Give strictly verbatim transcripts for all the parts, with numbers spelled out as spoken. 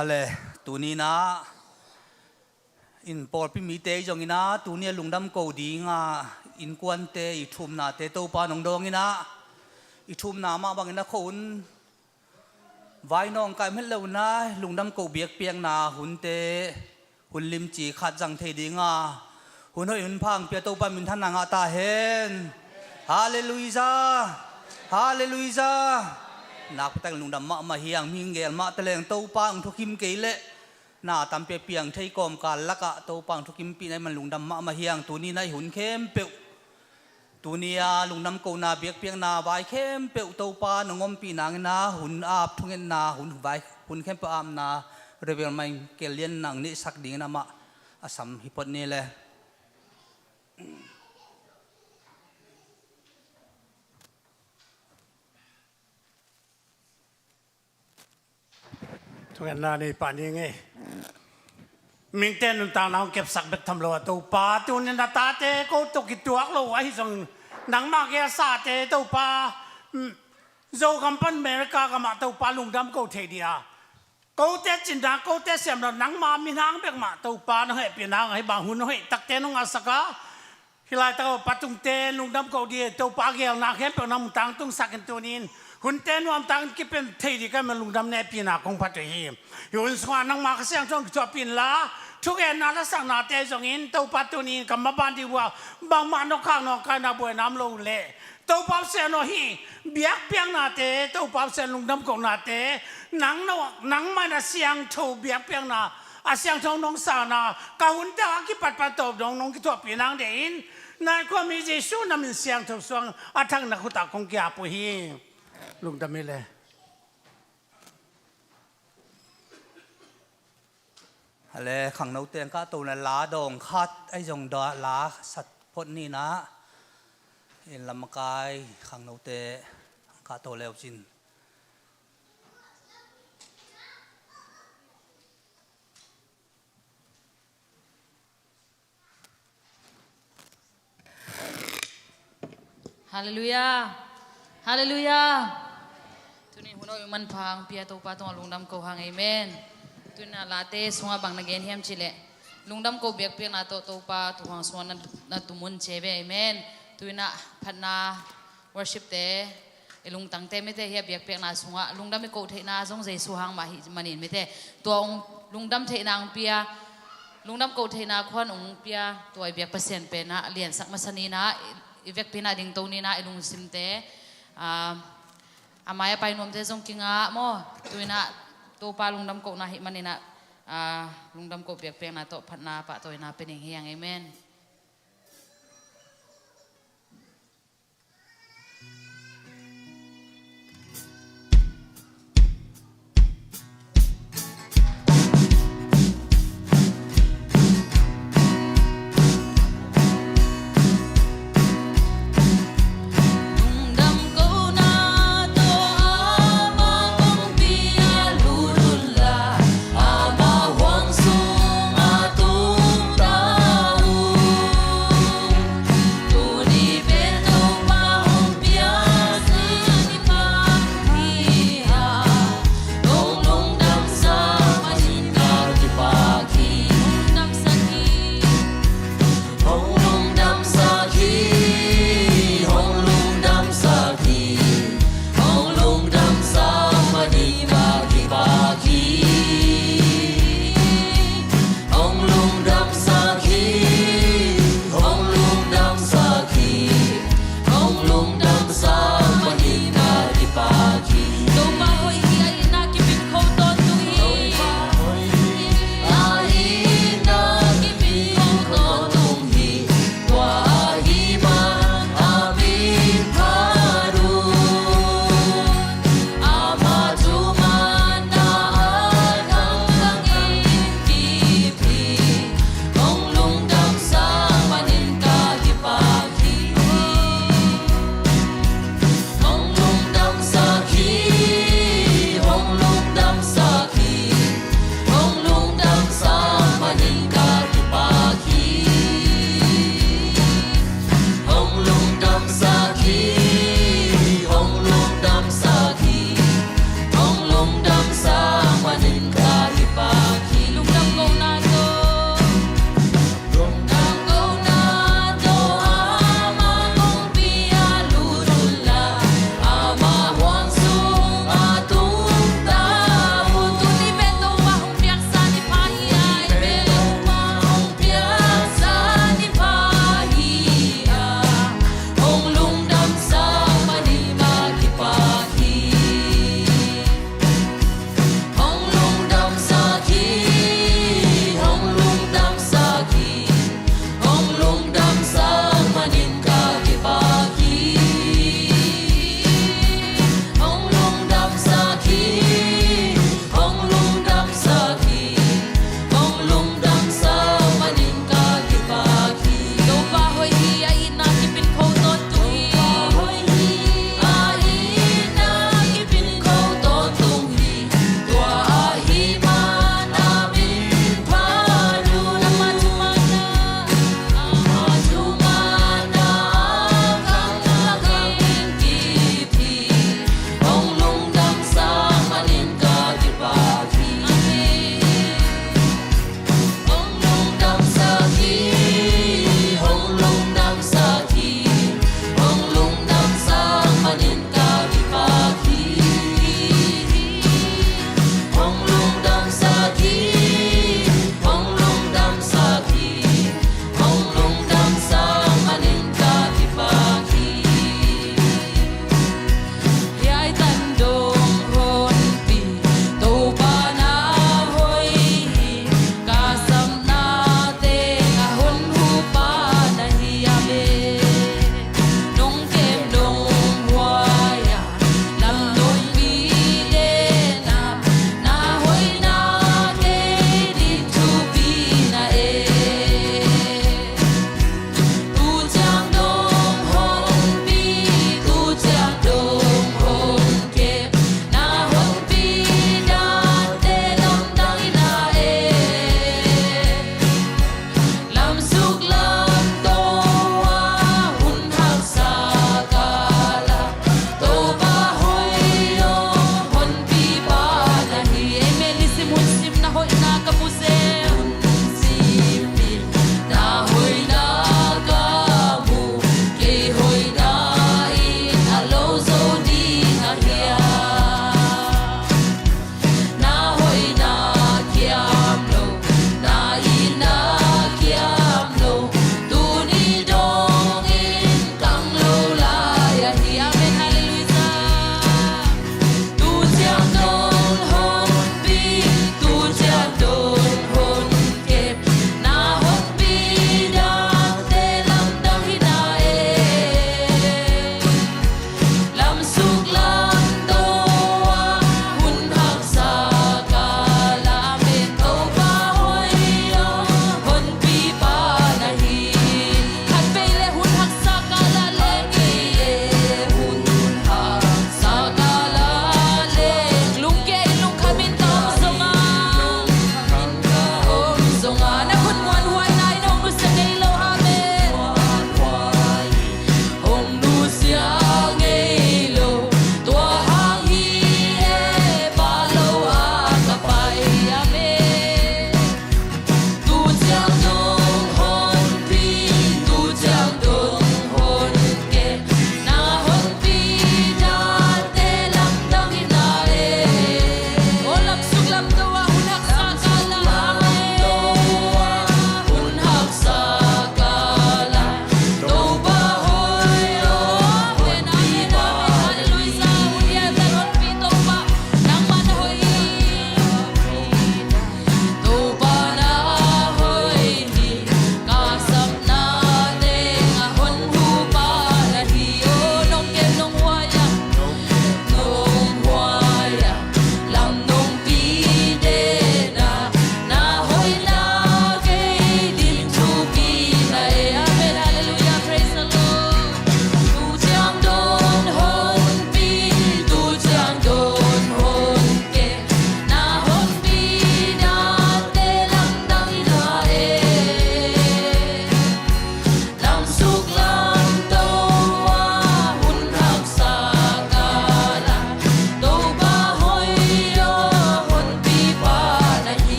Ale, tuni-in ah in pawlpi mite i zongin ah tuni a lungdam ko ding a innkuante i thumnate Topa nong dawngin ah i thumna mah bangin a kho un vai nawngkai om het lo-in ah lungdam ko biakpiakna hunte hun limci khat zang thei ding a hun hoih hun pha hong pia Topa minthanna ngah ta hen. Halleluiah. Halleluiah. Nakpi takin lungdam mahmah hi hang, mihing gel mah ta leng Topa hong thukim kei leh na tampi a piang thei kawmkal lakah Topa hong thukimpih na hih man lungdam mahmah hi hang. Tuni-in ah i hun khempeuh, tuni a lungdam kohna biakpiakna vai khempeuh Topa nong ompih nangin ah hun ap thungetna hun vai hun khempeuh apna Reverend Michael Lian nang neihsak dingin amah a sam hi phot ni le. Thungetna nei pah ni ngei. Mihingte nuntakna hong kepsak bek tham lo a Topa, tuni-in a tate ko tawh kituak lo ahi zongin nangmah gelsate Topa, mm, Zogam pan America gamah Topa lungdam ko thei ding a kote cinna kote siamna nangma minhang bek mah Topa nong hehpihna hang ahi bang hun hoih takte nong ngahsak a, hih laitak a patungte lungdam ko ding Topa, gelna khempeuh nang tangtungsak in tuni-in hunte nuamtakin kipia thei ding ka hih man lungdam nehpihna kong phat uh hi. Hih hun sungah nangma Kha Siangtho hong kithuahpih inla, thugenna lasaknate zongin Topa tuni-in ka maban ding uh a bangmah nong khak nawngkaina buaina om lo uh leh Topa Pasian aw, hih biakpiaknate Topa Pasian lungdam kohnate nang no, nangmah in a siangtho biakpiakna a siangtho nong sakna ka hunte a kipatpat tawp dong nong kithuahpih nang deih in, na khuami Jesu na min siangtho suang a thak na khut ah kong ki-ap uh hi. Lungdam hi le. Ale, khangnote ang kahto na la dawng khat ahi zong da la sat phot ni-in ah, in lamakai khangnote ang kahto leu cin. Halleluiah. Halleluiah. Tuni hun hoih hun manpha hong pia Topa tungah lungdam ko hang. Amen. Tuni-in ah late sungah bang na gen hiam cih leh lungdam ko biakpiakna tawh Topa tuukhang sungah na, na tumun ci ve. Amen. Tuni-in ah phatna worship-te i lungtangte mite hi a, biakpiakna sungah lungdam i koh theihna zong Jesu hang mah hi manin mite, tua hong lungdam theihna hong pia, lungdam koh theihna khuan hong pia, tua i biak Pasian pen ah liansak masa ni-in ah, i, i vekpi-in ah dingto ni-in ah i lungsimte, ah, a mai a pai nuamte zong kingah maw, tuni-in ah Topa lungdam kohna hi manin ah, ah, lungdam koh biakpiakna tawh phatna pahtawina pia ning hi hang. Amen.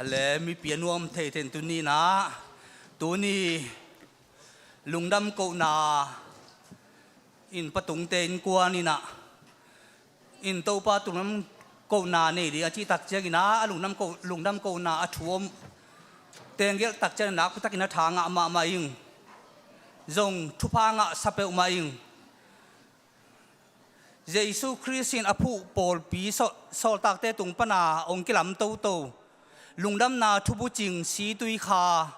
Le mipi a nuam thei thei in tuni in ah, tuni lungdam kohna in patungte innkuan in ah, in Topa tung lungdam kohna nei ding a cih tak ciangin ah, a lungdam ko, lungdam kohna a thu om teng gelh tak ciangin ah, nakpi takin ah tha ngah mahmah ing. Zong thupha ngah sa peuhmah ing. Jesu Khrist in a phuh pawlpi saw, sawltakte tung pana hong kilam toto, lungdamna thubucing situi kha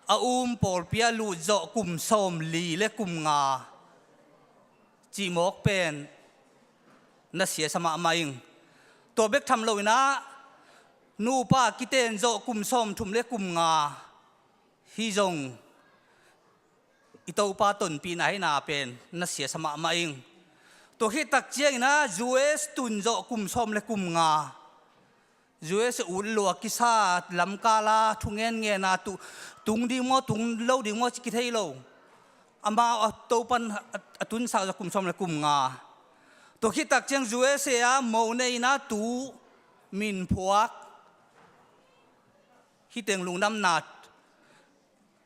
a um pawlpi ah lut zawh kum sawmli le kum nga cih mawk pen na siasa mahmah ing. Tua bek tham lo in ah, nupa kiten zawh kum sawmthum le kum nga hi zong i Topa tonpihna ahihna pen na siasa mahmah ing. Tua khit tak ciangin ah, U S tun zawh kum sawm le kum nga, U S ut lua kisa, lamkal ah thu ngenngen a tu, tung ding maw, tung lo ding maw, ci kithei lo. Amau a Topan a, a tunsak zawh kum sawm le kum nga. Tua khit tak ciang U S A ah mo nei in ah tu min phuak, hih teng lungdamna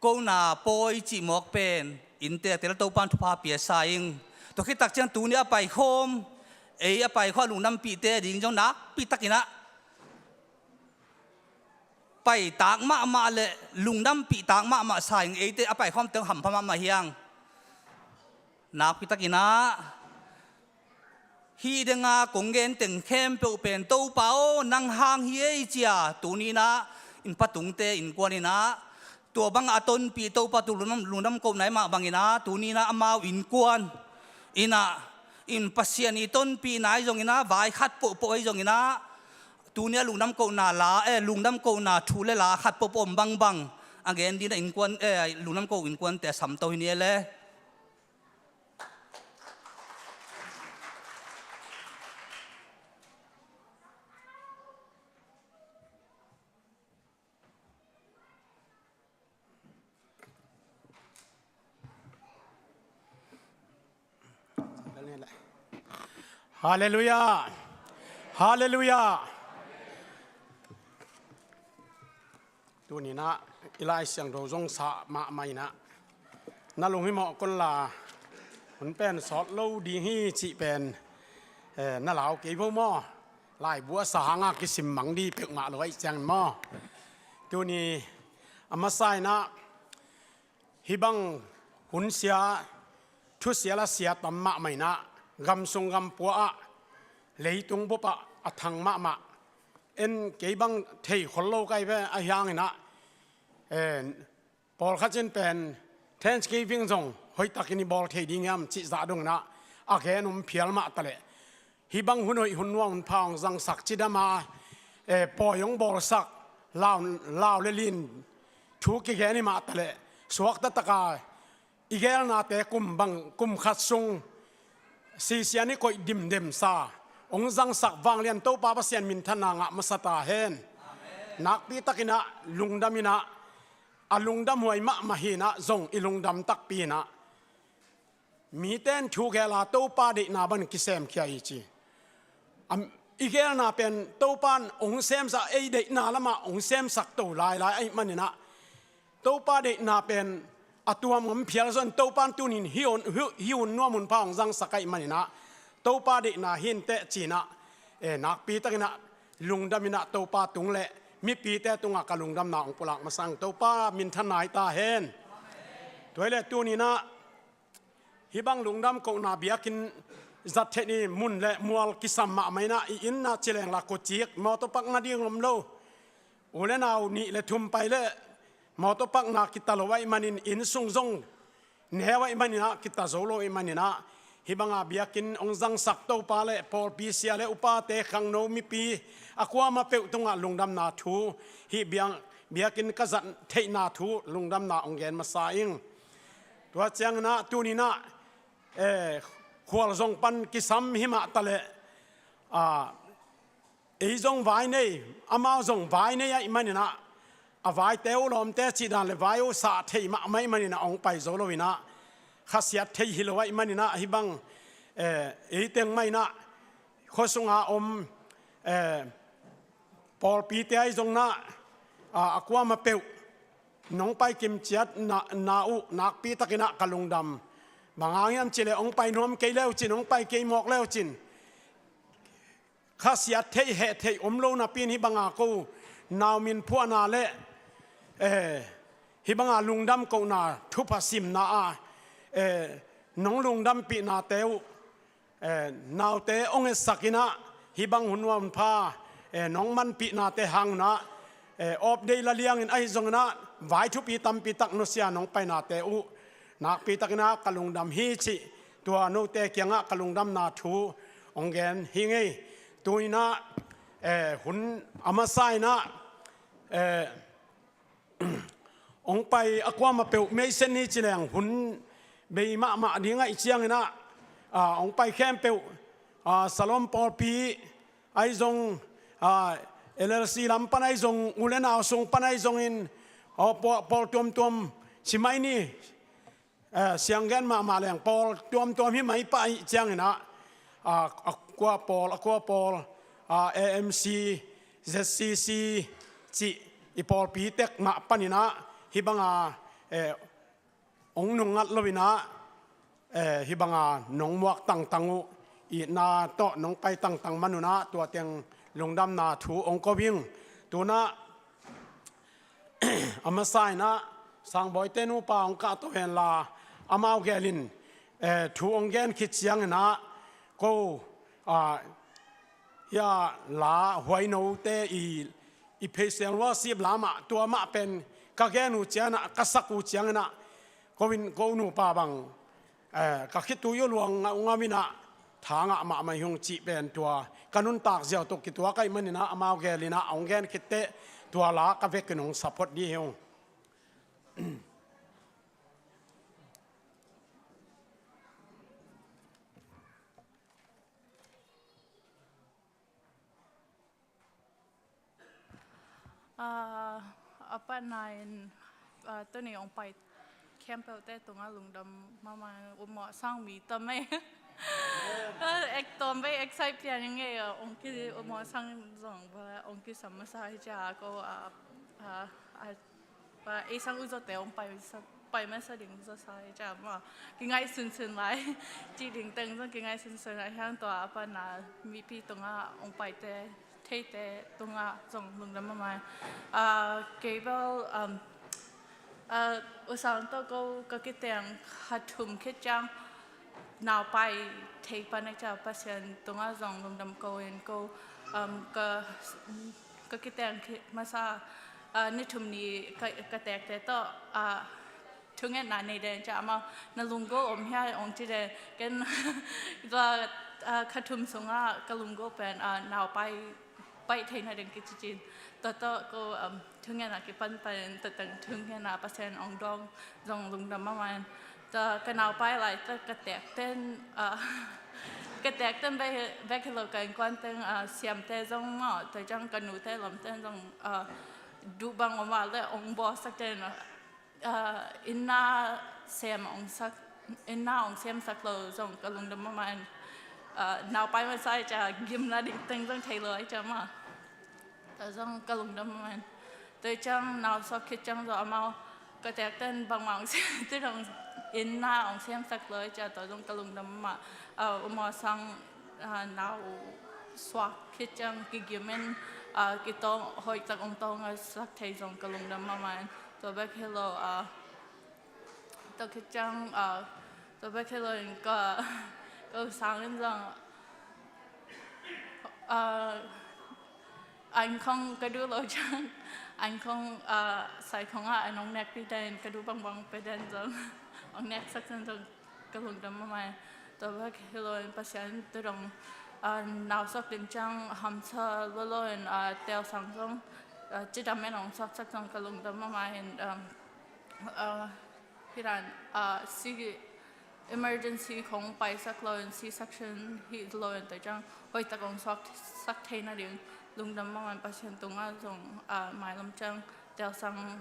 kohna pawi cih mawk pen innte a tel Topan thupha pia sa ing. Tua khit tak ciang tuni a paikhawm, ei a paikhawm a lungdampihte ding zong nakpi takin ah paitak mahmah le lungdampihtak mahmah sa ing. Eite a paikhawmte hampha mahmah hi hang. Nakpi takin ah hih deng a kong gen teng khempeuh pen Topa aw, nang hang hi ei ci-a tuni in ah in patungte innkuan in ah, tua bang a tonpih Topa tung lungdam, lungdam kohna i mah bangin ah, tuni in ah amau innkuan in ah, in Pasian i tonpihna ahi zongin ah, vai khat pohpoh ahi zongin ah, tuni a lungdam kohna la, eh, lungdam kohna thu le la khat pohpoh om bangbang a gen ding in ah innkuan, eh, lungdam ko innkuante a samto hi ni e le. Halleluiah. Halleluiah. Tuni in ah i Lai Siangtho zong sa mahmah in ah, na lunghimawh kon la, hun pen sawt lo ding hi cih pen, eh, na lau kei vo maw? Laibu a sa hang a kisim mang ding peuhmah lo ahih ciangin maw? Tuni a masa in ah, hih bang hun sia, thusia la sia tam mahmah in ah, gam sung gam pua ah, leitung bup ah a thang mahmah, en kei bang thei khol lo ka hi ve, ahi hangin ah, eh, pawlkhat in pen Thanksgiving zong hoih takin i bawl thei ding hiam cih zah dongin ah a gen om phial mah ta leh, hih bang hun hoih hun nuam hun pha hong zangsak cidam a, eh, pawi hong bawlsak, lau, lau le lin thu kigen hi mah ta leh, suakta tak a i gelnate kum bang, kum khat sung sisian i koih dimdem sa hong zangsak vanglian Topa Pasian minthanna ngah masa ta hen. Nakpi takin ah lungdam in ah, a lungdam huai mahmah hi in ah, zong i lungdam takpi in ah, mite in thu gel a Topa deihna bang kisem khia hi ci. Am, i gelna pen Topa in hong semsak, ei deihna lamah hong semsak to lailai ahih manin ah, Topa deihna pen a tuam om phial zong, Topa in tuni in hih hun, hih, hih hun nuam hun pha hong zangsak ahih manin ah, Topa deihna hi inteh ci in ah, eh, nakpi takin ah lungdam in ah Topa tung le mipite tungah ka lungdamna hong pulak masa ing. Topa minthanna hi ta hen. Tua hi leh tuni in ah hih bang lungdam kohna biakinn zat theih ni mun le mual kisam mahmah in ah, i inn ah ci leng la khuacik, mawtaw park nading om lo. U le nau nih le thum pai leh mawtaw parkna kita lo ahih manin, inn sung zong neu ahih manin ah, kita zo lo ahih manin ah, hih bang a biakinn hong zangsak Topa le pawlpi sia le upate, khangno, mipi, a kuamah peuh tungah lungdamna thu, hih biang, biakinn ka zat theihna thu lungdamna hong gen masa ing. Tua ciangin ah tuni in ah, eh, khualzawng pan kisam hi mah ta leh, ah, ei zong vai nei, amau zong vai nei ahih manin ah, a vaite uh lawmte cih dan le vai uh sah thei mahmah ahih manin ah hong pai zo lo in ah, khasiat thei hi lo ahih manin ah, hih bang, eh, ei teng mah in ah, khua sunga om, eh, pawlpite ahi zongin ah, a, a kuamah peuh nong pai kimciat na, na uh nakpi takin ah ka lungdam. Bang hang hiam cih leh hong pai nuam kei le uh cin, hong pai kei mawk le uh cin, khasiat theih heh theih om lo napi-in hih banga ko nau min phuahna le, eh, hih banga lungdam kohna thupha simna ah, eh, nong lungdampihnate uh, eh, naute hong etsak in ah, hih bang hun nuam pha, eh, nong manpihnate hang un ah, eh, off day la liangin ahi zongin ah, vai thupi tampi tak nusia nong painate uh nakpi takin ah ka lungdam hi cih, tua note kiangah ka lungdamna thu hong gen hi ing ei. Tu-in ah, eh, hun a masa in ah, eh, hong pai a kuamah peuh meisen ni ci leng hun bei mahmah ding ahih ciangin ah, ah, hong pai khempeuh, ah, Salom pawlpi ahi zong, ah, L L C lam pan ahi zong, u le nau sung pan ahi zongin, ah, pawl, pawl tuamtuam ci mai ni. Eh, siang gen mahmah leng pawl tuamtuam hi mai pah ahih ciangin ah, ah, Aqua pawl, Aqua pawl, ah, A M C, Z C C cih i pawlpi tek mah panin ah, hih banga, eh, hong nungngat lo-in ah, eh, hih banga nong muak tangtang uh, itna tawh nong pai tangtang man un ah, tua teng lungdamna thu hong ko ing. Tu-in ah, a masa in ah, Sangbawite nupa hong kahto henla, amau gelin, eh, thu hong gen khit ciangin ah, ko, ah, hia la huainote i, i praise and worship la mah, tua mah pen ka gen uh ciangin ah, ka sak uh ciangin ah, ko in ko nupa bang, eh, ka khitui uh luang ngaungau in ah, tha ngah mahmah hi ung cih pen tua ka nuntak ziau tawh kituak ahih manin ah, amau gelin ah hong gen khit teh, tua la ka vekin hong support dih hi ung. Ah, a patna in, ah, tuni hong pai khempeuhte tungah lungdam mahmah, U Mawh Sang mi tam ei. Ah, ek tawm bei excite pian ing ei, ah, hong ki, U Mawh Sang zong bang hong kisam masa hi cia ko, ah, ah, ah, Ei sang uh zawte hong pai sa, pai masa ding zawsa hi cia mah. Kingaihsunsun lai. Cih ding teng zong kingaihsunsun lai hiang, tua a patna mipi tungah hong paite, theite tungah zong lungdam mahmah. Ah, kei bel, um, ah, U Sang tawh ko ka kiteng kha thum khit ciang, nau pai thei pan a cia Pasian tungah zong lungdam ko in ko, um, ka, ka kiteng khit masa, ah, ni thum ni ka, ka tekte tawh, ah, thungetna nei den cia amau, na lunggulh om hia hong ci den, ken tua, ah, kha thum sungah ka lunggulh pen, ah, nau pai baih theihna ding kici cin. Tua tawh ko, um, thungetna kipan panin tua teng thungetna Pasian hong dawng zong lungdam mahmah in. Tua ka naupai lai tua ka tekten, uh, ka tekten bek, bek hi lo ka innkuan teng, uh, siamte zong maw, tua ciang ka nute lamten zong, uh, duh bang om a le hong bawlsak ten, uh, Ah, inn na sem hong sak, inn na hong semsak lo zong ka lungdam mahmah in. Ah, naupai masa ahih cia gimna ding teng zong thei lo ahih cia mah. Tua zong ka lungdam mahmah in. Tua ciang nau suak khit ciang zong amau ka tekten bangmah hong sem, tua zong inn na hong semsak lo ahih cia tua zong ka lungdam mahmah. Ah, U Maw Sang, ah, nau suak khit ciang kigim in, ah, kitawng, hoih tak hong tawng a sak thei zong ka lungdam mahmah in. Tua bek hi lo, ah, tua khit ciang, ah, tua bek hi lo in ka, ka U Sang in zong, ah, an khong ka duh lo ciang, an khong, ah, sai khong ah an hong nekpih den, ka duh bangbang pia den zong, hong neksak den zong ka lungdam mahmah in. Tua bek hi lo in Pasian tua dong, ah, nau suak ding ciang hamsa lua lo in, ah, Telsang zong, ah, cidam in hong suaksak zong ka lungdam mahmah in, um, ah, hi dan, ah, C, emergency khong paisak lo in, C section hi lo in tua ciang hoih tak hong suaksak theihna ding lungdam mahmah in Pasian tungah zong, ah, mailam ciang Telsang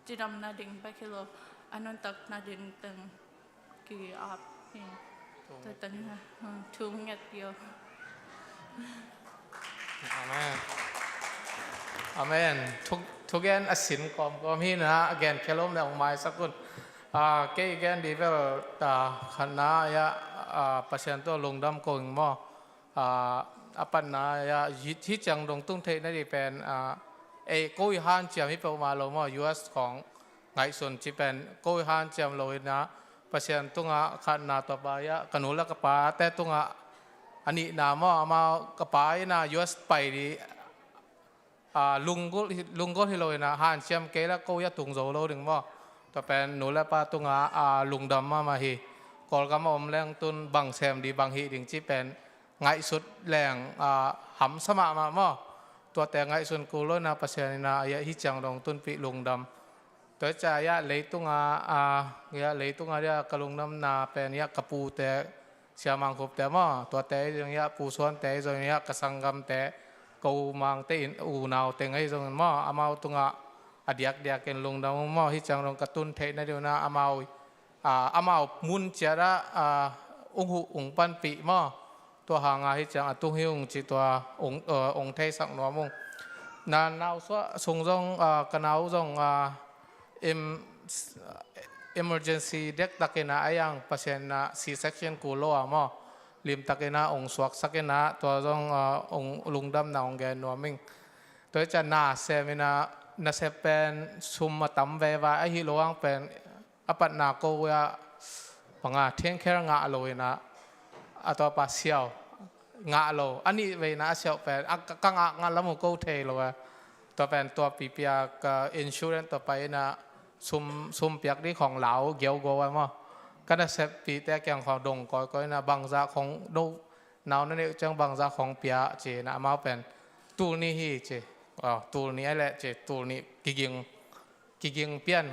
cidam nading bek hi lo, a nuntak nading teng ki-ap hi. Tua teng, hmm, thu nget pio. Amen. Amen. Thu, Thugen a sin kawmkawm hi na, a gen khelom le hong maisak un. Ah, kei gen di vel, ah, khatna ah, ah, Pasian tua lungdam ko ing maw. Ah, a patna ah, hi, hi ciang dong tung theih na di pen, ah, ei ko i hanciam hi peuhmah lo maw, U S khawng ngaihsun ci pen ko i hanciam lo ina, Pasian tungah khatna tua pa ah, ka nu le ka pate tungah a nihna maw, amau ka pa ina U S pai di, ah, lunggulh hi, lunggulh hi lo ina, hanciam kei la ko ia tung zo lo ding maw. Tua pen nu le pa tungah, ah, lungdam mahmah hi. Kawlgam a om leng tun bang sem di bang hih ding ci pen ngaihsut leng, ah, hamsa mahmah maw. Tuate ngaihsun kul lo ina Pasian ina, ah, hi ciang dong tunpih lungdam. Tua hi ciang ah, leitunga, ah, ah, leitunga dia ka lungdamna pen ah ka pute, Sia Mang Khup te maw, tuate ahi zong ah, Pu Suan te ahi zong ah, ka sanggamte, ka u Mang te in, unau teng ahi zong maw, amau tungah a diakdiak in lungdam ung maw, hi ciang dong ka tun theih na di uh na amau, ah, amau mun ciat ah, ah, ung huh ung panpih maw. Tua hanga hi ciang a tung hi ung ci tua ung, ah, ung theisak nuam ung. Na nau suah sung zong, ah, ka nau zong, ah, em-, emergency dektak ina a iang Pasian ina C-section kul lo a maw, limtak ina ong suaksak ina tua zong, ah, ong lungdamna ong gen nuam ing. Tua hi ciang na sem ina nasep pen sum a tam veva ahi lo ang pen a patna ko ah panga thenkher ngah lo ina, a tua pa siau ngah lo, a nih vei ina a siau pen a ka, ka ngah ngah lam uh ko thei lo a. Tua pen tua pipia ka insurance tua pa ina sum, sum piak di khawng lau giau go a maw. Ka nasep pite kiang khawng dong kawikawi ina bangzah khawng do, nau na neih uh ciang bangzah khawng pia ci ina amau pen tul nih hi ci. Oh, tul nih a leh ci, tul nih kiging, kiging pian.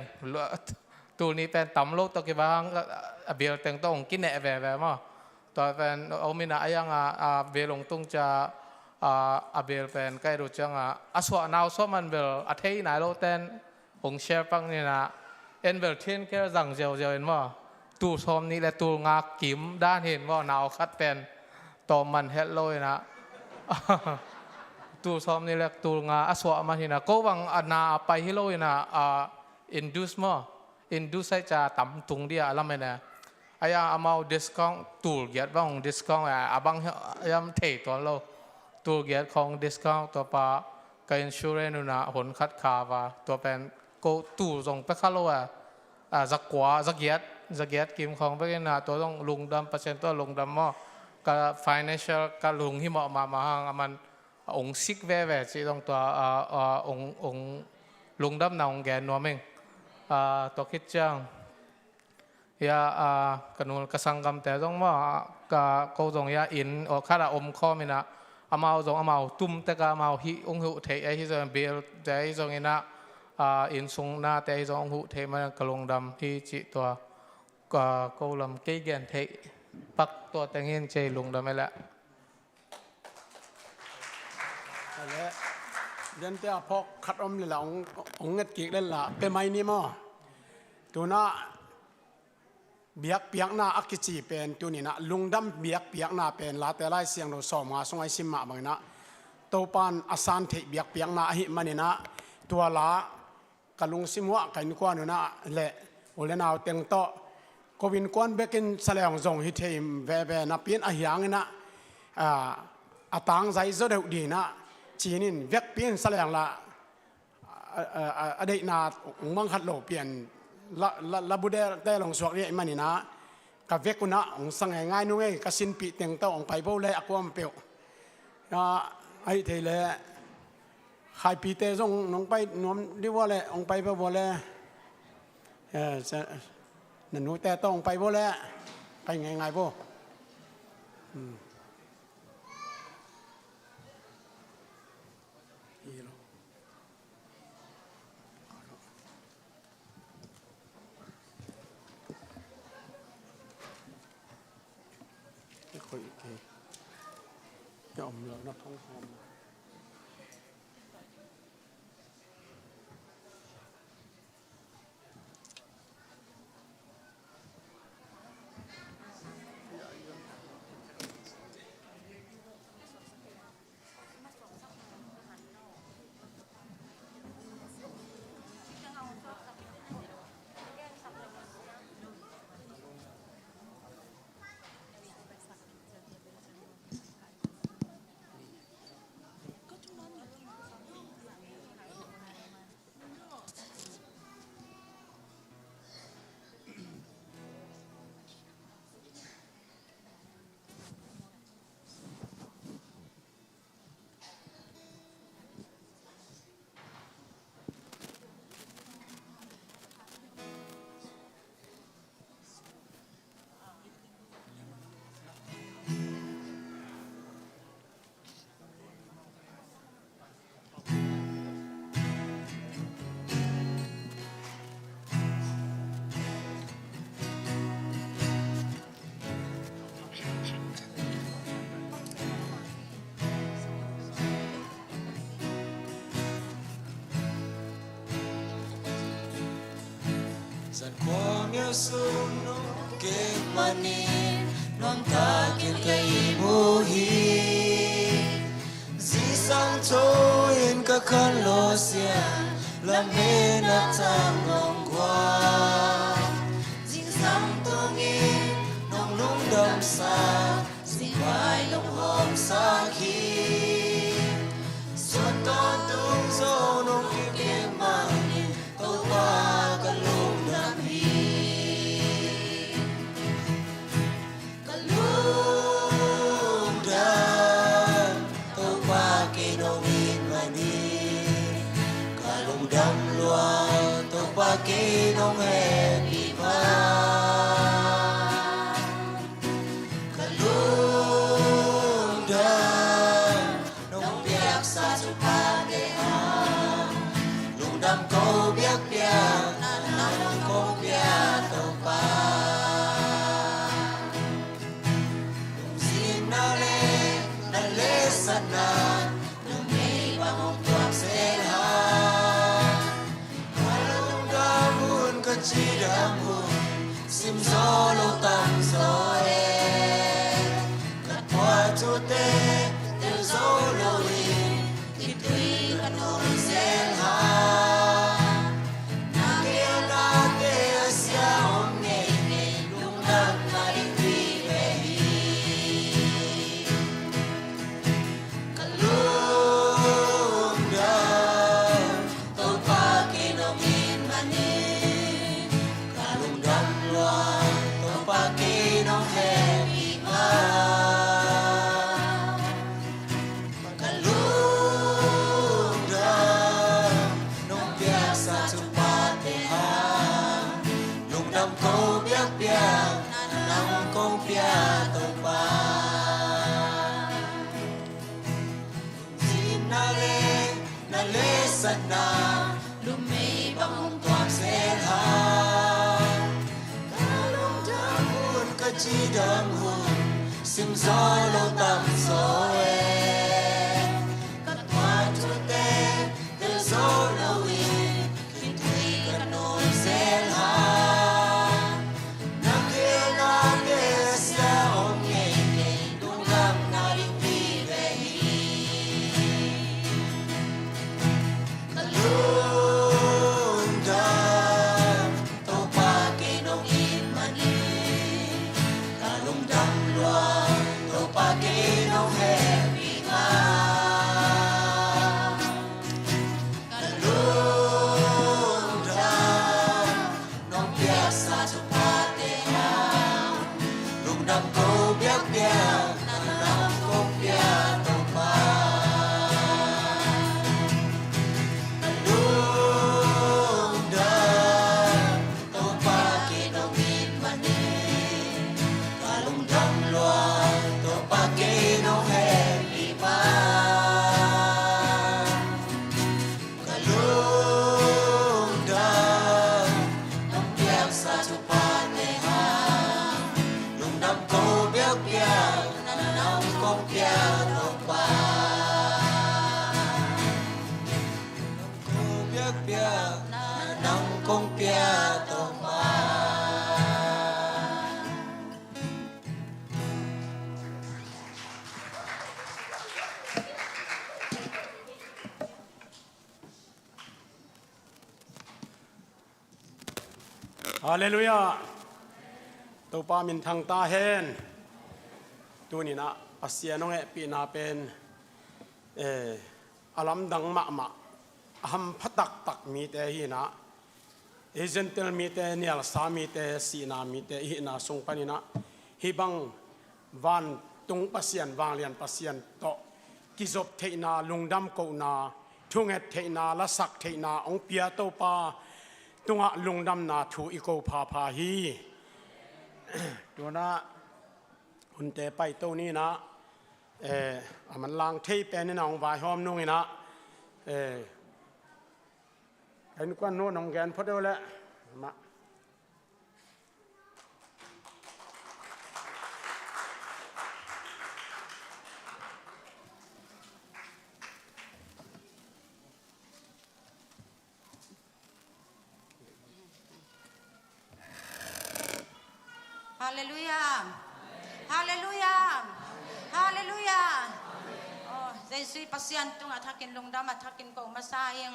Tul nih pen tam lo tawh kibang a, a bial teng tawh hong kineh veve maw. Tua pen om ina a iang a, a bial hong tung ciang, a, a bial pen ka et uh ciang a, a suah nau suah man bel a thei nai lo ten hong share pak ni na. En bel thenkher zang ziauziau in maw. Tul sawm nih le tul nga kim dan hi in maw, nau khat pen tawm man het lo ina. Tul sawm nih le tul nga a suah man hi na. Ko bang a na a pai hi lo ina, ah, induce maw. Induce ai ca tam tung dia a lam ina. Ai a amau discount tul giat bang discount a, a bang hiam thei tuan lo. Tul giat khawng discount tua pa ka insurance una hon khat kha va, tua pen ko tul zong pe kha lo a. Ah, zakua, zagiat, zagiat kim khawng bek ina tua zong lungdam, Pasian tua lungdam maw. Ka financial ka lung hi mawh mahmah hang, aman a ong sik veve cih zong tua, ah, ah, ong, ong lungdamna ong gen nuam ing. Ah, tua khit ciang. Ia, ah, ka nul ka sanggamte zong maw, ah, ka ko zong ia inn, aw, khat a om khawm ina, amau zong amau tum tek a amau hih ong huh theih ahi zong, bilte ahi zong ina, ah, inn sung nate ahi zong ong huh theih man ka lungdam hi cih tua. Ka ko lam kei gen theih pak tua teng hin cei lungdam e leh. Leh, den te a phawk khat om le la ong, ong nget kik le la pe mai ni maw. Tuna biakpiakna a kici pen tuninah lungdam biakpiakna pen Late Lai Siangtho sawmnga sungah i sim mah banginah Topan a san theih biakpiakna ahi maninah tua la ka lungsim uah ka innkuan unah le u le nau teng tawh ko innkuan bekin saleng zong hi thei veve napi in a hianginah, ah, a tangzai zaw deuh dinah cinin vekpi in saleng la, a, a, a, a deihna ong mangkhat lo pian la, la, la budel te long suak dih maninah ka vek unah ong sa ngeingai nung ei, ka sinpih teng tawh ong pai bo le a kuam peuh. Ah, ahi thei le Khaipite zong nong pai nuam dih vua le ong pai peuh vua le. Eh, sa, na nute tawh ong pai vua le pai ngeingai vua. Hmm. Sung nong kik manin nuamtakin ka ihmu hi. Zingsang tho in ka khanlawh sia, lamen a tang nong guan. Zingsang tungin nong lungdamsa, zingvai nong hawmsak hi. Sun tawntung zo nong kik manin Topa ka lungdam hi. Ka lungdam, Topa kei nong it manin. Ka lungdam lua, Topa kei nong hehpih man. Ka lungdam, nong piaksa thuphate hang. Lungdam ko biakpiak, na nang kong pia Topa. Lungzinna le na letsatna, numei bang hong tuak zel hang. Ka lungdam hun, ka cidam hun, sim zo lo tam zaw e. Ka tuah thute tel zo lo in, khitui ka nul zel hang. Na kiangahte a sia om ngeingei, lungdamna ding vive hi. Ka lungdam, Topa kei nong it manin. Ka lungdam lua, Topa kei nong hehpih man. Ka lungdam, nong piaksa thuphate hang. Lungdam ko biakpiak, na nang kong pia Topa. Lungzinna le na letsatna, numei bang hong tuak zel hang. Ka lungdam hun, ka cidam hun, sim zo lo tam zaw e. Ka tuah thute tel zo lo in, khitui ka nul zel hang. Na kiangahte a sia om ngeingei, lungdamna ding vive hi. Ka lungdam, Topa kei nong it manin. Ka lungdam lua, Topa kei nong hehpih man. Ka lungdam, nong piaksa thuphate hang. Lungdam ko biakpiak, na nang kong pia Topa. Ka lungdam, Topa kei nong it manin. Ka lungdam lua, Topa kei nong hehpih man. Ka lungdam, nong piaksa thuphate hang. Lungdam ko biakpiak, na nang kong pia Topa. Lungdam ko biakpiak, na nang kong pia Topa. Halleluiah. Topa minthang ta hen. Tuni-in ah Pasian hong hehpihna pen, eh, a lamdang mahmah, a hampha taktak mite hi-in ah, ei Gentile mite, nialsa mite, sihna mite i hihna sung panin ah, hih bang vantung Pasian, vanglian Pasian tawh kizop theihna, lungdam kohna, thunget theihna, lasak theihna hong pia Topa tungah lungdamna thu i ko phapha hi. Tu-in ah hunte paito ni-in ah, eh, a manlang thei penin ah hong vaihawm nung in ah, eh, ka innkuan nu in hong gen phot deuh leh, mah. Halleluiah. Halleluiah. Halleluiah. Aw, Jesuh Pasian tungah thakin lungdam a thakin ko masa ing.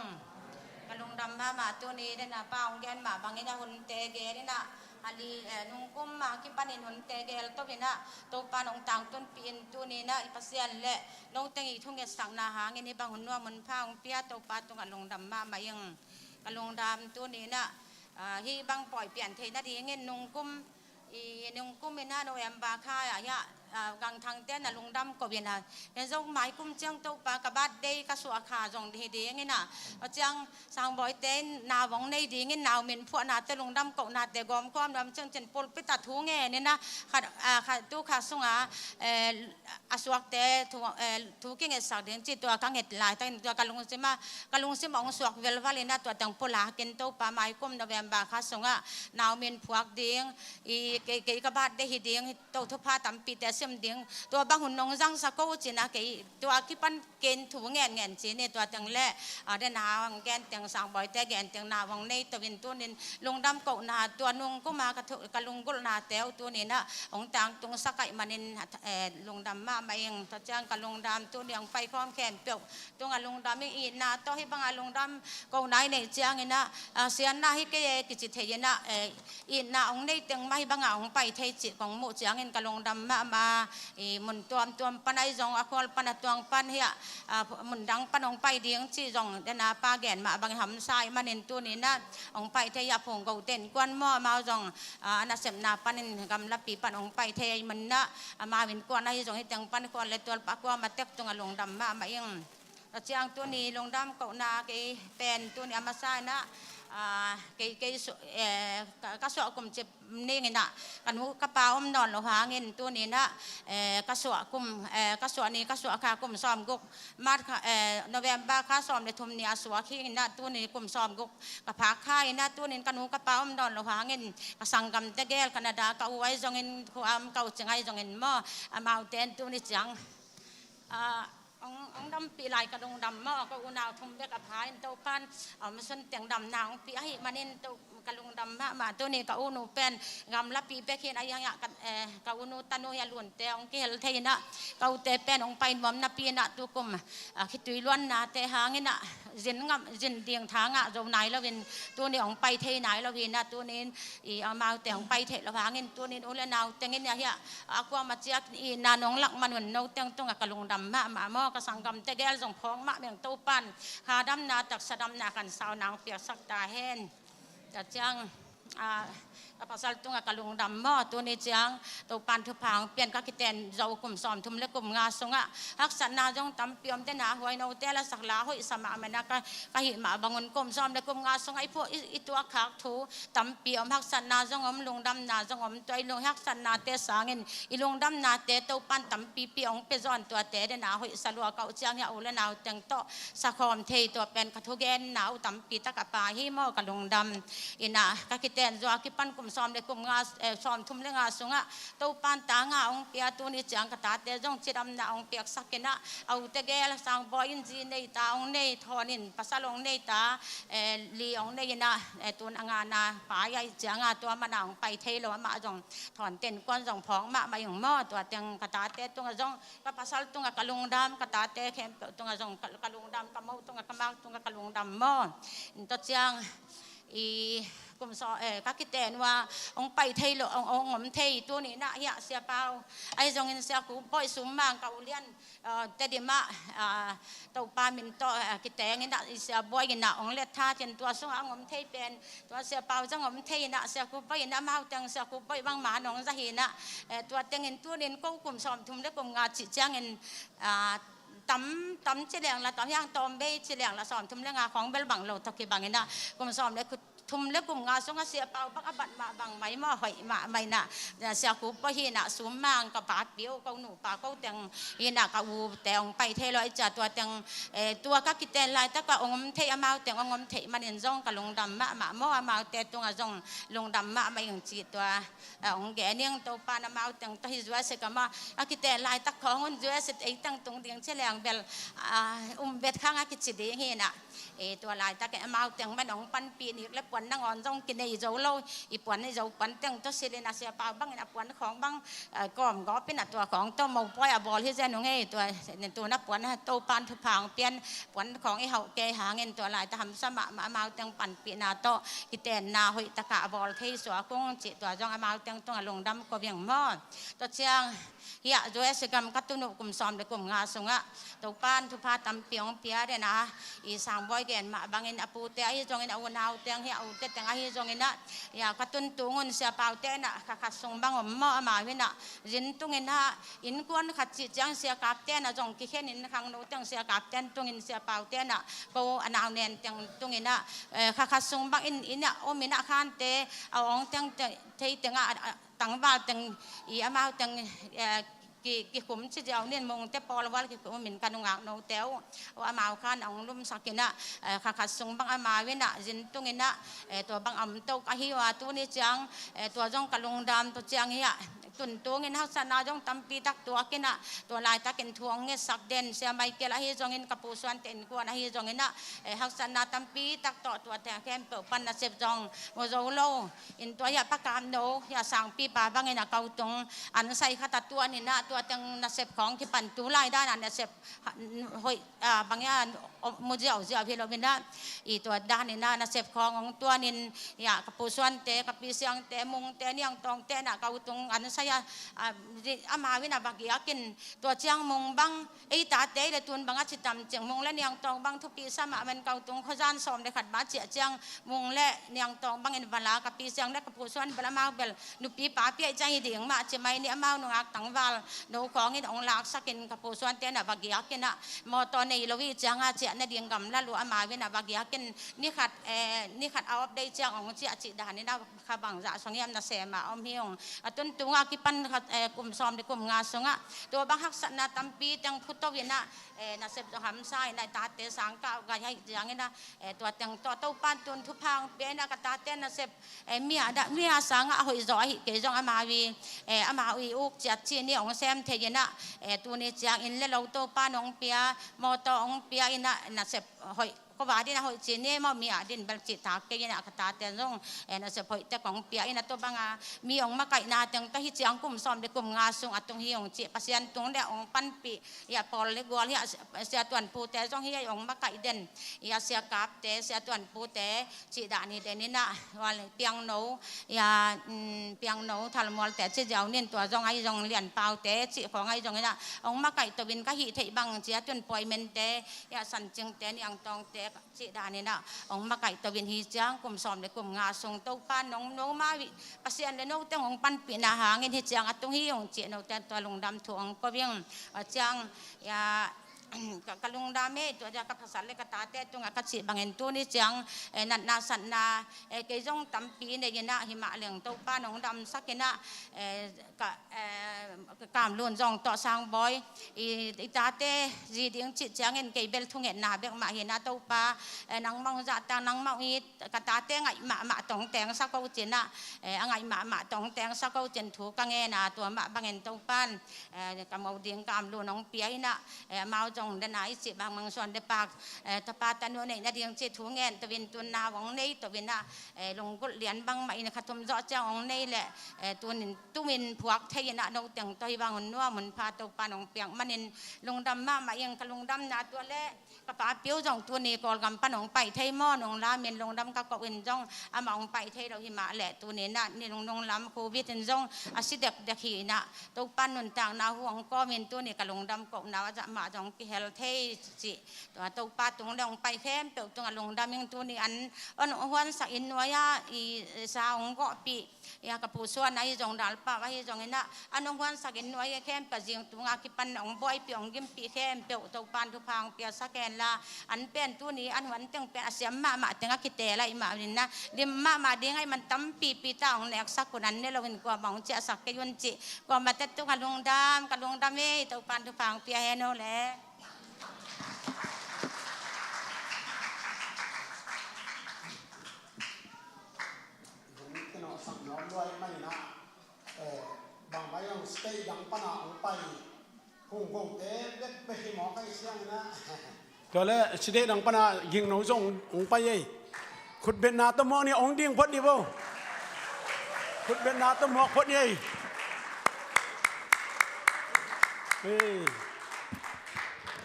Ka lungdam mahmah tuni dena pa hong gen mah bangin a hunte gen inah a li, eh, nungkum a kipanin hunte gel to inah Topa nong tangtunpih in tuni inah i Pasian le note i thungetsakna hangin hih bang hun nuam hun pha hong pia Topa tungah lungdam mahmah ing. Ka lungdam tuni inah, ah, hih bang pawi pian theih nadingin nungkum i nungkum inah November kha ah hiah, ah, gangthangte na lungdam ko inah. Hen zong maikum ciang Topa ka birthday ka suah kha zong hi ding inah. Aw ciang Sangbawite in nau hong nei dingin nau min phuahnate lungdam kohnate gawmkawm nuam ciangcin pulpit ah thu ngen inah khat, ah, khat tu kha sunga, eh, a suakte thu, eh, thu kingetsak ding ci tua ka nget laitakin tua ka lungsim a, ka lungsim hong suak velval inah tua teng pulakin Topa maikum November kha sungah nau min phuak ding i kei, kei ka birthday hi ding to thupha tampite sim ding tua bang hun nong zangsa ko cinah kei tua kipan ken thu ngen ngen ci ni tua teng le, ah, dena hong gen teng Sangbawite gen teng nau hong nei to in tunin lungdam kohna tua nungkum a ka thu, ka lunggulhnate uh tuni inah hong tangtungsak ahih manin, eh, lungdam mahmah ing. Tua ciang ka lungdam tuni hong paikhawm khempeuh tungah lungdam ing. Itna tawh hih banga lungdam kohna i neih ciang inah, ah, siatna hi kei e kici thei inah, eh, itna hong nei teng mah hih banga hong pai thei cih kong muh ciangin ka lungdam mahmah. I mun tuamtuam pan ahi zong a khual pan a tuang pan hiah, ah, mun dang pan hong pai ding cih zong dena pa gen mah bangin hamsa ahih manin tuni inah hong pai thei a phunggo ten kuan maw amau zong, ah, a nasepna panin gamlapi pan hong pai thei ahih manin ah amau innkuan ahi zong hih teng pan khual le tual pah kuama tek tungah lungdam mahmah ing. Tua ciang tuni lungdam kohna kei pen tuni a masa inah, ah, kei, kei su-, eh, ka, ka suah kum cip ning inah ka nu ka pa om nawn lo hangin tuni inah, eh, ka suah kum, eh, ka suah ni ka suah kha kum sawmguk March kha, eh, November kha sawm le thum ni a suak hi inah tuni kum sawmguk ka phak kha inah tunin ka nu ka pa om nawn lo hangin ka sanggamte gel Canada ka u ahi zongin khuam ka u cing ahi zongin maw amaute in tuni ciang, ah, hong, hong dampih lai ka lungdam maw ka unau thum bek a pha in Topan a om sun teng damna hong pih ahih manin to ka lungdam mahmah tuni ka unu pen gamlapi bek hi inah ahi hangah ka, eh, ka unu tanu hi a lunte hong kihel thei inah ka ute pen hong pai nuam napi inah tukum, ah, khitui luannate hang inah zin ngam, zin ding tha ngah zo nai loin tuni hong pai thei nai lo hi inah tunin i amaute hong pai theih lo hangin tunin u le nau tengin ahi a kuama ciak i na nong lak manun no teng tungah ka lungdam mahmah maw ka sanggamte gel zong phawk mah meng Topan kha damna taksa damna kan sau nang piaksak ta hen. Tua ciang, ah, ka pasal tungah ka lungdam maw tuni ciang Topan thupha hong pian ka kiten zo kum sawmthum le kum nga sungah haksatna zong tampi om dena huai note la sak la hoih sa mahmah na ka, ka hih mah bangun kum sawm le kum nga sungah i phuah i, i tuak khak thu tampi om haksatna zong om lungdamna zong om tua i lung haksatnate sangin i lungdamnate Topan tampipi hong pia zawn tuate dena hoih sa lua ka uh ciang hi a u le nau teng tawh sakhawm thei tua pen ka thugenna uh tampi tak a pa hi maw ka lungdam. Inah ka kiten zua kipan kum sawm le kum nga, eh, sawmthum le nga sungah Topan ta nga hong pia tuni ciang ka tate zong cidamna hong piaksak inah a ute gel Sangbawi in zi nei ta hong nei thawn in pasal hong nei ta, eh, li hong nei inah, eh, tun a ngana pai ahi cianga tua mana hong pai thei lo amah zong thawn ten kuan zong phawk mahmah ing maw tua teng ka tate tungah zong ka pasal tungah ka lungdam ka tate khempeuh tungah zong ka, ka lungdam ka mo tungah ka mak tungah ka lungdam maw. Tua ciang i kum saw, eh, ka kiten ua hong pai thei lo hong, hong om thei tuni inah hiah Sia Pau ahi zongin Sia Khup Bawi sum mang ka ulian, ah, Tedim ah, ah, Topa min tawh, ah, kiteng inah i Sia Bawi inah hong let tha cin tua sungah hong om thei pen tua Sia Pau zong om thei inah Sia Khup Bawi inah amau teng Sia Khup Bawi bangma nong za hi inah, eh, tua tengin tunin ko kum sawmthum le kum nga cih ciangin, ah, tam, tam ci leng la tam hiang tawm bei ci leng la sawmthum le nga khawng bel bang lo tawh kibang inah kum sawm le thum le kum nga sungah Sia Pau bang a bat mah bang mai maw hoih mah mai inah, eh, Sia Khup Bawi hi inah sum mang ka pa piu ko nupa ko teng hi inah ka ute hong pai thei lo ahi cia tua teng, eh, tua ka kiten laitakah hong om thei amau teng hong om thei manin zong ka lungdam mahmah maw amaute tungah zong lungdam mahmah ing ci tua, eh, hong gen ing Topan amau teng tawh hi zuaisek amah a kiten laitak khawng un zuaisek ei teng tung ding ci leng bel, ah, um bet khang a kici ding hi inah, eh, tua laitak amau teng man hong panpih nik le puan Nangawn zong kinei zo lo, i puan i zo puan teng tawh silh in a, Sia Pau bangin a puan khawng bang, eh, kawm gawp in a, tua khawng tawh mopawi a bawl hi zen ung ei. Tua, tu-in a puan Topa'n thupha hong pia in, puan khawng i hauh kei hangin tua laitak hamsa mahmah, amau teng panpihna tawh kitenna hoih takah a bawl thei suak ung cih, tua zong amau teng tungah lungdam ko ing maw. Tua ciang hiah U S gam ka tun uh kum sawm le kum nga sungah Topa'n thupha tampi hong pia den a, i Sangbawi gen mah bangin a pute ahi zongin a unau teng, hiah a ute teng ahi zongin ah, hiah ka tun tung un Sia Pau te in ah kha khat sung bang om maw, amau in ah zin tung in ah, innkuan khat cih ciang Sia Kap te in ah zong kikhen in, khangno teng Sia Kap te in tung in, Sia Pau te in ah ko a nau nen teng tung in ah, eh, kha khat sung bang in, in ah om in ah, khante a awng teng te, thei teng ah, a, a, tangval teng i amau teng, eh, ki, kikhum ci ziau nin, mungte pawl hual kikhum in ka nungak note uh, uh, amau khan a hong lumsak in ah, eh, kha khat sung bang amau in ah zin tung in ah, eh, tua bang a om to ka hi uh a, tuni ciang, eh, tua zong ka lungdam. Tua ciang hiah tun tungin haksatna zong tampi tak tuak in ah, tua laitakin thu hong ngetsak den Sia Michael ahi zongin, ka Pu Suante innkuan ahi zongin ah, eh, haksatna tampi tak tawh tuate khempeuh pan nasep zong mu zo lo in, tua hiah Pa Kap No, hiah sangpipa bangin a ko tung an sai khat a tuan in ah, tua teng nasep khawng kipan, tu lai dan a nasep, ha, hoih, ah, bang hiah, o, mu ziauziau hi lo in ah, i tua dan in ah nasep khawng hong tuan in, hiah ka Pu Suante, ka Pi Siangte, Mungte, Niangtawngte in ah ko tung an sai a, ah, zi-, amau in ah va giak in, tua ciang mung bang, ei tate le tun bang a ci tam cing, Mung le Niangtawng bang thupi sa mahmah in, ko tung khuazan sawm le khat bang a ciah ciang Mung le Niangtawng bangin va la, ka Pi Siang le ka Pu Suan bel amau bel nupi papi a i ciang hi ding mah ci mai ni, amau nungak tangval no khawng in hong laksak in, ka Pu Suante in ah va giak in ah, mawtaw nei lo i ciang a ciah nading gamla lua, amau in ah va giak in, ni khat, eh, ni khat a off day ciang hong ciah cih dan in ah, kha bangzah sung hiam nasem a om hi ung. A tun tung a kipan khat, eh, kum sawm le kum nga sungah tua bang haksatna tampi teng phuto in ah, eh, nasep zong hamsa in ah, i tate sang kah gai ahi ciang in ah, eh, tua teng tawh Topa'n tun thupha hong pia in ah, ka tate nasep, eh, mi a da, mi a sangah a hoih zaw ahi kei zong amau i, eh, amau i uk ciat ci ni hong sem thei in ah, eh, tuni ciang inn le lo Topa'n hong pia, mawtaw hong pia in ah, nasep hoih, khuavak din a hoih ci ni maw, mi a din bel cih tak kei in ah, ka tate zong, eh, nasep hoih tek hong pia in ah, tua bang a mi hong makaihna teng tawh hi ciang kum sawm le kum nga sung a tung hi ung cih, Pasian tung le hong panpih, hiah pawl le gual hiah, Sia Tuan Pu te zong hiah hong makaih den, hiah Sia Kap te, Sia Tuan Pu te cih dan hi den in ah, hual Piang No, hiah, mm, Piang No Thal Mual te ci ziau nin, tua zong ahi zong Lian Pau te cih khawng ahi zong in ah hong makaih to in, ka hih theih bang Sia Tun Puai Men te, hiah San Cing te, Niangtawng te cih dan in ah hong makaih to in, hi ciang kum sawm le kum nga sung Topa'n nong, no mah hi, Pasian le no teng hong panpihna hangin hi ciang a tung hi ung cih, no teng tua lungdam thu hong ko ing. A ciang, hiah, ka, ka lungdam ei, tua dia ka pasal le ka tate tungah ka cih bangin tuni ciang, eh, natna satna, eh, kei zong tampi nei in ah, hi mah leng Topa'n hong damsak in ah, eh, ka, eh, ka Kam Lun zong tawh Sang Bawi, i, i tate zi ding cih ciangin kei bel thungetna bek mah hi in ah, Topa, eh, nangmah hong zahtak, nangmah hong it, ka tate ngaih mahmah tawh hong tengsak o cin ah, eh, a ngaih mahmah tawh hong tengsak o cin thu ka ngen a, tua mah bangin Topa'n, eh, ka mo ding Kam Lun hong pia in ah, eh, amau zong dena i cih bang Mang Suan le Pak, eh, tapa tanu neih nading cih thu ngen to in, tun nau hong nei to in ah, eh, lunggulh lian bangmah in kha thum zawh ciang hong nei leh, eh, tunin tumin phuak thei in ah, no teng tawh hi bang hun nuam hun pha Topa'n hong piak manin lungdam mahmah ing. Ka lungdamna tua le ka papi uh zong tuni Kawlgam pan hong pai thei maw, nong lamin lungdam ka ko in zong, amah hong pai thei lo hi mah leh tuni in ah, ni nung nong lam Covid in zong a si dekdek hi in ah, Topa'n nuntakna hu hong kawmin tuni ka lungdam kohna uh a zah mah zong kihel thei cih, tua Topa tung le hong pai khempeuh tungah lungdam ing. Tuni an, an huansak inn nuai-ah i sa hong gawhpih, hiah ka Pu Suan ahi zong, Dal Pau ahi zong in ah, an hong huansak inn nuai khempeuh zing tunga kipan hong buaipih hong gimpih khempeuh Topa'n thupha hong piasak hen la, an pen tuni an huan teng pen a siam mahmah teng a kiteel ahih mah in ah, lim mahmah ding ahih man tampipi ta hong neksak un, an ne lo in kuamah hong ciahsak kei un cih, kuamah te tungah lungdam, ka lungdam ei, Topa'n thupha hong pia hen o le. Hong kinawhsak nuam lua ahih manin ah, eh, bangmah hong state dang pana hong pai Hungkote bekbek hi mawk ahih ciangin ah. Tua le state dang pana Gingno zong hong pai ei. Khutbetna tawh muak ni, hong ding phot ni bo. Khutbetna tawh muak phot ni ei. Hei.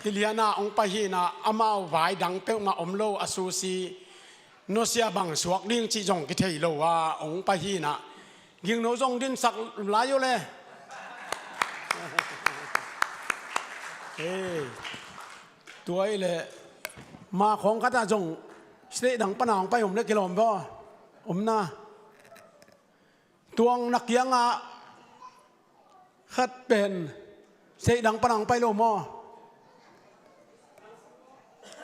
Hi liana hong pai hina, amau vai dang peuhmah om lo, a susi nusia bang suak ding cih zong kithei lo a hong pai hina. Gingno zong dinsak lai uh le. Hei. Tua i le ma khawng khatah zong state dang pana hong pai om le kilawm vaw. Omna tuang na kiangah khat pen state dang pana hong pai lo maw?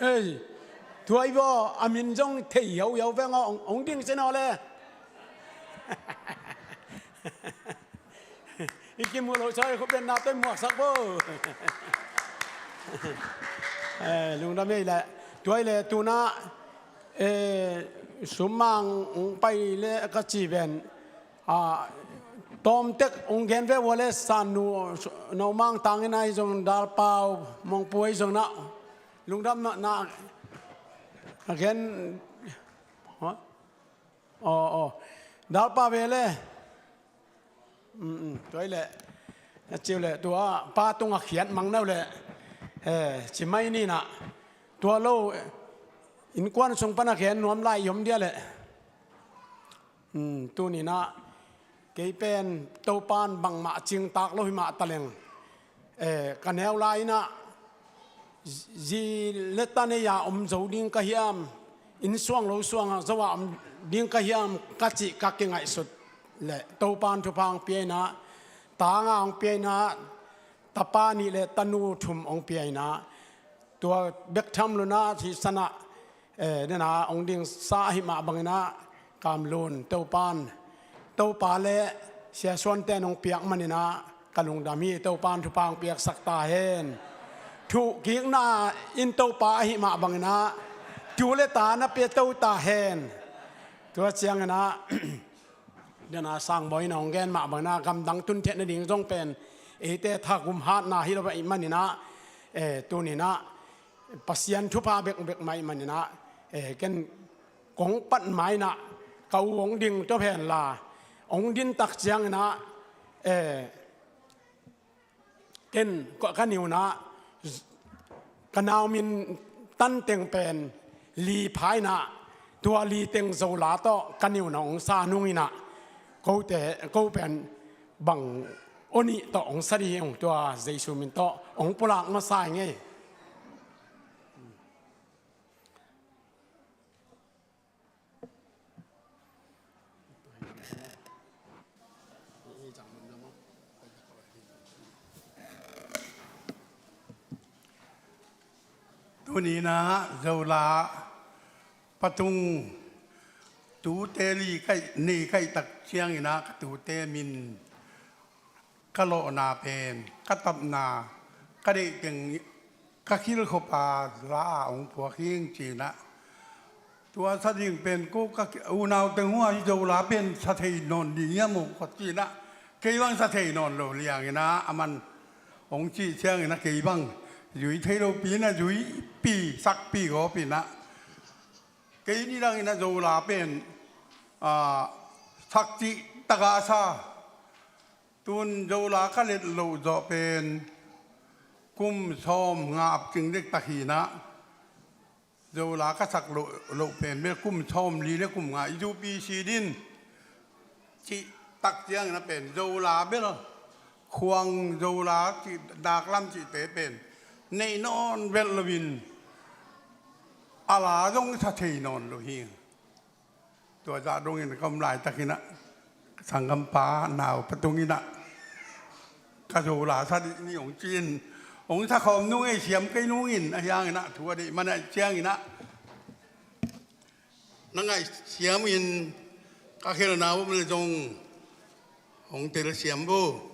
Ei, tua i vaw, a min zong thei hiauhiau veng aw, hong, hong ding sin aw le. I kimu lo sa i khutbetna tawh muaksak bo. Eh, lungdam ei le. Tua i le tuna, eh, summang hong pai le ka ci ven. Ah, tawmtek hong gen ve ua le Sannu, no Mang Tangin ahi zong, Dalpau Mongpu ahi zong na lungdam na, na, na gen. Aw, aw. Dalpa ve le. Mm, mm, tua i le. A ciu le tua pa tungah khiat mang neu le. Eh, ci mai ni na. Tua lo, eh, innkuan sung pana gen nuam lai i om dia le. Hmm, tuni na kei pen Topan bangmah cingtak lo hi mah taleng, eh, ka neu lai na zi le ta nei a om zo ding ka hiam, inn suang lo suang a zo a om ding ka hiam ka cih ka kingaihsut le Topan thupha hong pia ina, tanga hong pia ina, tapa nih le tanu thum hong pia ina, tua bek tham lo na, hi sana, eh, nena hong dingsa ahi mah bangina, Kamlun, Topan, Topa le Sia Suan ten hong piak manina, ka lungdam hi, Topan thupha hong piaksak ta hen. Thuhkikna in Topa ahi mah bangina, tu le ta na pia to ta hen. Tua ciangina, dena Sangbawi na hong gen mah bangina, gamdang tun theih nading zong pen eite thagum hatna hi lo ahih manina, eh, tunina Pasian thupha bekbek mah ahih manina, eh, ken kong pat maina ka u hong ding tua phen la, hong din tak ciangina, eh, ken ka, ka niuna, ka nau min tan teng pen Li phaina, tua Li teng Zola tawh ka niuna hong sa nungina, kote, ko pen bang o nih tawh hong sa dih hong, tua Jesu min tawh hong pulak masa hi ngei. Tunina Zola patung tute li kaih, nei kaih tak ciangina ka tute min ka lawhna pen, ka tapna, ka deih teng, ka khilkhop a la a hong phuak hing cina. Tua sa ding pen ko ka unau teng hua hi Zola pen sa thei nawn ding hiam uh ka cina. Kei bang sa thei nawn lo liangina, a man hong cih ciangina kei bang zui thei lo pina, zui pi, sak pi gawpina. Kei ni dangina Zola pen, ah, sak cih taka sa. Tun Zola ka let loh zawh pen kum sawm nga ap cing dek tak hinah, Zola ka sak loh, loh pen bel kum sawm li le kum nga i zupi si din cih tak ciangin a pen Zola bel, khuang Zola cih, daklam cihte pen neih nawn velh loin a la zong sa thei nawn lo hi. Tua zah dongin ka om laitakinah sanggampa nau patunginah ka Zola sa dih ni hong ci-in, hong sa khawm nung ei, siam kei nungin, a hianginah thu a deih manah cianginah na ngaih siamin ka khelna um le zong hong tel siam bo.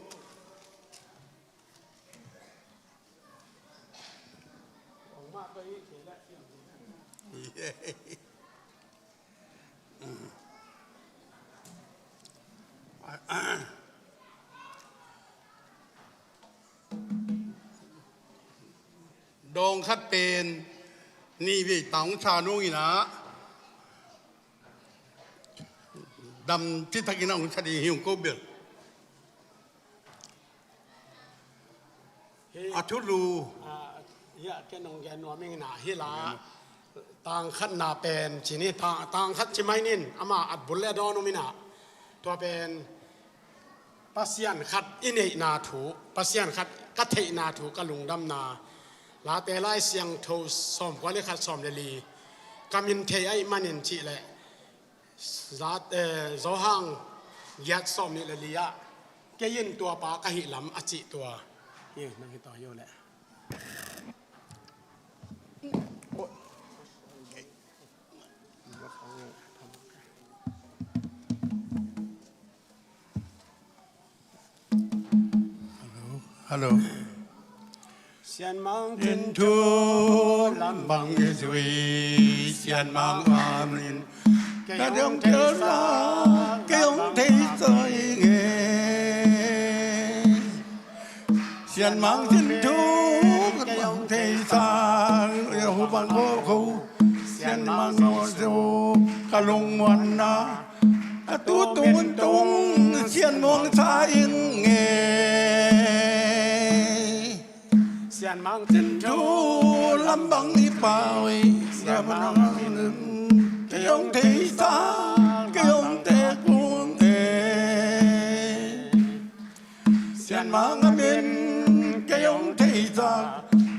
Dawng khat pen nih vei tang sa nunginah Dam citakin a hong sa ding hi ung ko bel. Hi. A thulu. Ah, ya, ken hong gen nuam ing na hi la. Tang khatna pen ci ni, ta-, tang khat ci mai nin, ama at bul le dawn um ina. Tua pen Pasian khat i neihna thu, Pasian khat ka theihna thu ka lungdamna. Late Lai Siangtho sawmkua le khat, sawm le li. Ka min thei ahih manin cih leh Za-, eh, Zawhang giat sawmnih le li ah, kei in tua pa ka hih lam a cih tua. Ye, nang hi tawh hi uh leh. Hello. Sianmang cin thu lam bang i zui, Sianmang a min ka dong tel sa, ka dong thei sa i nge. Sianmang cin thu ka dong thei sa, ya hu bang ko ko. Sianmang no zo ka lungmuanna, ka tu tung tung Sianmang sa i nge. Sianmang cin thu lam bang i pau i, Sianmang a min ka dong thei sa, ka dong thei kung e. Sianmang a min ka dong thei sa,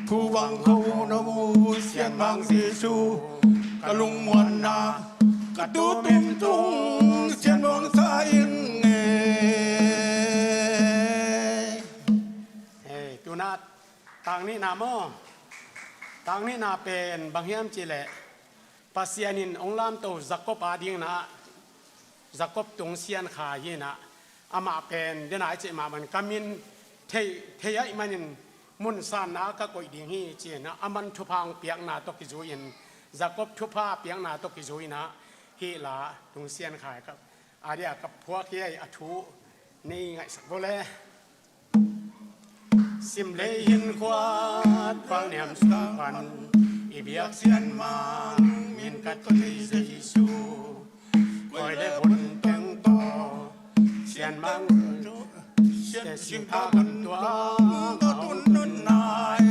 phu bang ko no mu, Sianmang Jesu ka lungmuanna, ka tu tung tung Sianmang sa i nge. Hei, tuna tang nihna maw? Tang nihna pen bang hiam cih leh, Pasian in hong lamto Jacob a dingin ah, Jacob tung Sian Kha hi in ah, amah pen dena i cih mah bangin ka min thei, thei ahih manin mun sanna ka koih ding hi ci in ah, aman thupha hong piakna tawh kizui in, Jacob thupha piakna tawh kizui in ah, hih la tung Sian Kha ka, a dia ka phuak hi a thu nei ngaihsak vo le. Sim lei hin khua tual niam sung pan, i biak Sianmang min ka thei Jesu. Koi le hun teng tawh Sianmang, Sian singtang tuang a hun tun nai.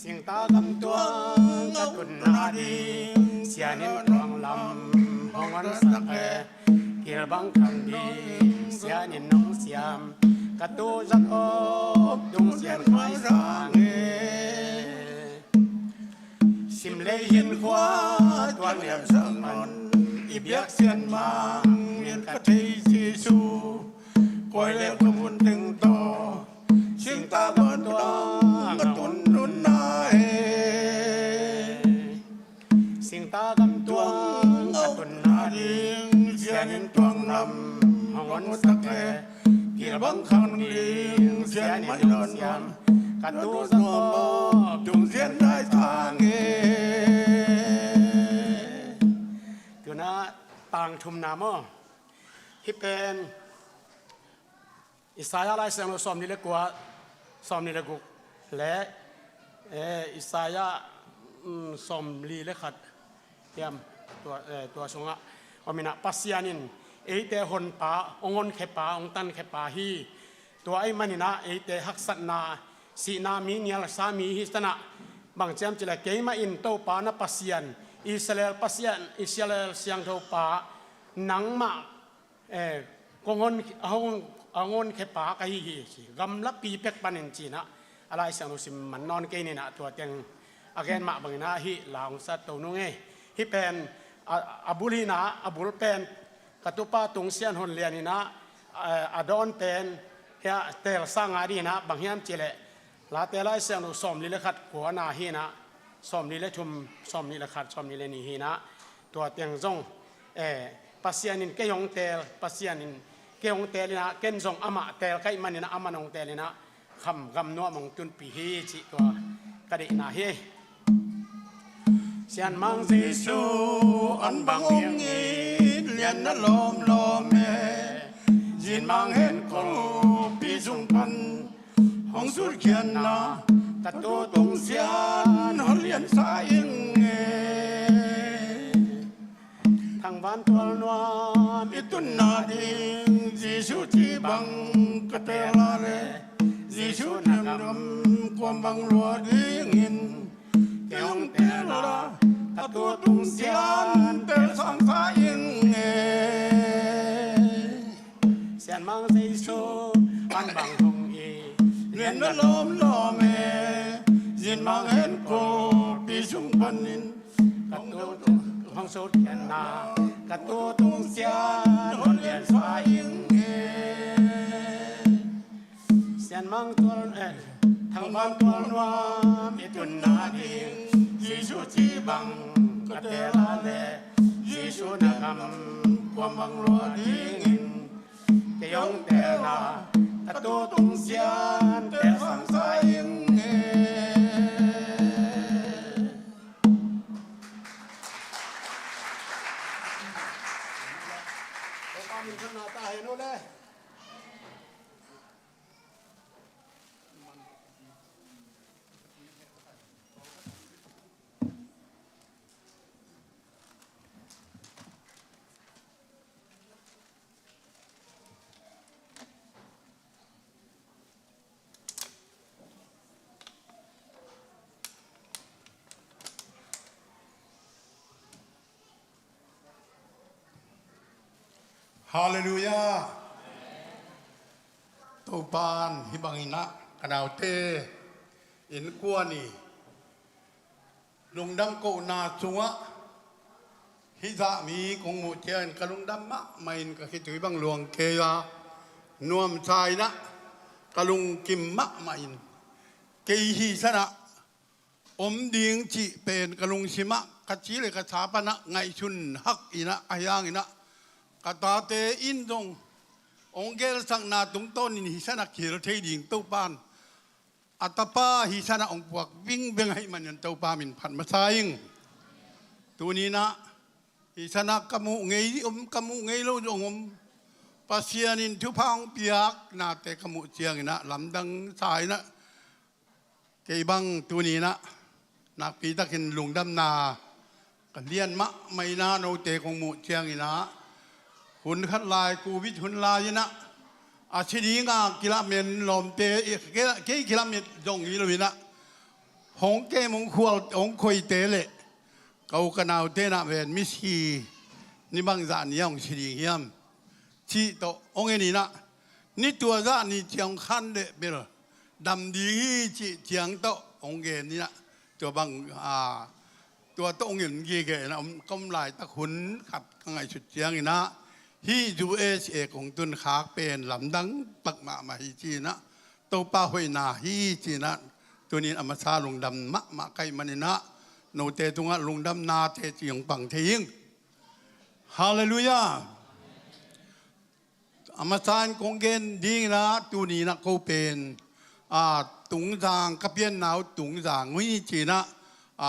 Singtang tuang a tunna ding, Sian in tuang lam hong honsak e. Kilbang khang ding Sian in hong siam, ka tu Jacob tung Sian Kha i sang e. Sim lei hin khua tual niam sung pan, i biak Sianmang min ka thei Jesu. Koi le kua mun teng tawh singtang tuang a hun tun nai. Singtang tuang a tunna ding, Sian in tuang lam hong honsak e. Kilbang khang ding Sian in hong siam, ka tu Jacob tung Sian Kha i sang e. Tuna tang thumna maw? Hih pen Isaiah Lai Siangtho sawmnih le kua, sawmnih le guk le, eh, Isaiah, mm, sawmli le khat hiam, tua, eh, tua sungah om in ah, Pasian in eite honpa, hong honkhepa, hong tankhepa hi. Tua ahih manin ah eite haksatna, sihna mi, nialsa mi hi san ah, bang ci hiam cih leh, keimah in Topa na Pasian, Israel Pasian, Israel Siangtho Pa, nangmah, eh, kong hon, a hong, a hong honkhepa ka hi hi ci. Gamlapi pek panin ci in ah, a Lai Siangtho sim man nawn kei ning in ah, tua teng a gen mah bangin ah hih la hong sat to nung e. Hih pen a, a bul hi in ah, a bul pen ka tupa tung Sian hon lian in ah, eh, a dawn pen hia teel sang a ding in ah, bang hiam cih leh, Late Lai Siangtho sawmli le khat kuana hi in ah, sawmli le thum, sawmnih le khat, sawmnih le nih hi in ah, tua teng zong, eh, Pasian in kei hong teel, Pasian in kei hong teel in ah, ken zong amah teel ka hih manin ah, aman hong teel in ah, kham gam nuam hong tunpih hi cih tua ka deihna hi. Sianmang Jesu an bang hong it lian na lawmlawm e, Sianmang hen khuapi sung pan hong sutkhiatna, ka tu tung Sian hon lian sa ing e. Thangvan tual nuam i tunna ding Jesuh ci bang ka teel a le, Jesuh na gam kuam bang lua dingin kei hong teel a, ka tu tung sian teel sangsa ing e. Sianmang Jesuh an bang hong i lian na lawmlawm e. Zinmang hen ko pi sung panin ka tu tung hong sut kian na, ka tu tung sian hong lian sa ing e. Sianmang tual, eh, thangvan tual nuam i tunna ding Jesuh ci bang ka teel a le, Jesuh na gam kuam bang lua dingin kei hong teel a, ka tu tung sian teel sangsa ing e. Halleluiah. Topa'n hih bangin ah ka naute innkuan i lungdam kohna sungah hih zah mi kong muh ciangin ka lungdam mahmah in, ka khitui bang luang kei a, nuamsa in ah ka lungkim mahmah in, kei hih sanah om ding cih pen ka lungsimah ka ci le ka sa panah ngaihsun hak in ah, ahi hangin ah ka tate in zong hong gelsakna tungtawnin hih sanah kihel thei ding Topa'n a tapa hih sanah hong puak vingveng ahih manin Topa min phat masa ing. Tuni in ah hih sanah ka muh ngei om, ka muh ngei lo zong om, Pasian in thupha hong piak nate ka muh ciangin ah lamdang sa in ah, kei bang tuni in ah nakpi takin lungdamna ka lian mahmah in ah, note kong muh ciangin ah, hun khat lai, Covid hun lai in ah, a si dinga kilamen lawmte, kei kilamen zong hi lo in ah, hong kem hong khual hong khoite le ka u ka naute in ah ven misi ni bangzah ni a hong si ding hiam cih tawh hong en in ah, ni tua zah ni ciang khan leh bel dam ding hi cih ciang tawh hong gen in ah, tua bang, a, tua tawh hong en gige in ah, om, ka om laitak hun khat ka ngaihsut ciangin ah, hih U S A kong tun khak pen lamdang tak mahmah hi ci in ah, Topa hoihna hi ci in ah, tuni in a masa lungdam mahmah ka hih manin ah, note tungah lungdamna teci hong pang thei ing. Halleluiah. A masa in kong gen ding in ah, tuni in ah ko pen, a, Tungzang, ka pianna uh Tungzang uh hi ci in ah, a,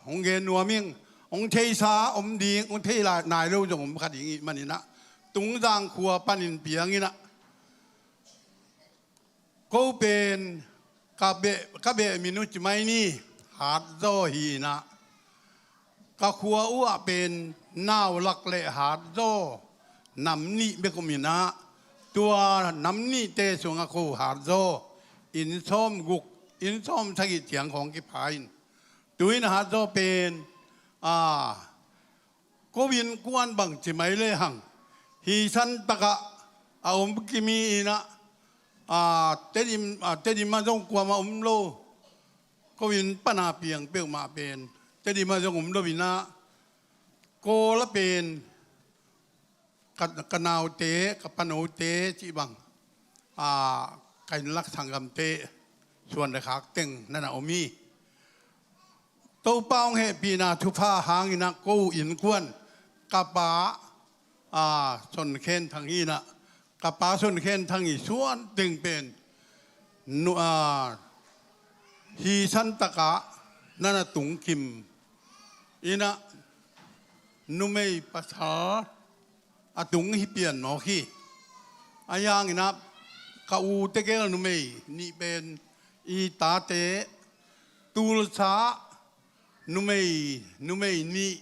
hong gen nuam ing. Hong theisa om ding, hong thei lai nai lo zong om kha ding ahih manin ah, Tungzang khua panin piang in ah, ko pen ka beh, ka beh min uh ci mai ni, Hatzaw hi in ah, ka khua uh ah pen nau lak le hatzaw nam nih bek om in ah, tua nam nihte sungah ko Hatzaw inn sawmguk, inn sawmsagih ciang khawng kipha in, tu in Hatzaw pen, a, ko innkuan bang ci mai lehang, hih santakah a om kim hi in ah, a, Tedim, a, Tedim ah zong kuamah om lo, ko inn pana piang peuhmah pen Tedim ah zong om lo in ah, Kawl ah pen ka, ka naute, ka panote cih bang, a, ka innlak sanggamte suan le khak teng na na om hi. Topa hong hehpihna thupha hangin ah ko innkuan, ka pa, a, Son Khen Thang hi in ah, ka pa Son Khen Thang i suan teng pen nu, a, hih santakah na na tungkim in ah, numei pasal a tung hi pian mawk hi. Ahi hangin ah ka u tegel numei nih pen i tate Tulsa numei, numei nih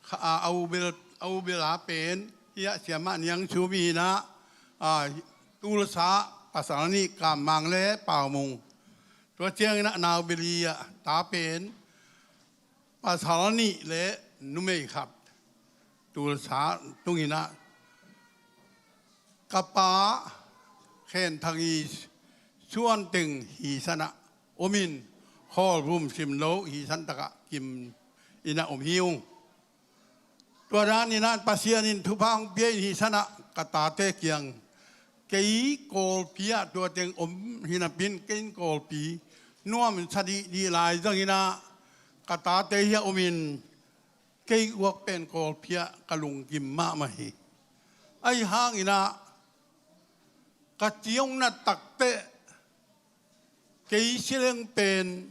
kha, a, a u bel A u bel a pen hiah Siamah Niang Sumi in ah, a, Tulsa pasal nih, Kam Mang le Pau Mung. Tua ciangin ah nau bel hi ah, ta pen pasal nih le numei khat. Tulsa tungin ah ka pa Khen Thang i suan teng hi san ah om in, Khawl Vum Sim Lo hi san takah kim in ah om hi ung. Tua dan in ah Pasian in thupha hong pia in hi san ah ka tate kiang, kei Kawlpi ah tua teng om hi napi in, kei in Kawlpi nuam in sa dihdih lai zangin ah ka tate hiah om in, kei guak pen Kawlpi ah ka lungkim mahmah hi. Ahi hangin ah ka ci hong nat takteh kei si leng pen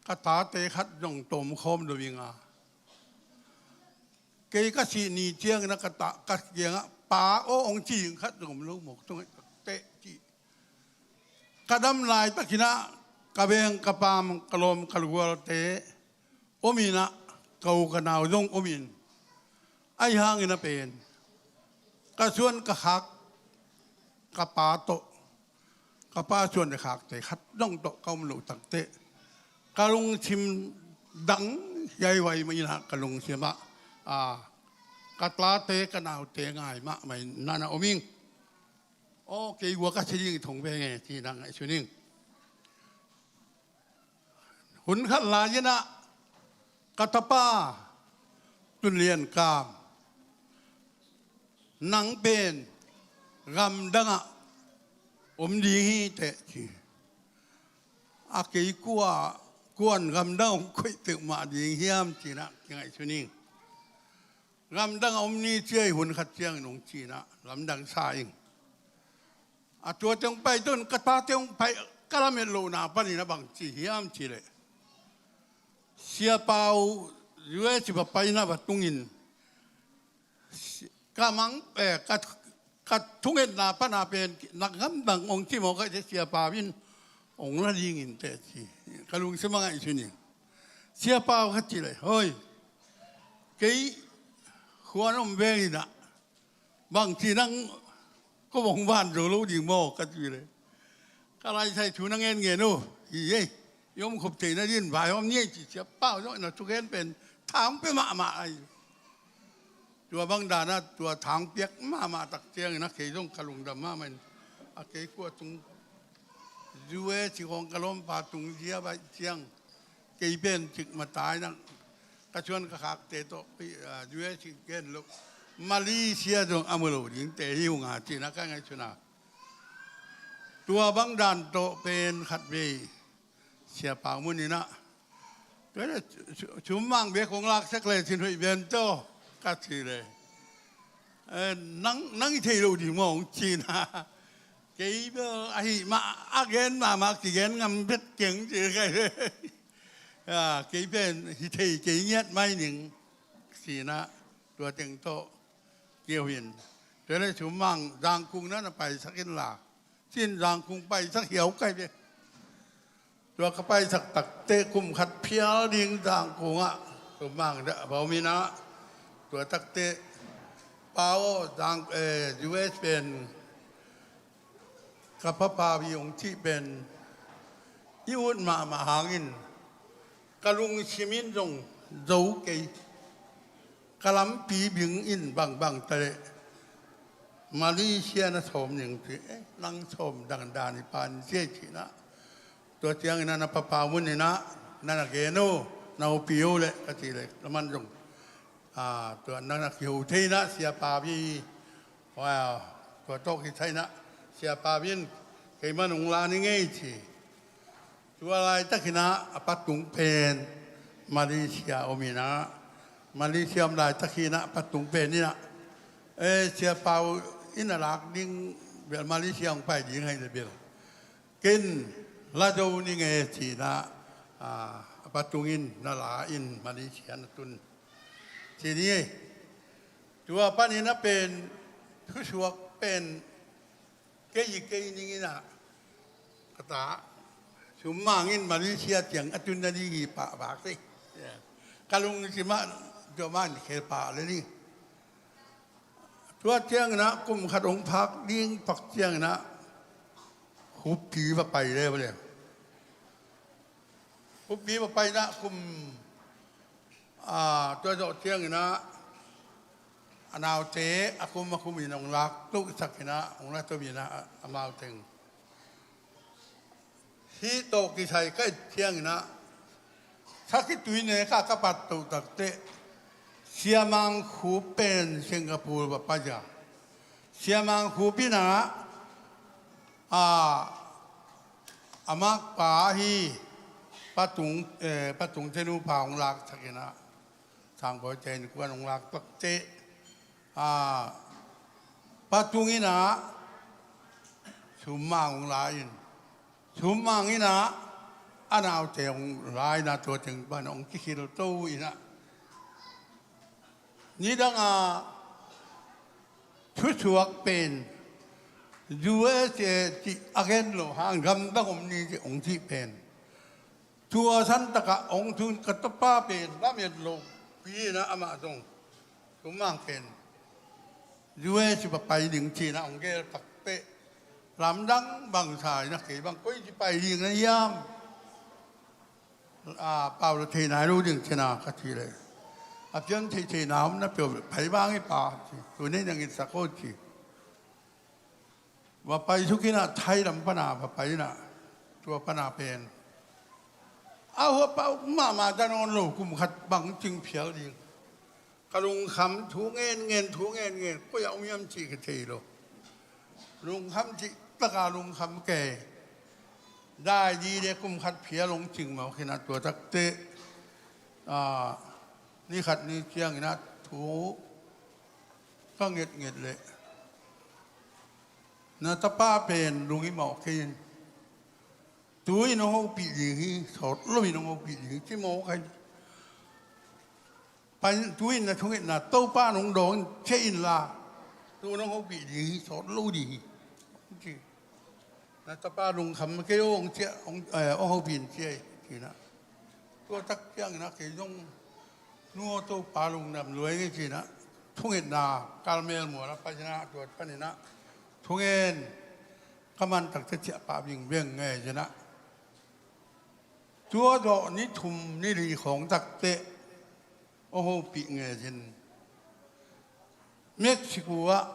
ka tate khat zong tawm khawm lo ing a, kei ka sih ni ciangin ah ka ta, ka kiangah pa aw hong ci ding khat zong om lo maw, tung takteh ci. Ka dam laitakin ah ka veng ka paam, ka lawm ka lualte om in ah, ka u ka nau zong om in, ahi hangin ah pen ka suan ka khak ka pa tawh, ka pa suan le khakte khat zong tawh ka om loh takteh ka lungsim dang hiaihuai mah in ah ka lungsim ah, a, ka tate ka naute ngai mahmah in na na om ing. Aw, kei guak ka si ding thong ve nge ci-in ah ngaihsun ing. Hun khat lai-in ah ka tapa Tun Lian Kam, nang pen gamdang ah om ding hi teh ci. A, kei kua, kuan gamdang hong koih peuhmah ding hiam ci-in ah kingaihsun ing. Gamdang a om ni ci ei, hun khat ciangin hong ci-in ah lamdang sa ing. A, tuate hong pai tun ka tate hong pai, ka lamet lohna panin ah bang ci hiam cih leh, Sia Pau U S va pai in ah va tungin, si-, ka mang, eh, ka, ka thungetna pan a pen na gamdang hong ci maw ka ci, Sia Pau in hong la ding in teh ci. Ka lungsim ah ngaihsun ing. Sia Pau ka cih leh, hoi, kei khuan om ve in ah, bang ci nang ko hong van zo lo ding maw ka cih leh, ka laisai thu na ngen ngen uh hi ei, i om khop theihna dingin vaihawm ni ei ci. Sia Pau zong na thugen pen tha hong pia mahmah ahi. Tua bang dan ah tua tha hong piak mahmah tak ciangin ah kei zong ka lungdam mahmah in, a, kei kua tung, U S khawng ka lawmpa tung zia baih ciang, kei pen cik mata in ah ka suan ka khakte tawh, a, U S gen lo, Malaysia zong a mu lo dingte hi ung a ci-in ah ka ngaihsun a. Tua bang dan tawh pen khatvei Sia Pau mun in ah, tua leh, su-, summang bek kong laksak lecin hoih ven tawh ka cih leh, eh, nang, nang i thei lo ding maw hong ci-in ah, kei bel ahih mah a gen mahmah kigen ngam vet keng ci ka hi. A, kei pen hi thei kei ngiat mai ning ci-in ah tua teng tawh kiho in. Tua leh summang Zangkung na na paisak inla, ci-in Zangkung paisak hiau kai ve. Tua ka paisak takteh kum khat phial ding Zangkung ah summang dah va om in ah, tua takteh, Pau aw, Zang, eh, U S pen ka papa wi hong cih pen i ut mahmah hangin ka lungsim in zong zo kei, ka lampi bing in bangbang ta leh Malaysia na sawm ning ci. Eh, nang sawm dang dan i pan sia ci-in ah, tua ciangin ah na papa mun in ah na na gen uh, na upi uh leh ka cih leh, na man zong, a, tua na na kiho thei in ah Sia Pau wi, tua tawh kisai in ah Sia Pau in kei man hong la ning ei ci. Tua laitakin ah a patung pen Malaysia om in ah, Malaysia om laitakin ah a patung pen in ah, eh, Sia Pau in a lak ding bel Malaysia hong pai ding ahih leh bel ken la zo ning e ci-in ah, a, a patung in na la in Malaysia na tun ci ni. Tua panin ah pen thusuak pen kei hi kei ning in ah, ka ta, summang in Malaysia ciang a tun nading hi pah vak hi. Ka lungsim ah Tua man khel pah le ni. Tua ciangin ah kum khat hong phak ding pak ciangin ah Khupi va pai le va le. Khupi va pai na kum, a, tua zawh ciangin ah a naute a kum a kum in hong lak tohsak in ah hong la tom in ah amau teng. Hih tawh kisai ka et ciangin ah Sakhi tui nek ah ka pat toh takteh Sia Mang Khup pen Singapore va pai a. Sia Mang Khup in ah, a, a makpa hi Pa Tung, eh, Pa Tung te nupa hong laksak in ah Sangbawi te innkuan hong lak takteh, a, Pa Tung in ah Sum Mang hong la in, Sum Mang in ah a naute hong la in ah tua teng pan hong kikhil to in ah nidang a thusuak pen U S A cih a gen loh hang gamdang om ni cih hong cih pen. Tua santak ah hong tun ka tapa pen lam et lopi in ah amah zong Sum Mang pen U S va pai ding ci in ah hong gel takteh lamdang bangsa in ah kei bang koi ci pai ding na hiam? A, pau la thei nai lo ding ci in ah ka cih leh a pian thei thei na om na peuh pai bang hi pa ci, tu nei nang in sak aw ci. Va pai suk in ah Thai lam pan ah va pai in ah tua pan ah pen a hua pau mahmah ta nawn lo kum khat bang cing phial ding. Ka lungkham thu ngen ngen thu ngen ngen koi ah om hiam cih ka thei lo. Lungkham cih tak a lungkham kei. Dai di le kum khat phial hong cing mawk in ah tua takteh, a, ni khat ni ciangin ah thu ka ngetnget leh na tapa pen lung i mawk kei in. Tu-in hong hopih ding hi, sawt lo-in hong hopih ding hi, ci mawk kei. Pai in, tu-in na thungetna Topa in hong dawng in, ciah inla, tu-in hong hopih ding hi, sawt lo ding hi, ci. Na tapa lungkham kei aw, hong ciah, hong, eh, hong hopih in ciah hi, ci in ah. Tua tak ciangin ah kei zong nu aw Topa lungdam lua ing e ci in ah thungetna Carmel mual ah pai in ah tua panin ah thungen ka man takteh ciah pah vingveng nge ci in ah tua zawh ni thum ni li khawng takteh aw hopih nge ci in Mexico ah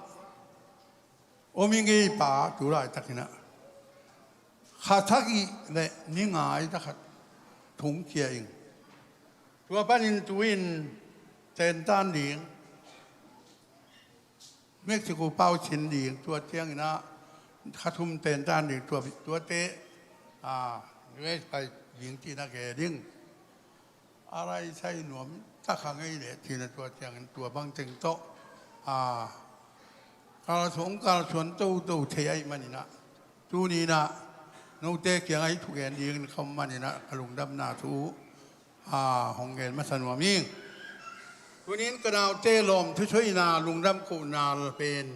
om ing e pa tu laitakin ah kha sagih le ni nga-a khat thung cia ing. Tua panin tu-in tentan ding, Mexico pau cin ding, tua ciangin ah kha thum tentan ding, tua, tuate, a, U S pai ding cih na gen ding. A laisai nuam tak kha ngei leh cih na tua ciangin tua bang teng tawh, a, kalsuan, kalsuan toto thei ahih manin ah tuni-in ah note kiangah hih thugen dingin ka om manin ah ka lungdamna thu, a, hong gen masa nuam ing. Tuni-in ka naute lawm thusuihna lungdam kohna pen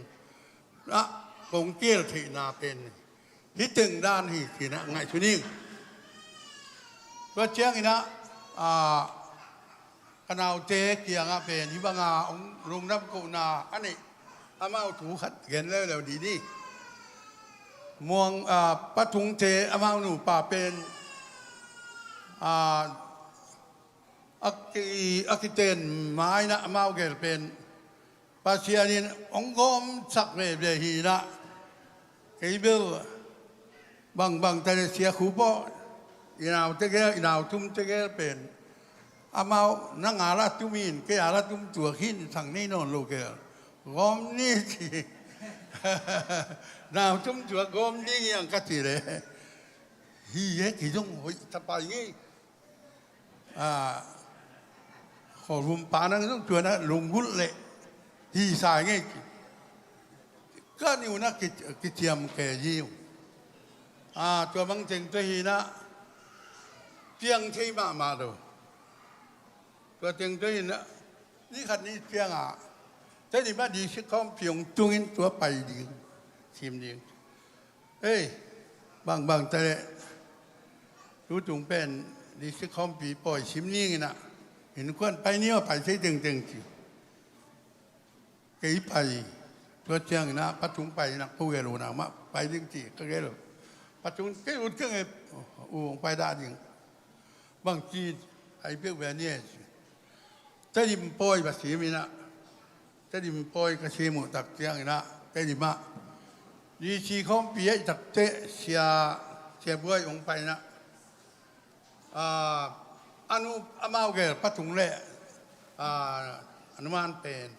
ah kong kial theihna pen hih teng dan hi ci-in ah ngaihsun ing. Tua ciangin ah, a, ka naute kiangah pen hih banga hong lungdam kohna a neih amau thu khat gen leuleu dih ni. Muang, a, Pa Tungte amau nupa pen, a, a ki, a kiten ma-in ah amau gel pen Pasian in hong gawmsak veve hi-in ah kei bel bangbang ta leh Sia Khup aw, i nau tegel, i nau tum tegel pen amau nang a la tum in, kei a la tum tuak hi-in sang nei nawn lo gel. Gawm ni ci. Nau tum tuak gawm ni ngiang ka ci leh hi e, kei zong hoih tapai ngei. A, khualvumpa nang zong tua na lunggulh leh hi sa ngei ci. Ka niu na ki, kiciam kei hi uh. A, tua bang teng tua hi-in ah piang thei mahmah lo. Tua teng tua hi-in ah ni khat ni ciangah Tedim ah district khawmpi hong tungin tua pai ding, sim ding. Ei, bangbang ta leh tu tung pen district khawmpi pawi sim ning in ah Innkuan pai ni aw, pai thei tengteng ci. Kei pai, tua ciangin ah Pa Tung pai in ah, ko gel uh na mah pai ding ci ka gel uh. Pa Tung kei ut keng e, u hong pai dah ding. Bang ci, ai peuh ve ni e ci. Tedim pawi va sim in ah, Tedim pawi ka sim uh tak ciangin ah, Tedim ah D C khawmpi ahih tak teh Sia, Sia Buai hong pai in ah, a, a nu, amau gel Pa Tung le, a, a numan pen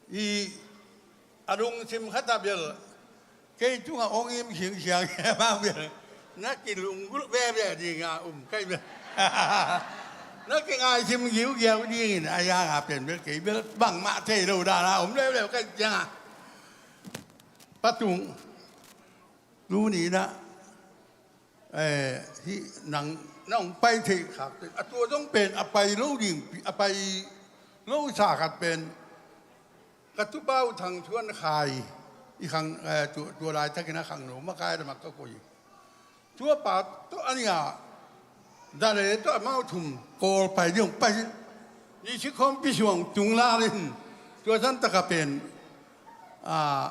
i, a lungsim khat ah bel kei tungah hong im khiangkhiang, amau bel na kilunggulh veve ding a um kei bel. Na kingaisim giugiau dingin a, yang a pen bel kei bel bangmah thei lo dan a om leuleu kei ciangah, Pa Tung, tuni in ah, eh, hih nang, nang hong pai theih khak pen, a tua zong pen a pai lo ding, a pai lo sa khat pen ka tupa uh Thang Thuan Khai, i khang, eh, tua, tua laitakin a khangno makai lamah ka koih. Tua pa tawh a nih a, Dale tawh amau thum Kawl pai ding hong pai hi. Ni si khawmpi suang tung lal in, tua zan takah pen, a,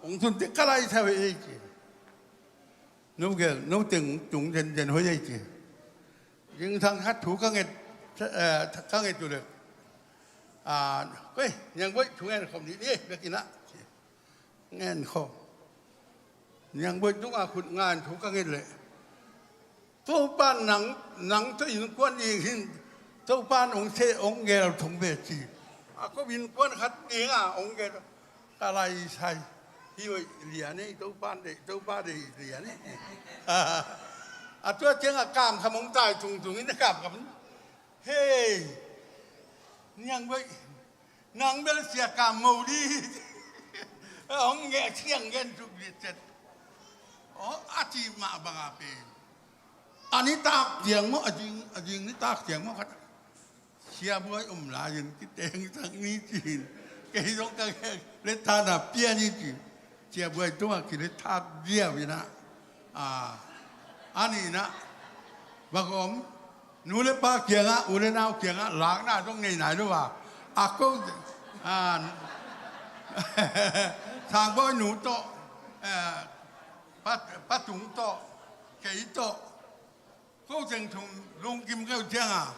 hong tun teh ka lai sa ve ei ci. No gel, no teng tung zenzen hoih ei ci. Ding Thang khat thu ka nget, eh, ka nget uh leh, a, koi, Niang Buai thu ngen khawm ni, ni, bek in ah ci. Ngen khawm. Niang Buai tungah khut ngan thu ka nget leh, Topa nang, nang tawh innkuan ding hin, Topa in hong seh, hong gel thong ve ci. A ko innkuan khat ding a hong gel. Ka lai sai. Hi hoih lian ei, Topa deih, Topa deih lian ei. A tua ciangah Kam Kham hong tai tungtung in, Kam Kham in, hei, Niang Buai, nang bel Sia Kam mo di. Hong ngen, siang ngen tuk di cet. Aw, a ci mah bang a pen, a nitak ciang maw, a ding, a ding nitak ciang maw khat, Sia Buai om lai-in kiteng sak ni ci-in, kei zong ka letthak na pia ni ci. Sia Buai tungah kiletthak ziau in ah, a, a nih in ah, va gawm, nu le pa kiangah, u le nau kiangah lakna zong nei nai lo a, a ko, a, Sang Bawi nu tawh, eh, Pa, Pa Tung tawh, kei tawh, ko teng thum lungkim kei uh ciangah,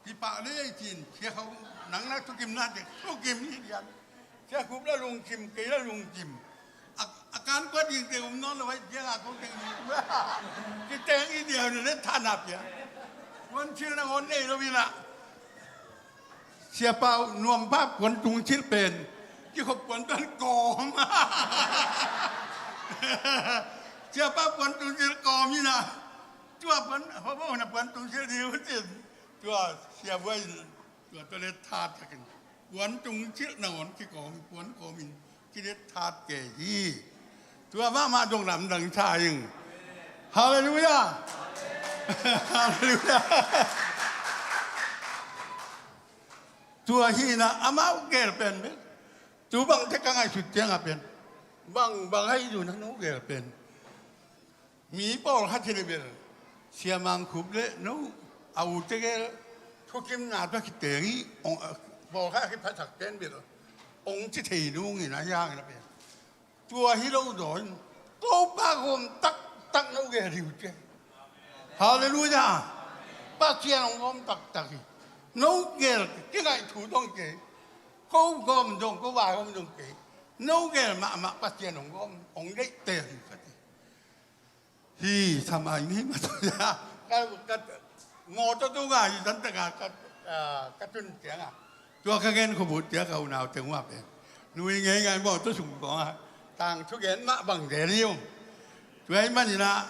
kipah lei ei ci-in, sia kho, nang na thukim na teh thukim hi lian. Sia Khup la lungkim, kei la lungkim. A, a kan kuat ding teng om nawn lo ei ciangah, ko teng thum kiteng hi lian, letthak na pia. Puansilh nangawn nei lo in ah. Sia Pau, nuam pa puan tungsilh pen kikhop puan pen kawm. Sia Pau puan tungsilh kawm in ah, tua puan, ho bo na puan tungsilh ding uh cin. Tua Sia Buai in, tua tua letthak takin, puan tungsilh nangawn kikawm, puan kawm in kiletthak kei hi. Tua mahmah dong lamdang sa ing. Halleluiah. Halleluiah. Tua hi in ah amau gel pen bel, tu bangte ka ngaihsut ciangah pen, bang, bang ahi zong a no gel pen, mi pawlkhat hi leh bel, Sia Mang Khup le no, a ute gel thukimna tawh kiteng hi, ong, pawlkhat a kiphasak pen bel, ong ci thei nung in a, yang in a pen. Tua hi lo dawn, Topa gawm taktak no gel hi uh ci. Halleluiah. Pasian hong gawm taktak hi. No gel kingaih thu dong kei. Ko gawm dong, ko vai gawm dong kei. No gel mahmah Pasian hong gawm, hong deihtel hi ka ci. Hi, sama i ngei ma tua. Ka, ka, mawtaw tungah hi, zan taka ka, ah, ka tun ciangah, tua ka gen khop uh ciang ka unau teng uh a pen, nui ngeingai mawtaw sung kawngah tangthu gen mah bang gen hi ung. Tua ahih manin ah,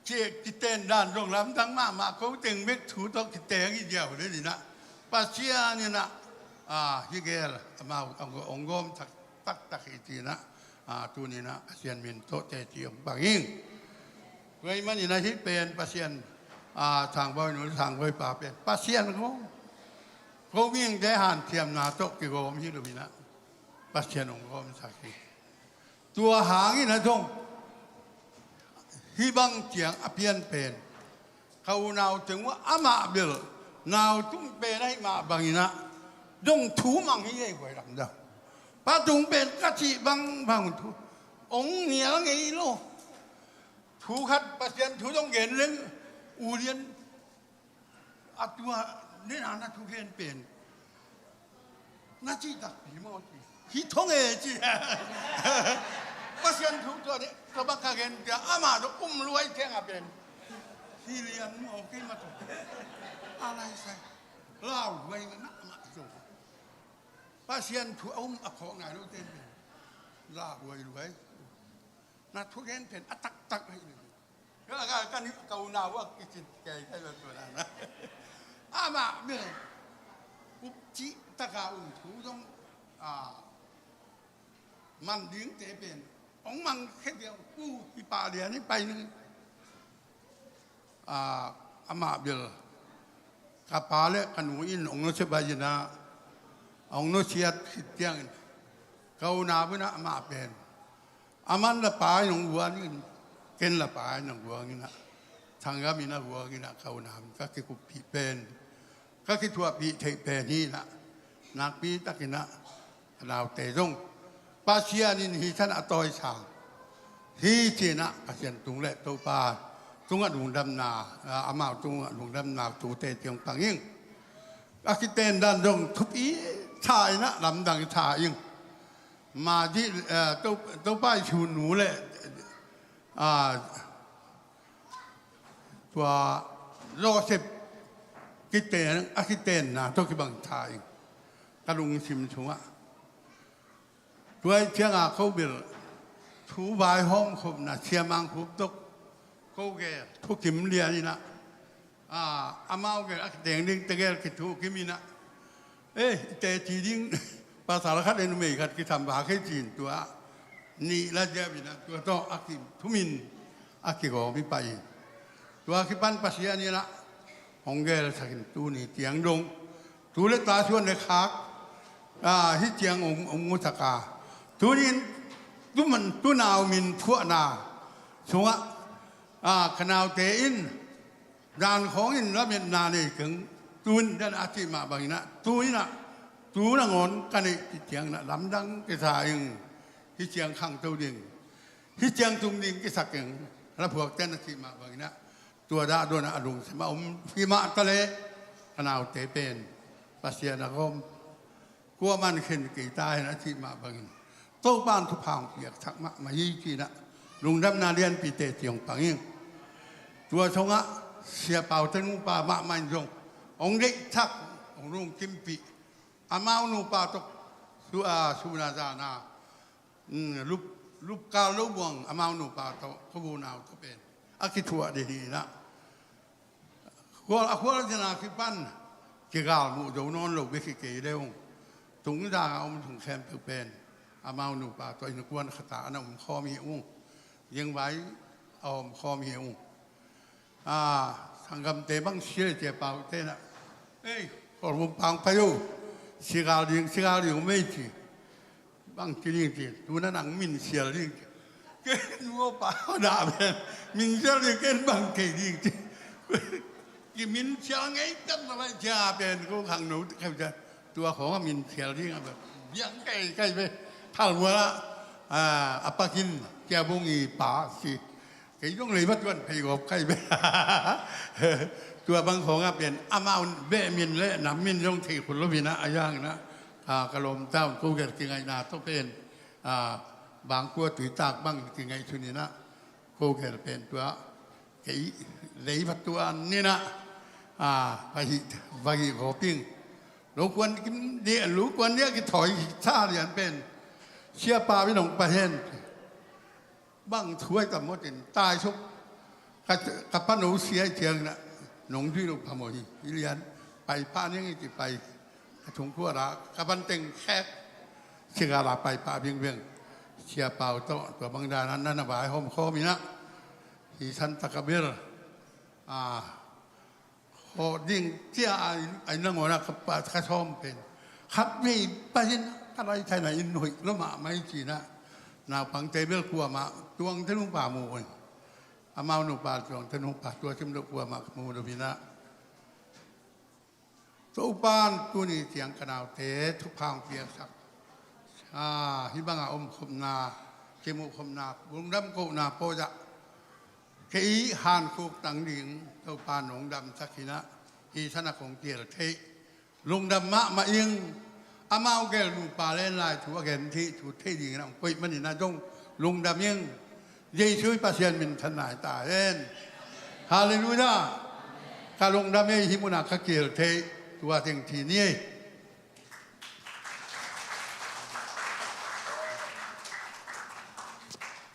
ci, kiten dan zong lamdang mahmah, ko teng bek thu tawh kiteng hi ziau le ni in ah, Pasian in ah, ah, hi gel amau hong gawm tak, taktak hi ci in ah, ah, tuni in ah Pasian min tawh teci hong pang ing. Tua ahih manin ah hih pen Pasian, ah, Sang Bawi nu, Sang Bawi pa pen Pasian gawm, ko mihingte hanciamna tawh kigawm hi lo in ah, Pasian hong gawmsak hi. Tua hangin ah zong hih bang ciang a pian pen, Ka unau teng uh amah bel nau tung pen ahih mah bangin ah dong thu mang hi ei, guai lamdang. Pa tung pen ka cih bangbang thu ong nial ngei lo. Thu khat Pasian thu dong gen leng, U Lian, a tua nena na thugen pen na cih takpi maw ci. Hi thong e ci. Pasian thu tua deh, tua bang ka gen pia, amah dong um luai teng a pen. Hi lian maw kei ma tua. A lai sai. Lau luai mah mah zo. Pasian thu a um a khawk nai lo ten pen. Lau luai luai. Na thugen pen a taktak ahi. Ka, ka, ka ni, ka unau a kicin kei, kei lo tua na. Amah bel upcih taka um thu zong, a, man dingte pen ong mang khe dia, u, hi pa lian hi pai ning. A, amah bel ka pa le ka nu in ong nusia bai in ah, ong nusiat khit ciangin ka unau in ah amah pen aman la pa in ong guan in, ken la pa in ong guan in ah, sanggam in ah guan in ah, ka unau in ka kikuppih pen, ka kithuahpih theih pen hi in ah, nakpi takin ah ka naute zong Pasian in hi san a tawisang hi ci in ah, Pasian tung le Topa tungah lungdamna, a, amau tungah lungdamna tute ciang pang ing. A kiten dan zong thupi tha in ah lamdang tha ing. Ma di, eh, To-, Topa i su nu le, a, tua Joseph kiten, a kitenna tawh kibang tha ing. Ka lungsim sungah tua i cianga ko bel thu vaihawm khopna siamang khup tok ko gel thukim lian in ah, a, amau gel a kiteng ding tegel kithukim in ah, eh, i teci ding pasal khat le numei khat kisam va kei cin tua nih la ziap in ah, tua tawh a kithumin a kigawm i pai in. Tua kipan Pasian in ah hong gelsakin tuni ciang dong tu le ta suan le khak, a, hi ciang ong, ong musak a. Tunin tuman tunau min phuahna sungah, a, ka naute in dan khawngin lametna nei keng, tun dan a cih mah bangin ah, tu in ah, tu nangawn ka neih ci ciangin ah lamdang kisa ing. Hi ciang khangto ding, hi ciang tung ding kisa keng, laphuakten a cih mah bangin ah, tua dah dawn a lungsim a om hi mah ta leh, ka naute pen Pasian a gawm, kuaman khen kei ta hen a cih mah bangin, Topan thupha hong piaksak mahmah hi ci in ah, lungdamna lianpite ciang pang ing. Tua sungah Sia Pau te nupa mahmah in zong hong deihsak, hong lungkimpih, amau nupa tawh su-, a, suna zana, mm, lup, lupkal lo buang amau nupa tawh, ko unau tawh pen a kithuah ding hi in ah, khual, a khual zina kipan kigal muh zo nawn lo bek hi kei le ung. Tungzang a om sung khempeuh pen amau nupa tawh innkuan khat ah a na om khawm hi ung. Zingvai a om khawm hi ung. A, sanggamte bang sia le Sia Pau te in ah, ei, Kawlvum pang pai o, sigal ding, sigal ding om ei ci. Bang ci ding ci, tu in ah nang minsial ding ci. Ken nu aw pa aw dah pen minsial ding, ken bang kei ding ci. Kiminsial ngei tam na lai cia pen ko khangno kheu cia. Tua khawng a minsial ding a, biang kei kei ve. Phalvual ah, a, a pakin cia bung i pa si. Kei zong lei va tuan phei gawp kai ve. Tua bang khawng a pen amau beh min le nam min zong thei khun lo in ah, a yang in ah, a, ka lawmta un ko gel kingaihna tawh pen, a, bangkua tuitak bang kingaih thun in ah, ko gel pen tua kei lei va tuan in ah, a, va hih, va hih gawp ing. Lo kuan kim dia, lo kuan dia kithawi sa lian pen Sia Pau in hong pai hen. Bang thuai tam mawtin taisuk ka, ka pano sia i ciangin ah, nong duih lo phamawh hi. Hi lian, pai pah ning i ci pai. Ka thungkua la ka van teng khek, sigal a pai pah vingveng. Sia Pau tawh tua bang dan a na na vaihawm khawm in ah, hi san tak a bel, a, hawh ding cia ai, ai nangawn ah ka pa, ka sawm pen khat vei pahin ka laithaina in hoih lo mahmah i ci in ah, naupangte bel kuamah tuang te nung pa mu un. Amau nupa, Zuangte nupa, tua sim loh kuamah ka mu lo hi na. Topa'n tuni ciang ka naute thupha hong piaksak, a, hih banga omkhopna, kimuhkhopna, lungdam kohna pawi ah kei hankhuk tang ding Topa'n hong damsak hi na. Hih sana kong kial theih, lungdam mahmah ing. Amau gel nupa le lai thu a gen theih, thu theih dingin a hong koih manin a zong lungdam ing. Jesu i Pasian minthanna hi ta hen. Halleluiah. Ka lungdam ei, hih munah ka kial theih, tua teng ci ni ei.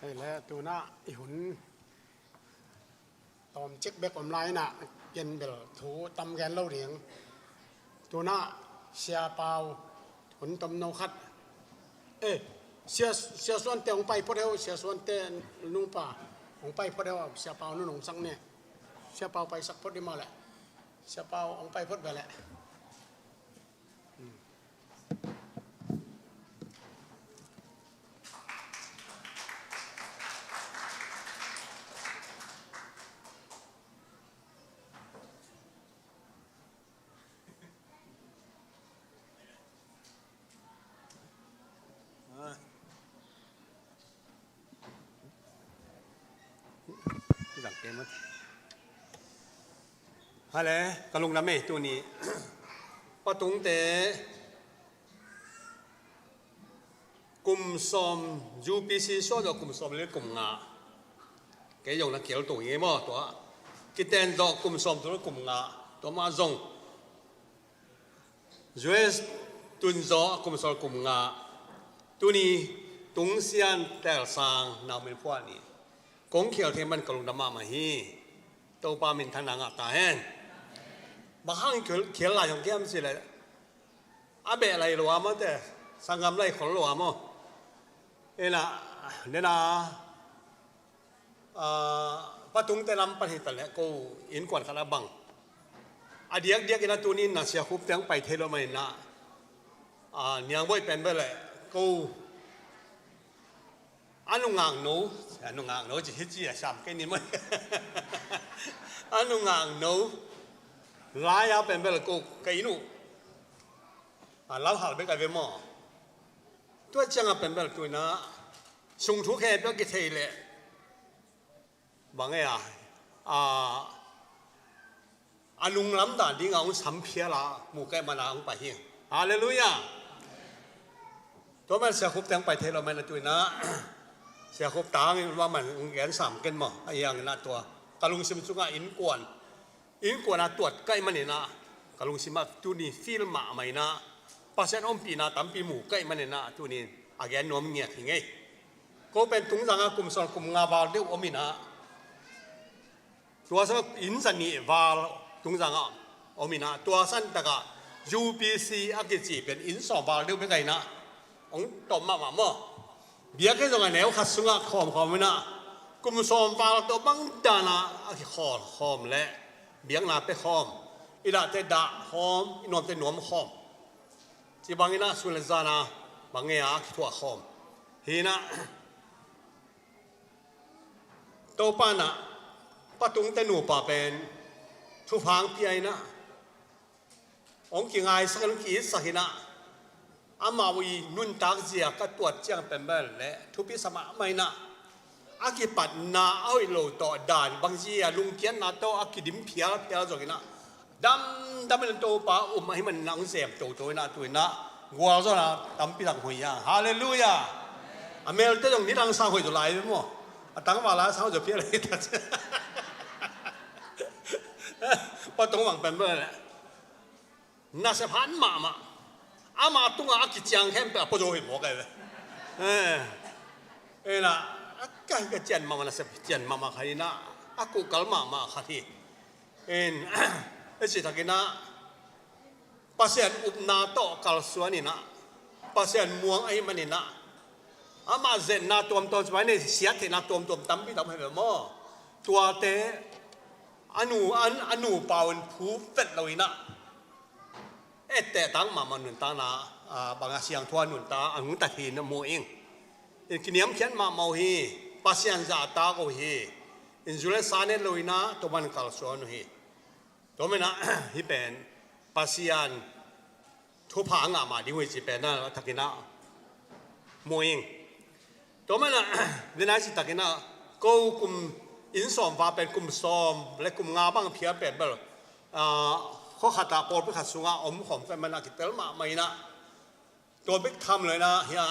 Hei le, tunah i hun tawmcik bek om lai inah, gen bel thu tam gen lo ding. Tunah Sia Pau hun tomno khat. Eh, Sia, Sia Suante hong pai phot heu, Sia Suante nupa hong pai phot heu, Sia Pau nun hong sak ni. Sia Pau paisak phot di mah leh. Sia Pau hong pai phot ve leh. Hale, ka lungdam ei tuni. Pa Tungte kum sawm, U P C suah zawh kum sawm le kum nga. Kei zong na kial tung hi maw tua. Kiten zawh kum sawm tul kum nga. Tua mah zong U S tun zawh kum sawm kum nga. Tuni Tung Sian Tel Sang nau min phuah ni. Kong khial thei man ka lungdam mahmah hi. Topa minthanna ngah ta hen. Bang hang khial, khial lai hong kiam si le. A beh lai lo a maw te. Sanggam lai khol lo a maw. Ena, nena, ah, Pa Tungte lam pan hi ta leh ko innkuan khat a bang. A diakdiak ina tuni na Sia Khup teng pai thei lo mai na. Ah, Niang Boih pen bel leh ko a nungak no, a nungak no ci hi ci a sam kei ni maw. A nungak no. Lai a pen bel ko ka inn uh. A lau hal bek a ve maw. Tua ciang a pen bel tu ina sung thu khe pek kithei leh. Bang e a, a, a nunglam dan ding a hong sam phial a, mu kei man a hong pai hi. Halleluiah. Tua man Sia Khup teng pai thei lo man a tu ina, Sia Khup tang in tua man hong gen sam ken maw, a hiang ina tua. Ka lungsim sungah innkuan. Innkuan a tuat ka hih manin ah, ka lungsim ah tuni feel mahmah in ah, Pasian ompihna tampi mu ka hih manin ah, tuni a gen nuam ngiat hi ngei. Ko pen Tungzang ah kum sawm kum nga val deuh om in ah, tua sawm inn za nih val Tungzang ah om in ah, tua san tak ah U P C a kici pen inn sawm val deuh bek a in ah, hong tawm mahmah maw. Biakinn zong a neu khat sungah khawmkhawm in ah, kum sawm val tawh bang dan a a kikhawm khawm leh biakna pia khawm, i dahte dah khawm, i nuamte nuam khawm. Ci bang in ah sun le zan a bang nge a a kithuah khawm. Hi in ah, Topa in ah Pa Tungte nupa pen thupha hong pia in ah, hong kingaisak in hong ki-itsak in ah, amau i nuntak zia ka tuat ciang pen bel leh thupi sa mahmah in ah, a kipatna a hoih lo tawh dan bang zia lungkiatna tawh a kidim phialphial zong in ah, damdam in Topa um ahih manin ah hong sem toto in ah, tu in ah gualzawhna tampi tak hong hi a. Halleluiah. A melte zong nidang sang hoih zaw lai ve maw. A tangval a sang hoih zaw phial hi ta. Pa Tung Vang pen bel leh nasep han mahmah. Ama tungah a kiciang khempeuh a pua zo hi mawk ai ve. Eh. Ena, a ka, ka cian mahmah, nasep cian mahmah khat in ah, a kuhkal mahmah khat hi. En, e ci tak in ah, Pasian upna tawh kalsuan in ah, Pasian muang ahih manin ah, amah zetna tuamtuam, ci mai nei siat theihna tuamtuam tampi tam hi ve maw. Tuate, a nu, a, a nupa un phu vet lo in ah, etteh tak mahmah nuntakna, a, bang a siangtho a nuntak a nuntak hi na mu ing. In kiniamkhiat mahmah uh hi, Pasian zahtak uh hi. In zu le sa ne lo in ah, tua man kalsuan uh hi. Tua man ah, hih pen Pasian thupha a ngah mah ding uh hi ci pen a thakin ah mu ing. Tua man ah, den a ci takin ah, ko kum inn sawm va pen kum sawm le kum nga bang phial pen bel, ah, khua khat ah pawlpi khat sungah om khawm pen man ah kitel mahmah in ah, tua bek tham lo in ah, hia,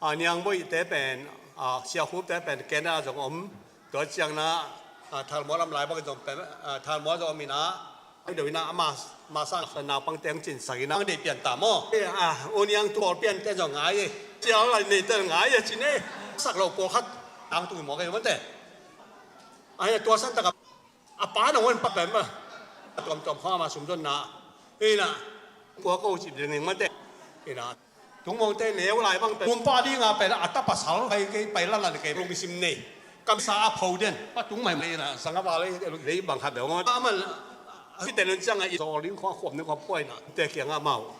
a, Niang Boih te pen, a, Sia Khup te pen Canada zong om. Tua ciang na, a, Thalmual lam lai bang zong pen, a, Thalmual zong om in ah, ai do in ah, ama, ama sang naupang teng cin sak in ah, ang dei pian ta maw. E, a, U Niang tu ol pian te zong ngai e. Sia lai nei te ngai e cin e. Sak lo pawl khat ang tu maw kei mate. Ai tua san tak a A pa nangawn pa pen mah a tuamtuam khawng ama sumzonna. Ina, kua ko cip ding ning mate. Ina, tungmawngte neu lai bang pen kumpa dinga pen a ta pasal pai kei, pai lalan kei, lungsim nei. Kamsa a pho den pa tung maimai ina, sangapa lei bang khat deuh ngawt. Aman a hite nun cianga i sawl ding khawng, a khuam ding khawng puaina te kianga mau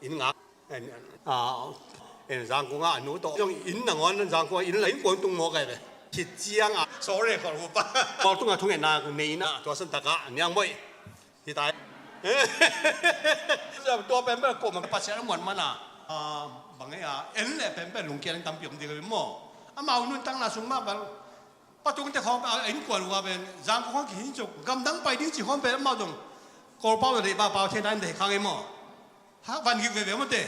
in ngak. En, en, a, en Zangkong ah a nu tawh zong inn nangawn Zangkong ah inn la innkuan tung mawk ai ve. Khit ciang a, sorry, khawl hupa. Khawl tungah thungetna nei in ah, tua san takah Niang Boih hi tai. Tua pen bel kuamah Pasian a muan man a, a, bang ei a, en le pen bel lungkiat in tampi om ding a maw. Amau nuntakna sung mah bel patungte khawng a innkuan uh a pen Zangkong khawng kihin cuk, gamdang pai ding ci khawng pen amau zong Kawlpau le Deihpau pau thei nai in dei khang ei maw. Ha, van gik veve mawte.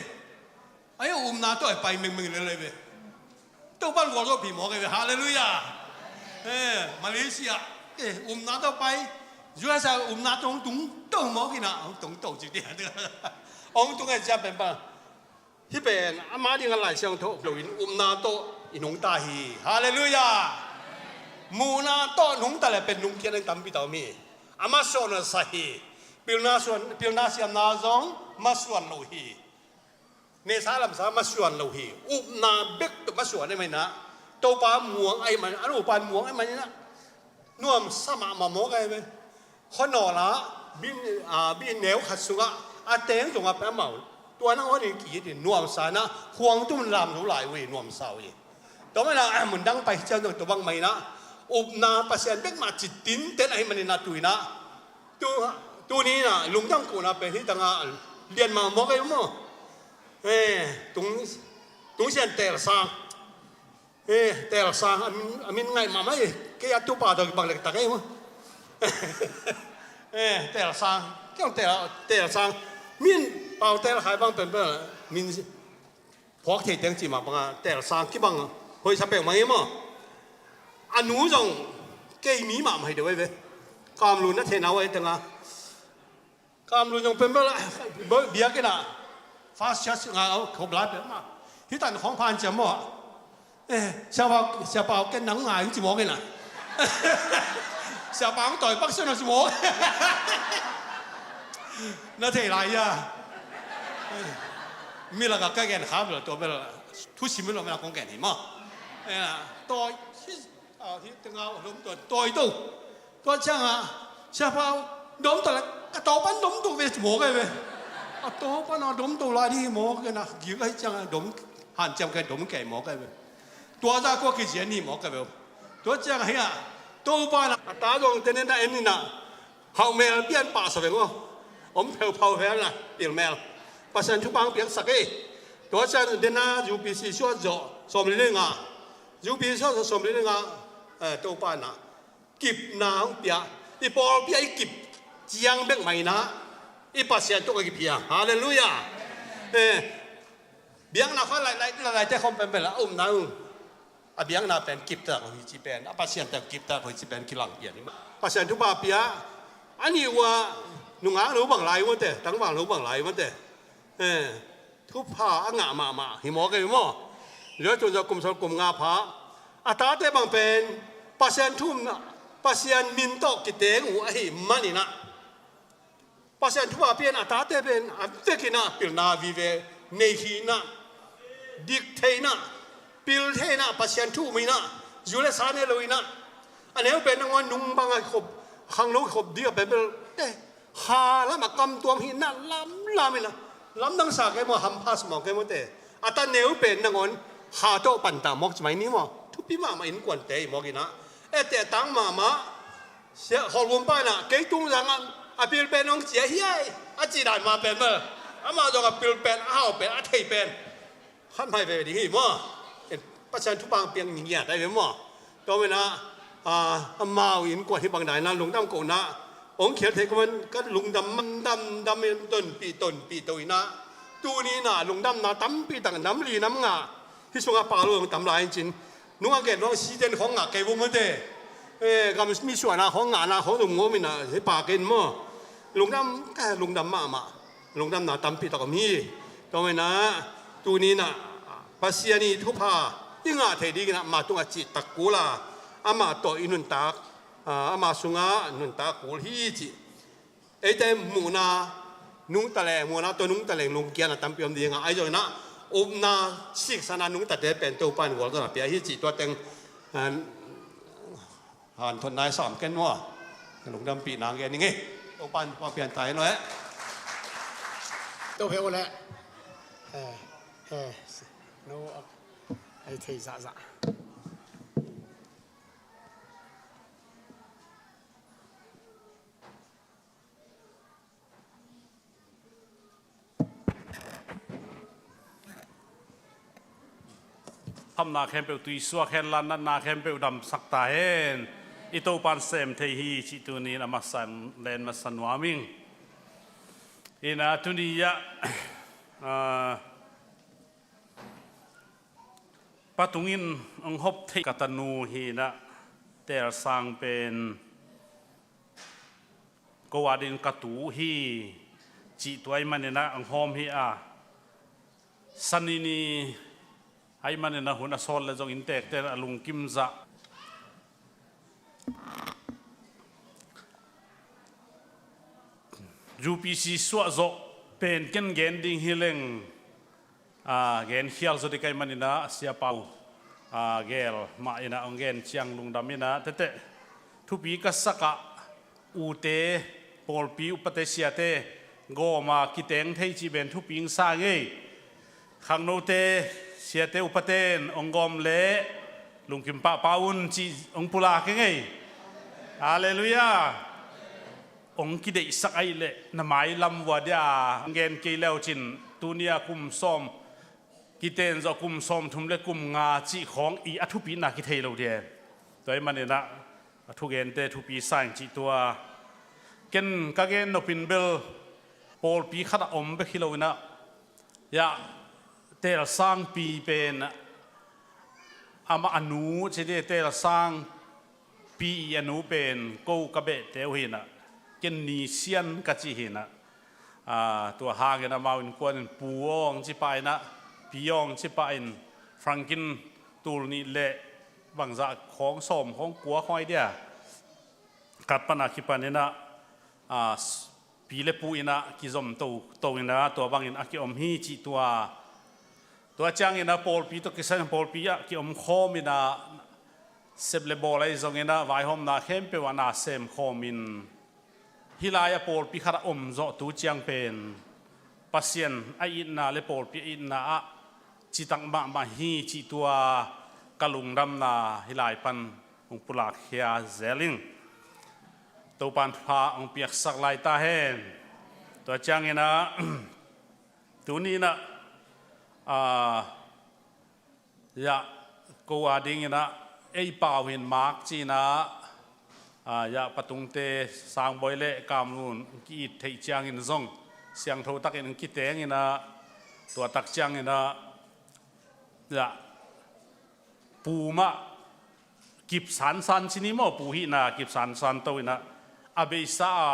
Ai, upna tawh ai pai mengmeng lelei ve. Topan gualzawhpih mawk ei ve. Halleluiah. Eh, Malaysia, eh, upna tawh pai. U S A upna tawh hong tung to mawk in ah, hong tung to cih tiah. Hong tung ei ciah pen pa. Hih pen ama dingah Lai Siangtho loin upna tawh i nungta hi. Halleluiah. Muhna tawh nungta le pen lungkiat in tampi ta om hi. A masuan a sa hi. Pilna suan, pilna siamna zong masuan lo hi. Neihsa lamsa masuan lo hi. Upna bek tawh masuan ahih manin ah, Topa muang ahih manin, a nupa muang ahih manin ah, nuamsa mahmah mawk ahi ve. Khuanawl ah, bi, a, bi neu khat sungah a teng zongah pia mau. Tua nangawn in ki-it in nuamsa in ah, khuang tum lam zo lai uh hi, nuamsa uh hi. Tua manin ah, mundang pai ciang zong tua bang manin ah, upna Pasian bek mah cih tinten ahih manin ah tu in ah, tu, tuni in ah lungdam kohna pen hih tangah lian mahmah kei maw. Eh, tung, tung sian Telsang. Eh, Telsang, a min, a min ngaih mahmah eh, kei a tupa tawh kibang lektak eh maw. Eh, Telsang, kei tel, Telsang. Min pau tel khai bang pen pen min phuak thei teng cih mah bangah Telsang kibang hoih sa peuhmah hi maw. A nu zong kei mi mahmah hi deuh ei ve. Kamlun na thei nau ei tengah. Kamlun zong pen bel biakinn ah fast charge nga khop lai pen mah. Hih tan khawng phan ciam maw. Eh, siapa, siapa ken nang ngai ci mawk in ah. Siapa ang tawi pak sian a ci mawk. Na thei lai a. Mi lakah ka gen kha bel tua bel thusim lo mela kong gen hi maw. Eh, tawi, ah, hih tengah dom tawi, tawi to. Tua ciangah siapa dom tawi lai, ka tawi pan dom tawi ve ci mawk ai ve. A tawi pan a dom tawi lai ding hi mawk in ah, gik ahi ciangah dom, hanciam kei dom kei mawk ai ve. Tua zah kua kizian hi mawk a beuh. Tua ciang ahi ah, Topa in a ta zong tene na en in ah, hauh mel pian pahsa veng aw. Om pheuphau hel na, pil mel. Pasian thupha hong piaksak ei. Tua ciang dena U P C suat zawh sawm li le nga. U P C suat zawh sawm li le nga, eh, Topa in ah kipna hong pia. I pawlpi ah i kip ciang bek mah in ah, i Pasian tungah kipia. Halleluiah. Eh, biakna kha lailai, lailai te khawm pen bel a um nang. A biakna pen kiptak lo hi ci pen, a Pasian pen kiptak lo hi ci pen kilang pian hi mah. Pasian thupha pia, a nih uh ah nungak lo bang lai uh mate, tangval lo bang lai uh mate. Eh, thupha a ngah mahmah hi mawk ei maw. Zua tun zua kum sawm kum nga pha. A tate bang pen Pasian thu-um, Pasian min tawh kiteng uh ahih manin ah, Pasian thupha pian a tate pen a vekin ah pilna vive nei hi in ah, dik thei in ah, pil thei in ah, Pasian thu-um in ah, zu le sa ne lo in ah, a neu pen nangawn nung bangah khop, khangno khop ding a pen bel te, kha lamah kamtuam hi in ah, lamlam in ah, lamdang sa kei maw, hampha sa mawk kei maw te. A ta neu pen nangawn kha tawh panta mawk ci mai ni maw. Thupi mahmah innkuante hi mawk in ah, E tehtak mahmah. Sia Khawl Vum pa in ah kei tung zangah a pil pen hong ci a hiai a cih dan mah pen bel, amah zong a pil pen, a hau pen, a thei pen khat mai veve ding hi maw. Pasian thupha piang ni ngiat ai ve maw. Tua manin ah, ah, amau innkuan hih bang dan in ah lungdam kohna hong khial thei kei man, ka lungdam man, dam dam in tonpih tonpih to in ah, tuni in ah lungdamna tampi tak nam li nam nga hih sungah pau lo tam lai in cin, nung a gen hong siten khong ngah kei vum mate. Eh, gam mi suahna khong ngahna khong zong ngawm in ah hih pa ken maw. Lungdam, ka lungdam mahmah. Lungdamna tampi tak om hi. Tua manin ah tuni in ah Pasian i thupha i ngah thei dingin ah amah tungah cihtak kul a, amah tawh i nuntak, ah, amah sungah nuntak kul hi cih eite muhna nungta leng, muhna tawh nungta leng lungkiatna tampi om ding a, ahi zongin ah upna siksana nungtate pen Topa in gualzawhna pia hi cih tua teng, ah, hanthotna i sam ken maw. Lungdampihna gen ing ei. Topa in thupha pian ta hen aw eh. To phei uh leh. Eh, eh, no, ai thei zahzah. Phamna khempeuh tuisuak hen la, natna khempeuh damsak ta hen. I Topa in sem thei hi cih tuni in a masa in len masa nuam ing. Ina tuni ah, ah, patungin hong hop thei ka tanu hi in ah, Telsang pen ko a ding ka tu hi cih tua ahih manin ah hong hawm hi a, Sani ni ahih manin ah hun a sawt leh zong inntekte in a lungkim zah. U P C suah zawh pen ken gen ding hi leng, a, gen khial zaw ding ka hih manin ah, Sia Pau, a, gel mah in ah hong gen ciang lungdam in ah, tete thupi ka sak ah, ute, pawlpi upate siate gawm a kiteng thei cih pen thupi hong sa ing ei. Khangnote, siate upate in hong gawm leh lungkim pahpah un cih hong pulak ing ei. Halleluiah. Hong kideihsak ahih leh na mailam vua dia hong gen kei le uh cin, tuni a kum sawm, kiten zawh kum sawmthum le kum nga cih khawng i a thupina kithei lo dia. Tua ahih manin ah a thugente thupi sa ing cih tua. Ken ka gen nop in bel pawlpi khat ah om bek hi lo in ah, ya, Telsangpi pen amah a nu ci ding, Telsang Pi i a nu pen ko ka behte uh hi in ah, ken Ni Sian ka ci hi in ah, a, tua hangin amau innkuan in Pu Awng ci pah in ah, Pi Awng ci pah in, Frankin tul nih leh bangzah khawng, sawm khawng, kua khawng ai dia, khat pan a kipan in ah, a, pi le pu in ah kizom toto in ah tua bangin a kiom hi cih tua. Tua ciangin ah pawlpi tawh kisai pawlpi ah kiom khawm in ah, sep le bawl ahi zongin ah vaihawmna khempeuh ah na sem khawm in, hih lai ah pawlpi khat ah om zawh tu ciang pen Pasian a itna le pawlpi a itna ah citak mahmah hi cih tua ka lungdamna hih lai pan hong pulakkhia zel ing. Topa'n pha hong piaksak lai ta hen. Tua ciangin ah, tuni in ah, a, ya, ko a dingin ah, ei pau hin Mak ci in ah, a, ya, Patungte Sangbawi le Kamlun ki-it theih ciangin zong siangtho takin kiteng in ah, tua tak ciangin ah, ya, pu mah kip sansan ci ni maw, pu hihna kip sansan to in ah, a beisa a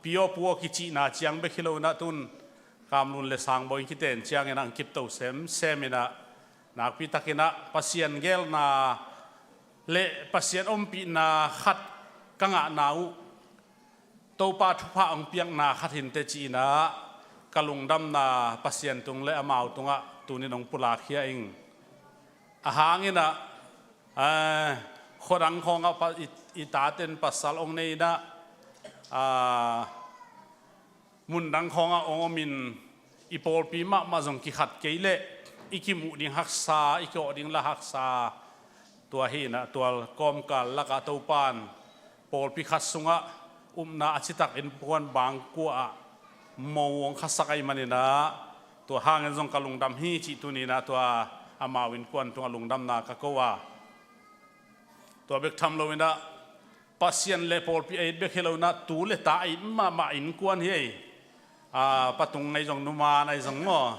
Pi aw Pu aw kicihna ciang bek hi lo in ah, tun Kamlun le Sangbawi kiten ciangin ah hong kip to semsem in ah, nakpi takin ah Pasian geelna le Pasian ompihna khat ka ngahna uh, Topa thupha hong piakna khat hi inteh ci in ah, ka lungdamna Pasian tung le amau tungah tuni in hong pulakkhia ing. A hang in ah, eh, khuadang khawng ah pa, i, i taten pasal hong nei in ah, a, mundang khawng ah hong om in, i pawlpi mahmah zong kikhat kei leh i kimuh ding haksa, i kiawh ding lah haksa, Tua hi inah tua kawmkal lakah Topan pawlpi khat sungah upna a citak innkuan bangkua ah mo hong khasak ahih maninah tua hangin zong ka lungdam hi cih tuni inah tua amau innkuan tungah lungdamna ka ko a, tua bek tham lo inah Pasian le pawlpi a it bek hi lo inah tu le ta a it mahmah innkuan hi ei. A, patung ahi zong, numan ahi zong maw,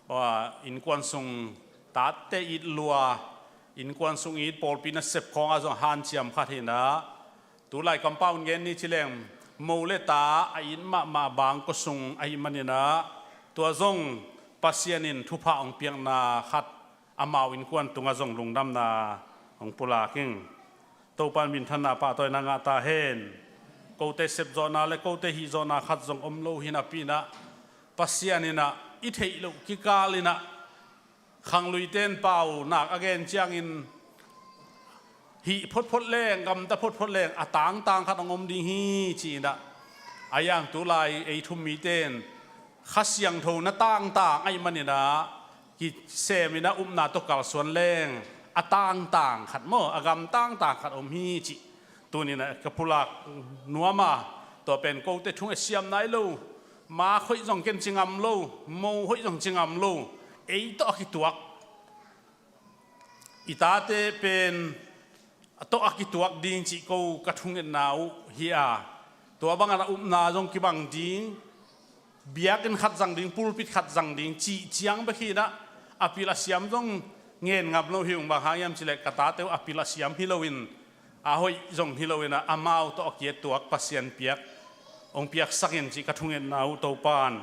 a, innkuan sung tate it lua, innkuan sung it pawlpi nasep khawngah zong hanciam khat hi inah, tulai kampau in gen ni ci leng mo le ta a it mahmah bangkua sung ahih maninah tua zong Pasian in thupha hong piakna khat amau innkuan tungah zong lungdamna hong pulak ing. Topan minthanna pahtawina ngah ta hen. Kote sepzawhna le kote hihzawhna khat zong om lo hi napi inah Pasian inah i theih loh kikal inah khangluite in paunak a gen ciangin hih photphot leng, gamta photphot leng a tangtang khat hong om ding hi ci inah, a yang tulai ei thu mite in Kha Siangtho na tangtang ahih maninah kisem inah upna tawh kalsuan leng a tangtang khat maw, a gam tangtang khat om hi cih tuni inah ka pulak nuam a, tua pen kote thunget siam nai lo, mak hoih zong ken ci ngam lo, mo hoih zong ci ngam lo, ei tawh a kituak i tate pen tawh a kituak ding cih ko ka thungetna uh hi a, tua bangin a upna zong kibang ding, biakinn khat zang ding, pulpit khat zang ding cih ciang bek hi inah a pil a siam zong ngen ngam lo hi ung. Bang hang hiam cih leh ka tate uh a pil a siam hi loin, a hoih zong hi lo inah amau tawh a kituak Pasian piak hong piaksak in cih ka thungetna uh Topan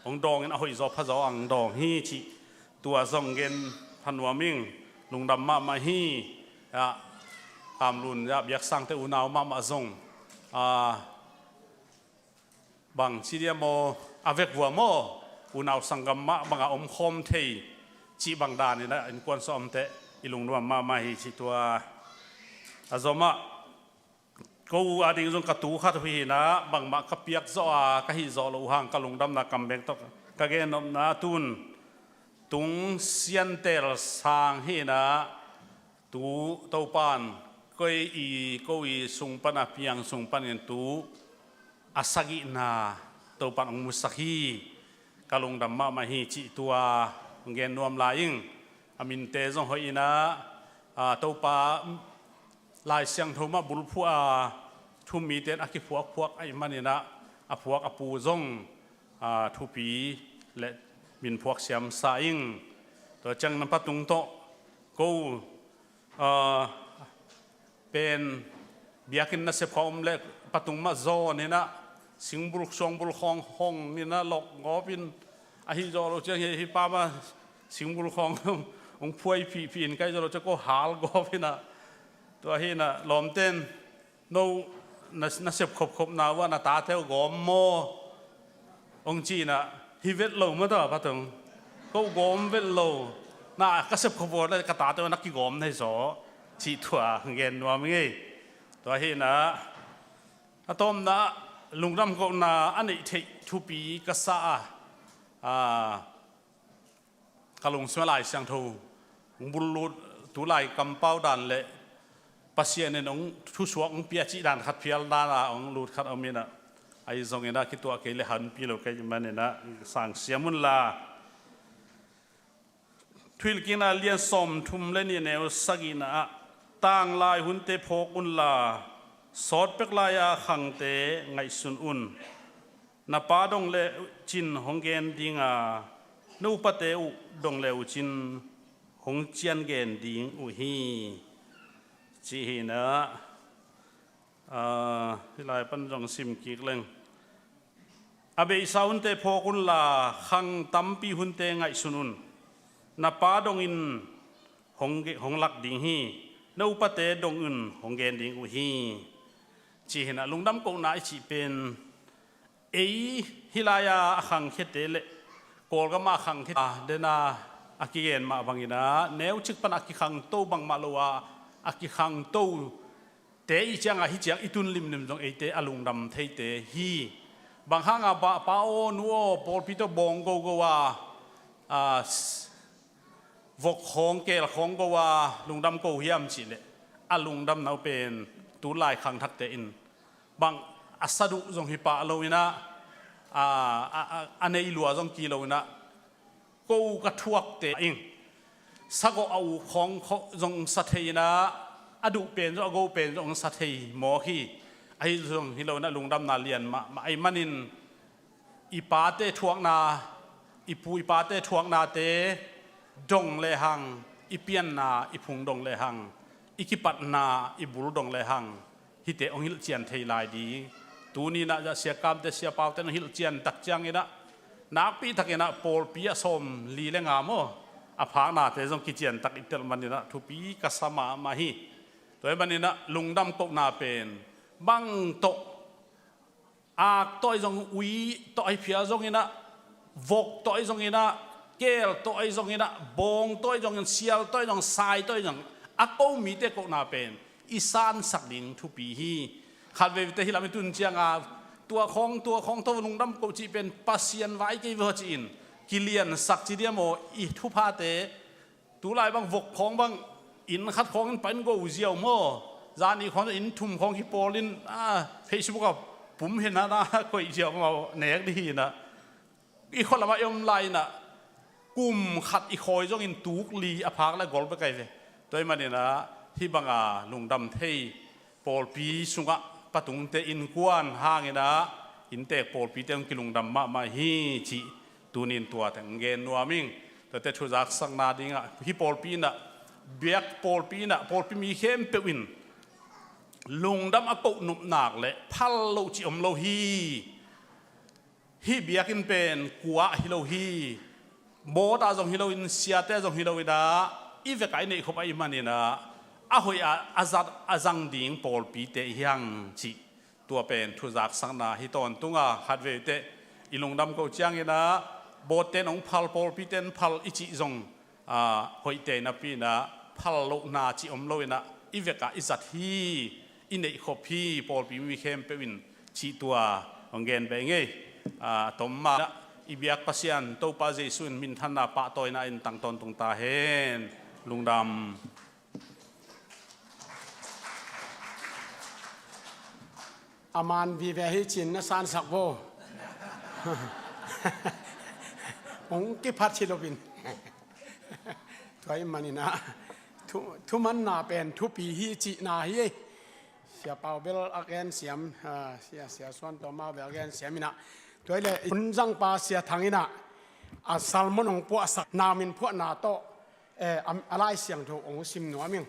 hong dawng in a hoih zaw pha zaw ang dawng hi cih tua zong gen pha nuam ing. Lungdam mahmah hi. A, Kamlun a biaksangte unau mahmah zong, a, bang ci dia maw, a vekvua maw, unau sanggam mah bangah om khawm thei cih bang dan inah innkuan sawm teh i lungnuam mahmah hi cih tua a zomah. Ko ading zong ka tu khat uh hi inah bangmah ka piak zawh a ka hih zawh loh uh hang ka lungdamna kam bek tawh ka gen nopna tun Tung Siantel Sang hi inah tu Topan koi i ko i sung pan a piang sung panin tu a sagihna Topan hong musak hi. Ka lungdam mahmah hi cih tua hong gen nuam lai ing. A minte zong hoih inah, a, Topa Lai Siangtho mah bulphuh a thu mite in a kiphuakphuak ahih maninah a phuak a pu zong, a, thupi le min phuak siamsa ing. Tua ciang na patung tawh ko, a, pen biakinn nasep khawng om le patung mah zawn inah singbul suangbul khawng hong inah lawk gawp in, ahi zaw lo ciang hi, hi pa mah singbul khawng hong phuai phihphih in kai zaw lo ciang ko hal gawp inah, tua hi inah lawmte in no na, na sep khopkhopna uh ah na tate uh gawm maw? Hong ci inah hi vet lo maw tua patung. Ko gawm vet lo. Na ka sep khop uh ah ka tate uh na kigawm na hi zaw cih tua gen nuam ing ei. Tua hi inah a tawpna lungdam kohna a neih theih thupi ka sa a, a, ka lungsim ah Lai Siangtho hong bul lut, tulai kampau dan le Pasian in hong thusuak hong pia cih dan khat phial dan a hong lut khat om inah, ahi zong inah kituah kei le hanpi lo ka hih man inah sang siam un la. Thuhilhkikna lian sawmthum le nih, neu sagihna ah, tanglai hunte phawk un la, sawtpek lai-a khangte ngaihsun un. Na pa dong le cin hong gen ding a, na upate uh dong le uh cin hong cian gen ding uh hi, ci hi inah, a, hih lai pan zong sim kik leng. A beisa hunte phawk un la, khang tampi hunte ngaihsun un. Na pa dongin hong ge-, hong lak ding hi. Na upate dongin hong gen ding uh hi, ci hi inah. Lungdam kohna i cih pen ei hih lai-a a khangkhiate le Kawlgam ah a khangkhia dena a kigen mah bang inah neucik pan a kikhangto bangmah lo a, a kikhangto te i ciangah hih ciang i tun limlim zong eite a lungdam theite hi. Bang hangah bah pa aw nu aw pawlpi tawh bawng gogo a, a, s-, vok khawng, keel khawng ko a lungdam ko hiam cih leh, a lungdamna uh pen tulai khangthakte in bang a saduh zong hi pah lo in ah, a, a, a, a nei lua zong ki lo in ah, ko ka thuakte ing, sagawh a uk khawng zong sa thei in ah, a duh pen zong, a go pen zong sa thei mawk hi. Ahi zong hi lo in ah lungdamna lian mahmah ahih manin, i pate thuakna, i pu i pate thuaknate dong lehang, i pianna i phung dong lehang, i kipatna i bul dong lehang, hihte hong hilhcian thei lai ding. Tuni in ah Sia Kamte, Sia Paute hong hilhcian tak ciangin ah, nakpi takin ah pawlpi a sawmli le nga maw, a phaknate zong kician tak i telh manin ah thupi ka sa mahmah hi. Tua ahih manin ah lungdam kohna pen bang tawh, ak tawh ahi zong, ui tawh ahi phial zongin ah, vok tawh ahi zongin ah, keel tawh ahi zongin ah, bawng tawh ahi zongin, sial tawh ahi zong, sai tawh ahi zong, a ko mite kohna pen i sansak ding thupi hi. Khatveivei te hih lam i tun ciang a, tua khawng, tua khawng tawh lungdam ko cih pen Pasian vai kei ve ci-in kiliansak ci diam aw, i thuphate. Tulai bang vok khawng bang inn khat khawng in pan go ziau maw? Zani khawng inn thum khawng kipawl in, ah, Facebook ah pum hen ah na koih ziau maw, nek dih hi in ah. I khua lamah i om lai in ah, kum khat i khawi zongin tuk li a phak le gol bek ahi ve. Tua ahih manin ah hih banga lungdam thei pawlpi sungah patungte innkuan hangin ah inntek pawlpite hong kilungdam mahmah hi cih tunin tuate hong gen nuam ing. Tuate thuzaksakna dingah hih pawlpi in ah, biak pawlpi in ah, pawlpi mi khempeuh in lungdam a koh nop nak leh phal loh cih om lo hi. Hih biakinn pen kua hi lo hi. Bawta zong hi loin, siate zong hi loin ah, i vekah i neihkhop ahih manin ah, a hoih a, a zat a zang ding pawlpite hi hang cih, tua pen thuzaksakna hi tawntung a, khatveite i lungdam ko ciangin ah, bawtte in hong phal, pawlpite in phal i cih zong, ah, hoihte napi in ah, phal lohna cih om lo in ah, i vekah i zat hi, i neihkhop hi, pawlpi mi khempeuh in cih tua hong gen beh ing ei. Ah, tom mah in ah, i biak Pasian Topa Jesuh in minthanna pahtawina in tang tawntung ta hen. Lungdam. A man vive hi cin na sansak vo. Hong kiphat hi lo in. Tua ahih manin ah, thu, thumanna pen thupi hi cihna hi. Sia Pau bel a gen siam, ah, Sia, Sia Suan tawh amau bel a gen siam in ah. Tua hi leh hun zangpa Sia Thang in ah, a sermon hong puahsak, nau min phuahna tawh, eh, a, a Lai Siangtho hong sim nuam ing.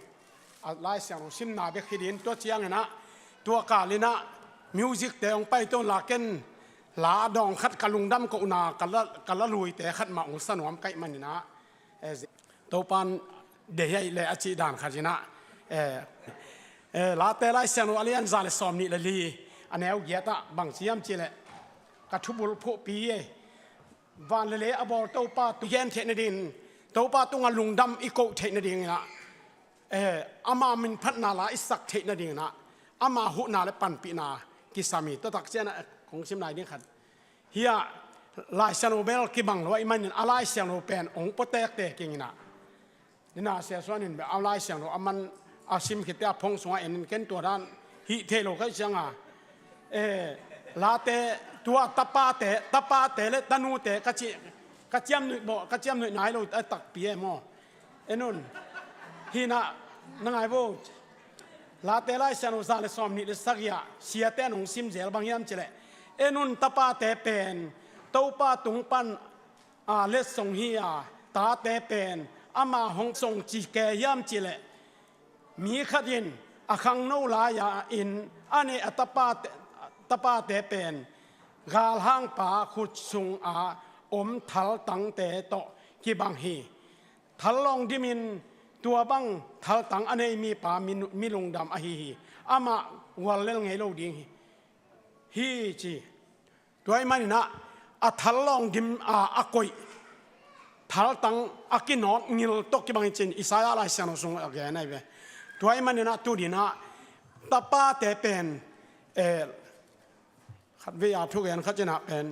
A Lai Siangtho simna bek hi ding, tua ciangin ah, tua kal in ah, music te hong pai to la, ken la dawng khat, ka lungdam kohna, ka la, ka la luite khat mah hong sa nuam ka hih manin ah, eh, Topa'n deih hi leh a cih dan khat in ah, eh, eh, Late Lai Siangtho a lian za le sawmnih le li, a neu giat ah bang ci hiam cih leh, ka thubul phuhpi e, van le lei a bawl Topa tung gen theih nadingin, Topa tungah lungdam i koh theih nadingin ah, eh, ama min phatna la i sak theih nadingin ah, ama huhna le panpihna kisam hi. Tua tak ciang ah kong sim lai ding khat hi a, Lai Siangtho bel kibang lo ahih manin a Lai Siangtho pen hong puatektek ing in ah. Nina Sia Suan in bel a Lai Siangtho a man a sim khit teh a phone sungah en in, ken tua dan hih thei lo ka hih ciang a, eh, Late, tua tapate, tapate le tanute ka ci, ka ciamnuih bawh, ka ciamnuih nai lo a takpi e maw. En un. Hi in ah, na ngai vo. Late Lai Siangtho za le sawmnih le sagih ah, Siate in hong sim zel bang hiam cih leh, en un, tapate pen Topa tung pan a letsong hi a, tate pen ama hong song ci kei hiam cih leh, mi khat in a khangno lai-in a neih a tapate, tapate pen galhangpa khut sungah om thaltangte tawh kibang hi. Thal lawng dimin tua bang thaltang a nei mipa mi, mi lungdam ahi hi. Amah guallel ngei lo ding hi, hi ci. Tua ahih manin ah, a thal lawng dim a, a koih thaltang a kinawt ngil tawh kibang hi ci-in Isaiah Lai Siangtho sung a gen ahi ve. Tua ahih manin ah, tuni in ah tapate pen, eh, khatvei a thugen khat ci-in ah pen,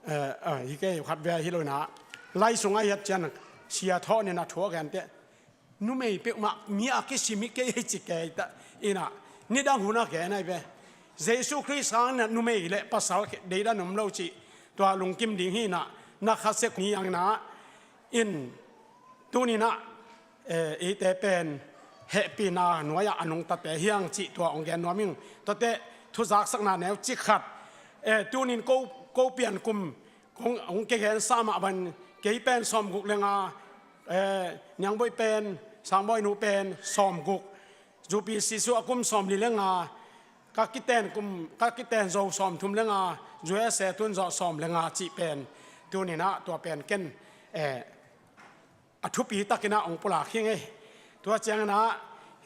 eh, eh, hi kei, khatvei hi lo in ah, lai sung a hiat ciang Sia Thawh nin a thu a gen teh, numei peuhmah mi a kisim hi kei hi ci kei ta. Inah nidang hun a gen ahi ve. Jesu Khrist hangin ah numei le pasal deihdan om lo cih tua lungkim ding hi inah, na khasia ni ang inah. In tuninah, eh, eite pen hehpihna nuai-ah a nungtate hi ang cih tua hong gen nuam ing. Tuate thuzaksakna neu cik khat, eh, tunin ko, ko pian kum kong, hong kigensa mah bang, kei pen sawmguk le nga, eh, Niangbawi pen, Sangbawi nu pen sawmguk, Zupi Sisu a kum sawmli le nga, ka kiten kum, ka kiten zo sawmthum le nga, U S A tun zawh sawm le nga cih pen tuninah tua pen ken, eh, a thupi takinah hong pulak hi ngei. Tua cianginah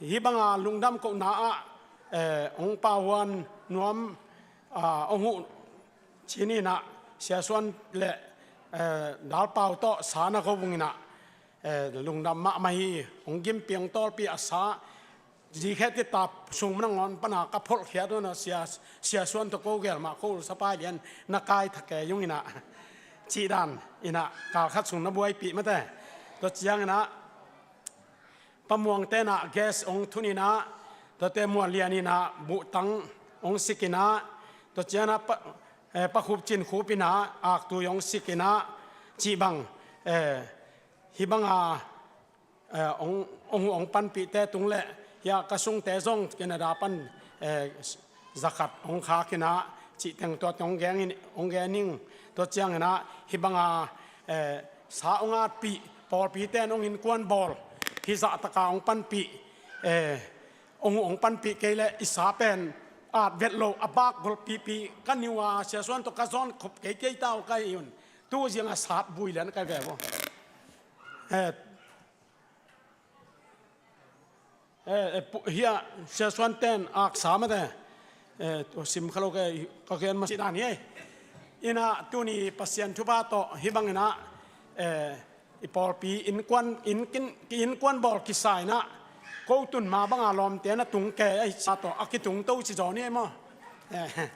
hih banga lungdam kohna ah, eh, hong pauhuan nuam, ah, hong huh cininah Sia Suan le, eh, Dal Pau tawh sa na ko vunginah, eh, lungdam mahmah hi. Hong gimpi hong tawlpi a sa zikhe tita sung manangawn pana ka pholhkhiat unah Sia, Sia Suan tawh ko gel mah ko ulsapai lian na kai thake zunginah cihdan inah kalkhat sung na buaipih mate. Tua cianginah Pa Muang tenah gas hong thuninah, tuate Muan Lian inah buhtang hong sikinah, tua cianah Pa, eh, Pa Khup Cin Khup inah aktui hong sikinah cih bang, eh, hih banga, eh, hong, hong, hong panpihte tung le, hia ka sungte zong Canada pan, eh, zakhat hong khakinah cih teng tuate hong gen in, hong gen ing. Tua cianginah hih banga, eh, sa hong atpih, pawlpite in hong innkuan bawl, hih zahtaka hong panpih, eh, hong, hong panpih kei le i sa pen at vet lo a bak golpihpih ka niu a Sia Suan tawh ka zawn khop kei kei tau ka hi un. Tu zianga sat bui lian ka ve vo. Eh, eh, eh, pu-, hia Sia Suan ten aksa mate. Eh, tua sim kha lo ka, ka gen ma si dan hi. Inah tuni Pasian thupha tawh hih banginah, eh, i pawlpi innkuan, inn kin, innkuan bawl kisa inah ko tun ma banga lawmte na tung ke ahi sa tawh a kitung to ci zaw ni maw? Eh,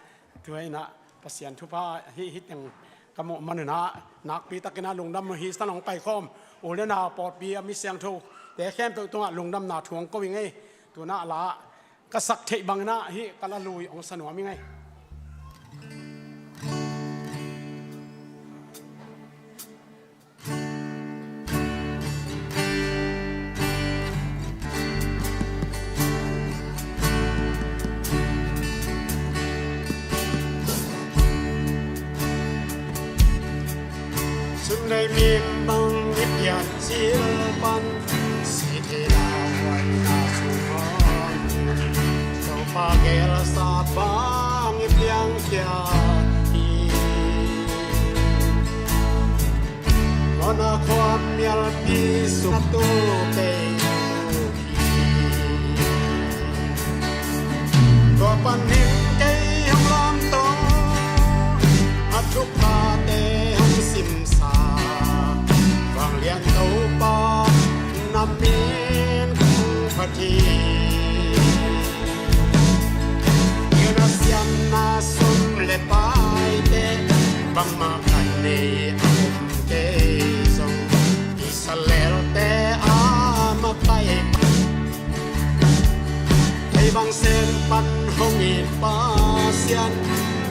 tua inah Pasian thupha hih, hih teng ka muh manunah nakpi takinah lungdam hi san hong paikhawm. U le nau pawlpi a mi siangthote khempeuh tungah lungdamna thu hong ko ing ei. Tunah la ka sak theih banginah hih ka la lui hong sa nuam ing ei. Sunlei mim bang i pian cil pan si thei na huaina sung hong Topa gelsa bang i piang kia hi. Mona khua mialpi sung tu kei Tua panin kei hong lamto, a thuphate hong simsa, Vanglian Topa na min kong phat hi. Ina siamna sum le paite, bangmah ka nei a um kei zong, Israelte a makaih Thei bang sem pan hong it Pasian,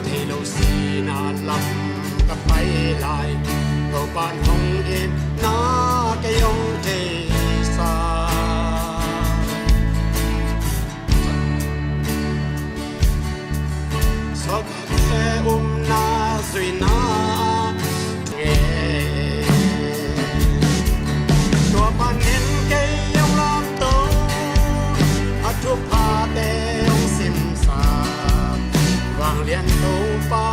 thei lo sina lam ka pai lai, Topan hong itna kei hong theisa. Sawt le umna zuina nge. Tua panin kei hong lamto, a thuphate hong simsa, Vanglian Topa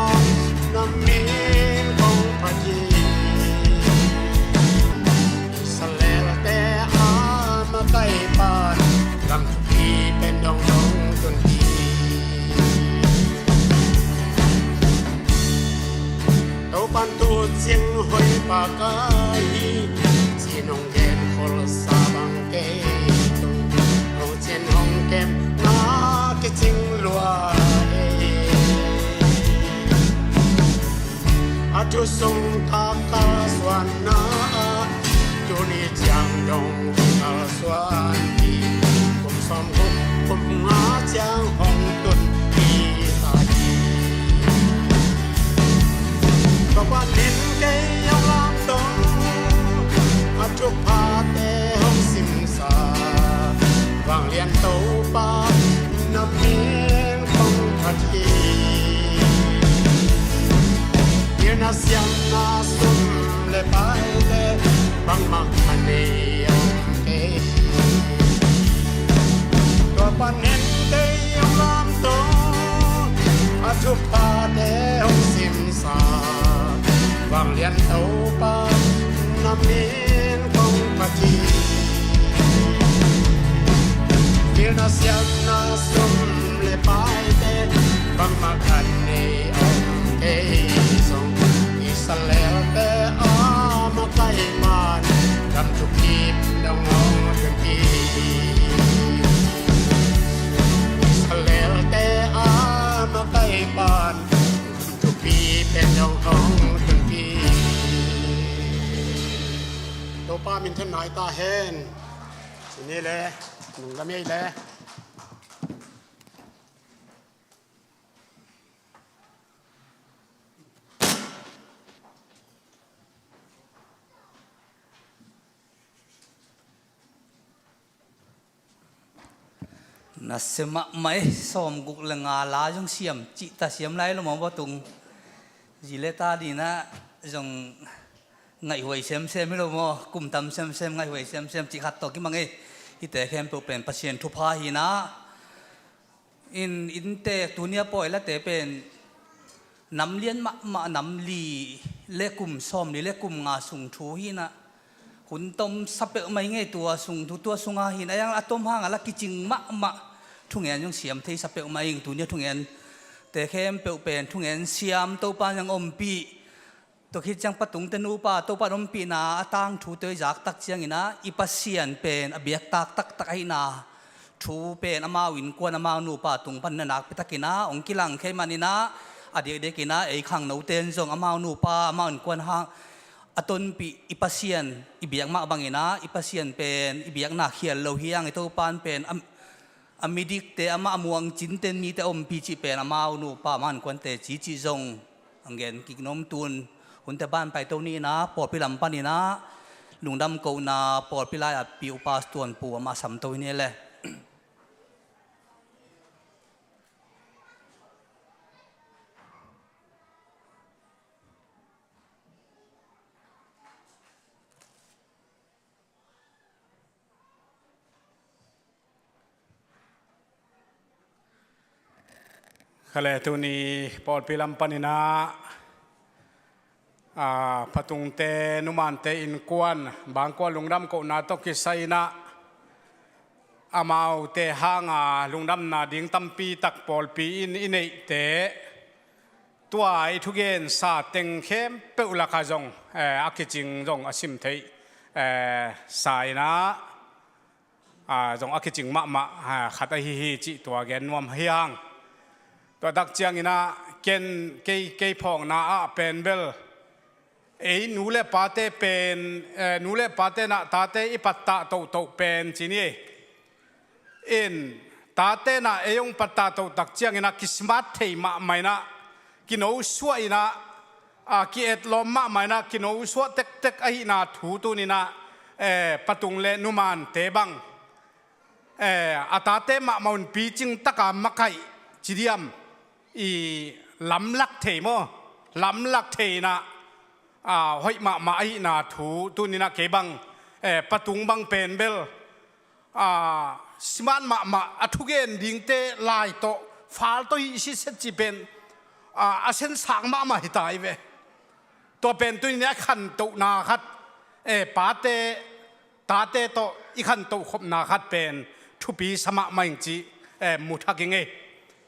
na min kong phat hi. Israelte a makaih pan, lam thupi pen dong dong tun hi. Topan tu cing hoih pa ka hi, ci nong gen kholsa bang kei tung, nong cin hong kem na kicing lua ei. A thu sung ka kalsuanna ah, tuni Kalsuan hi. Kum sawmguk kum nga ciang hong tun hi ta hi. Tua panin kei hong lamdang, a thuphate hong simsa, Vanglian Topa na min kong phat hi. Pilna siamna sum le paite bangmah a nei om kei. Tua panin kei hong lamdang, a thuphate hong simsa, Vanglian Topa na min kong phat hi. Pilna siamna sum le paite bangmah a nei om kei zong, Israelte a makaih pan gam thupi pen dong hong tun hi. Israelte a makaih pan gam thupi pen dong hong tun hi. Topa minthanna hi ta hen. Sini le, nunglam ei le. Na sia mahmah e, sawmguk le nga la zong siam cih ta siam lai lo maw, va tung. Zi le ta dina zong ngaihhuai semsem hi lo maw, kum tam semsem ngaihhuai semsem cih khat tawh kimang e. Hihte khempeuh pen Pasian thupha hi na. In, innte tunia pawi late pen nam lian mahmah, nam li le kum sawmli le kum nga sung thu hi na. Hun tom sa peuhmah ing e, tua sung thu, tua sunga hi na. A yang a tom hang a la kicing mahmah, thungen zong siam thei sa peuhmah ing. Tunia thungente khempeuh pen thungen siam, Topa zong ompih. Tua khit ciang Pa Tungte nupa Topa in ompihna a tangthute i zak tak ciangin ah, i Pasian pen a biaktak taktak ahihna thu pen amau innkuan, amau nupa tung pan na nakpi takin ah hong kilang kei manin ah, a diakdiakin ah ei khangnote in zong amau nupa, amau innkuan hang a tonpih i Pasian i biak mah bangin ah, i Pasian pen i biakna khial lo hi hang, i Topa in pen a, a midikte, amah a muangcinte, mite a ompih cih pen amau nupa, amau innkuante ci cih zong hong gen kik nuam. Tun hunte ban paito ni in ah, pawlpi lam panin ah lungdam kohna, pawlpi lai-a pi upa Tuanpu amah samto hi ni le. Kha le, tuni pawlpi lam panin ah, a, Pa Tungte numante innkuan bangkua lungdam kohna tawh kisai in ah, amaute hanga lungdamna ding tampi tak pawlpi in i neihte, tua i thugensa teng khempeuh lakah zong, eh, a kicing zong a sim theih, eh, sa in ah, a, zong a kicing mahmah, a, khat ahi hi cih tua gen nuam hi hang. Tua tak ciangin ah ken, kei, kei phawkna ah pen bel, ei nu le pate pen, eh, nu le pate in ah tate i pattah tohtoh pen ci ni. In, tate in ah ei hong pattah toh tak ciangin ah kismat thei mahmah in ah, kinosuah in ah, a, ki-etlawm mahmah in ah, kinosuah tektek ahihna thu tuni in ah, eh, Pa Tung le numante bang, eh, a tate mahmah un picing taka makaih ci diam, i lamlak thei maw, lamlak thei in ah, a, hoih mahmah ahihna thu tuni in ah kei bang, eh, Pa Tung bang pen bel, a, smart mahmah, a thugen dingte lai tawh, fal tawh hi sitset cih pen, a, a sensak mahmah hi ta hi ve. Tua pen tuni in ah a khantohna khat, eh, pate, tate tawh i khantoh khopna khat pen thupi sa mahmah ing cih, eh, mu thak ing ei.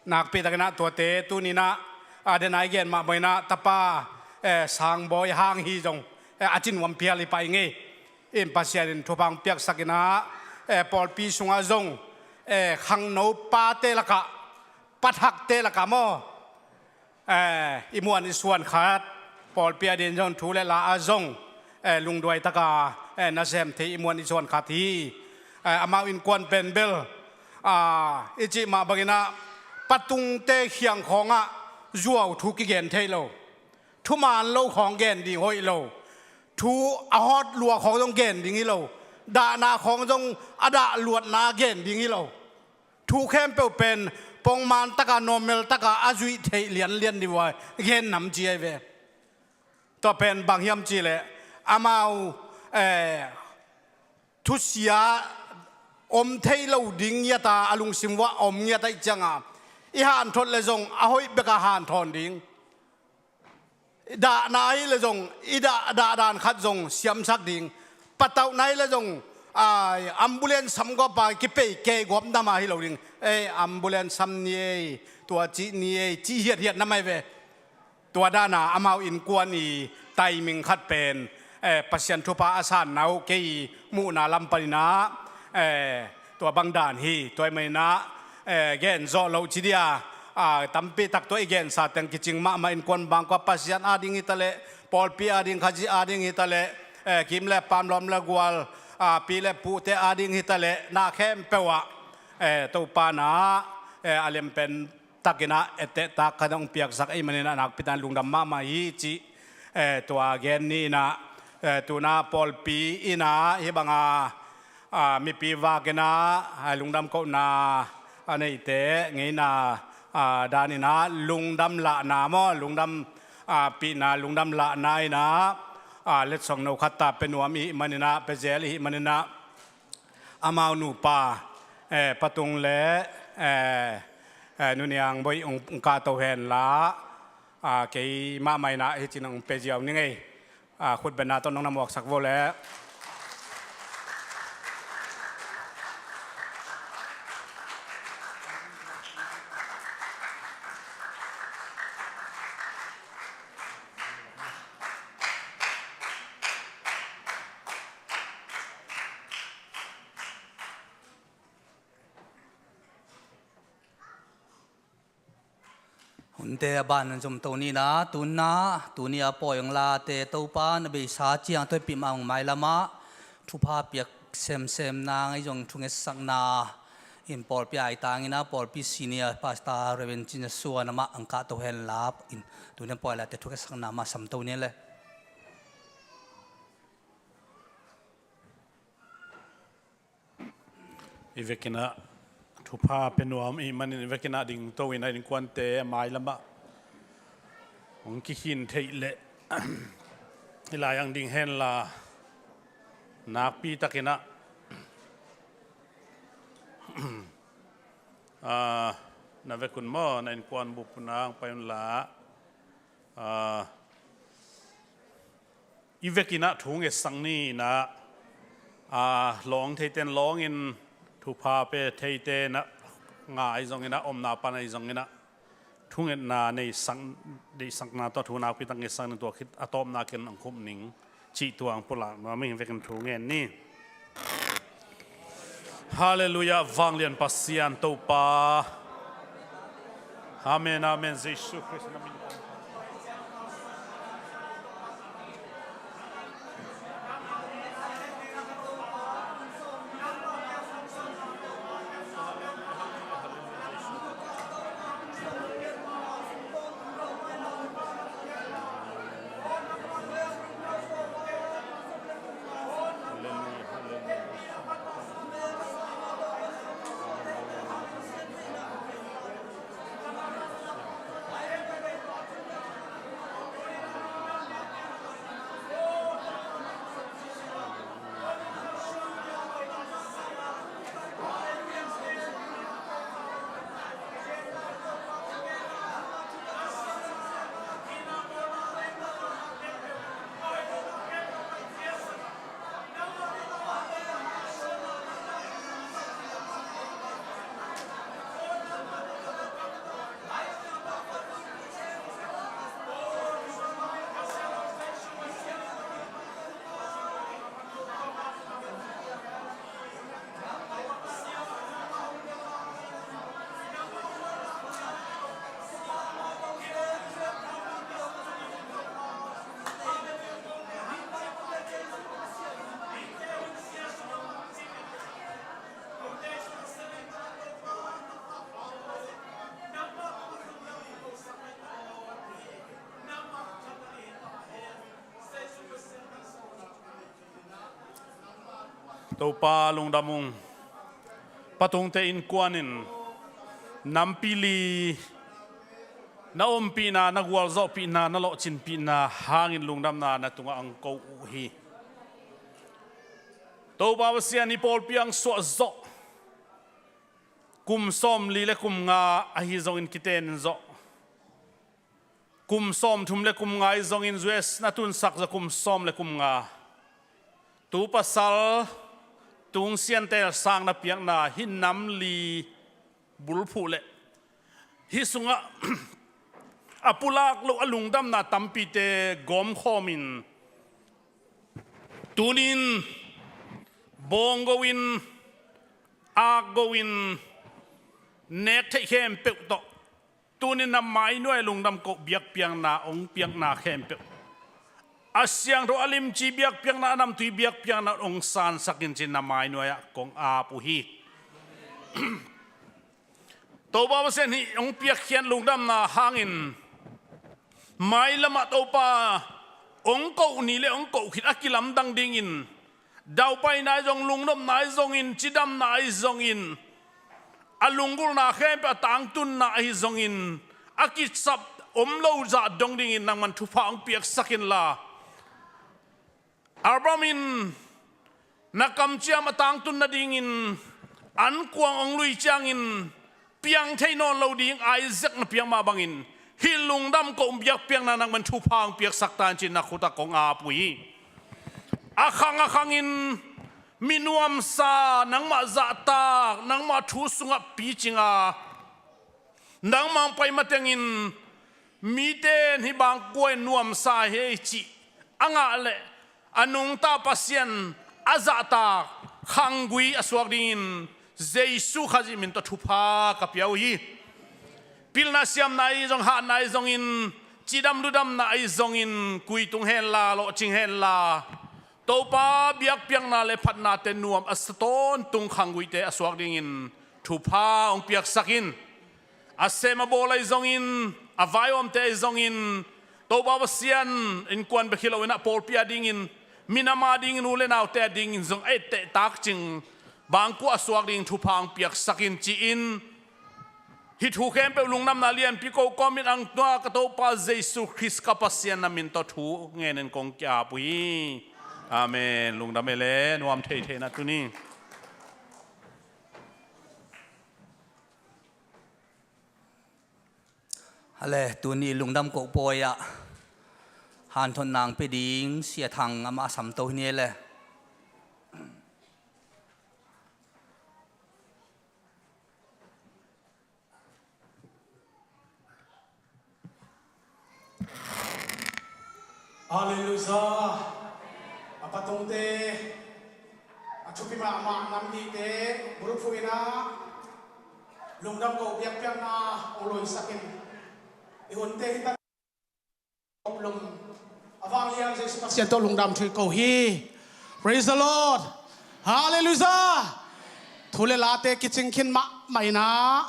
Nakpi takin ah tuate tuni in ah, a, den a i gen mahmah in ah, tapa, eh, Sangbawi hang hi zong, eh, a ci nuam phial hi pah ing ei. In Pasian in thupha hong piaksak in ah, eh, pawlpi sungah zong, eh, khangno pate lakah, pa thakte lakah maw, eh, i muan i suan khat, pawlpi adingin zong thu le la ah zong, eh, lungduai taka eh, nasem thei i muan i suan khat hi. Eh, amau innkuan pen bel, ah, i cih mah bangin ah patungte khiang khawngah zuau thu kigen thei lo. Thuman lo khawng gen ding hoih lo. Thu a hawt lua khawng zong gen ding hi lo. Dahna khawng zong a dah luatna gen ding hi lo. Thu khempeuh pen pongman taka normal taka a zuih theih lianlian ding uh a gen nam ci ahi ve. Tua pen bang hiam cihleh amau, eh, thusia om thei lo ding ngiata a lungsim uah om ngiata ih cianga i hanthot le zong a hoih beka hanthawn ding. Dahna ahi le zong i dah, dahdan khat zong siamsak ding. Patauhna ahi le zong, ai, ambulance samgawpa kipei keigawp nama hi lo ding. Ei, ambulance sam ni ei, tua cih ni ei, cih hiathiat nama hi ve. Tua dana amau innkuan i timing khat pen, eh, Pasian thupha a sanna uh kei i muhna lam paninah, eh, tua bang dan hi. Tua i maninah, eh, gen zawh loh ci dia, ah, tampi tak tua i gensa teng kicing mahmah innkuan bangkua Pasian ading hitaleh, pawlpi ading, Khazih ading hitaleh, eh, kim le pam, lawm le gual, ah, pi le puhte ading hitaleh, na khempeuh ah, eh, Topa na, eh, a lempen takinah ettehtak khat hong piaksak ei maninah nakpitan lungdam mahmah hi cih, eh, tua gen ni inah, eh, tuna pawlpi inah hih banga, ah, mipi vakinah, ah, lungdam kohna a neite ngeina, ah, daninah lungdam lahna maw, lungdam, ah, pihna, lungdam lahna inah, ah, letsong no khat ta pia nuam ihih maninah, pia zel ihih maninah, amau nupa, eh, patung le, eh, eh, nuniang boi ung, ung kahto henla, ah, kei mahmah inah hicin ung pia ziau ning ei. Ah, khutbetna tawh nong na muaksak vo le. Hunte a ban zom to nina, tunna, tuni a pawi hong late Topa na beisa ciang toipih mah hong mailamah thupha piak semsem nang ei zong thungetsakna in pawlpi aitangina pawlpi senior pastor Reverend Cin Suan amah hong kahto henla in tuni a pawi late thungetsakna mah sam to ni le. I vekinah thupha pia nuam ihih manin i vekinah dingto inah innkuante a mailamah hong kikhin theih leh i lai ang ding henla nakpi takinah, ah, na vekun maw, na innkuan bup unah hong pai unla, ah, i vekinah thu ngetsak ni inah, ah, lawng theiten lawngin thupha pe theite inah ngai zonginah omna pan ahi zonginah thungetna neisak, deihsakna tawh thu nakpitak ngetsak ni, tua khit a tawpna ken ang khup ning cih tuang pulak nuam ing vekin thu ngen ni. Halleluiah, vanglian Pasian Topa. Amen, amen. Jesu Khrist na min. Topa lungdam ung. Patungte innkuan in nampi li na ompihna, na gualzawhpihna, na lawhcinpihna hangin lungdamna na tungah ang ko uh hi. Topa Pasian, hih pawlpi ang suah zawh kum sawmli le kum nga ahi zongin kiten zawh, kum sawmthum le kum nga ahi zongin U S na tunsak zawh kum sawm le kum nga. Tu pasal tung siantel sang na piakna hih nam li bulphuh le hih sungah a pulak loh a lungdamna tampite gawmkhawmin, tunin bawnggo-in, akgo-in, nek theih khempeuh tawh tunin na mai nuai lungdam koh biakpiakna hong piakna khempeuh a siangtho a limci biakpiakna, a namtui biakpiakna hong sansakin ci-in na mai nuai-ah kong ap uh hi. Topa Pasian, hih hong piakkhiat lungdamna hangin mailamah Topa hong koh ni le hong koh khit a kilamdang dingin, daupaina ahi zong, lungnopna ahi zongin, cidamna ahi zongin, a lunggulhna khempeuh a tangtunna ahi zongin, a kisap om lo zah dong dingin nangman thupha hong piaksak inla, Abraham in na kamciam a tangtun nadingin ankuang hong lui ciangin piang thei nawn lo ding Isaac na piak mah bangin, hih lungdam koh biakpiakna nangman thupha hong piaksak ta in ci-in na khut ah kong ap uh hi. A khang a khangin mi nuamsa, nangmah zahtak, nangmah thu sungah picing a, nangmah hong pai matengin mite in hih bang kua in nuamsa hi ei cih a ngah leh a nungta Pasian a zahtak khanggui a suak dingin Jesu Khazih min tawh thupha ka pia uh hi. Pilna siamna ahi zong, hatna ahi zongin, cidam ludamna ahi zongin, kuitung henla, lawhcing henla, Topa biakpiakna le phatnate nuam a sa tawntung khangguite a suak dingin thupha hong piaksak in. A sem a bawl ahi zongin, a vai a omte ahi zongin, Topa Pasian, innkuan bek hi loin a pawlpi a dingin, minam a dingin, u le naute a dingin zong a etteh takcing bangkua a suak dingin thupha hong piaksak in ci-in, hih thu khempeuh lungdamna lianpi ko kawmin ang tua ka Topa Jesu Khrist ka Pasian na min tawh thu ngenin kong ki-ap uh hi. Amen. Lungdam ei le, nuam theithei na tuni. A le, tuni lungdam koh pawi-ah hanthotna hong pia ding Sia Thang amah a samto hi ni le. Halleluiah. A patungte, a thupi mahmah nam nihte bulphuh in ah lungdam koh biakpiakna hong loisak in. I hunte hi ta, lum a vanglian Jesu Pasian tawh lungdam thu ko hi. Praise the Lord. Halleluiah. Thu le late kicing khin mahmah in ah,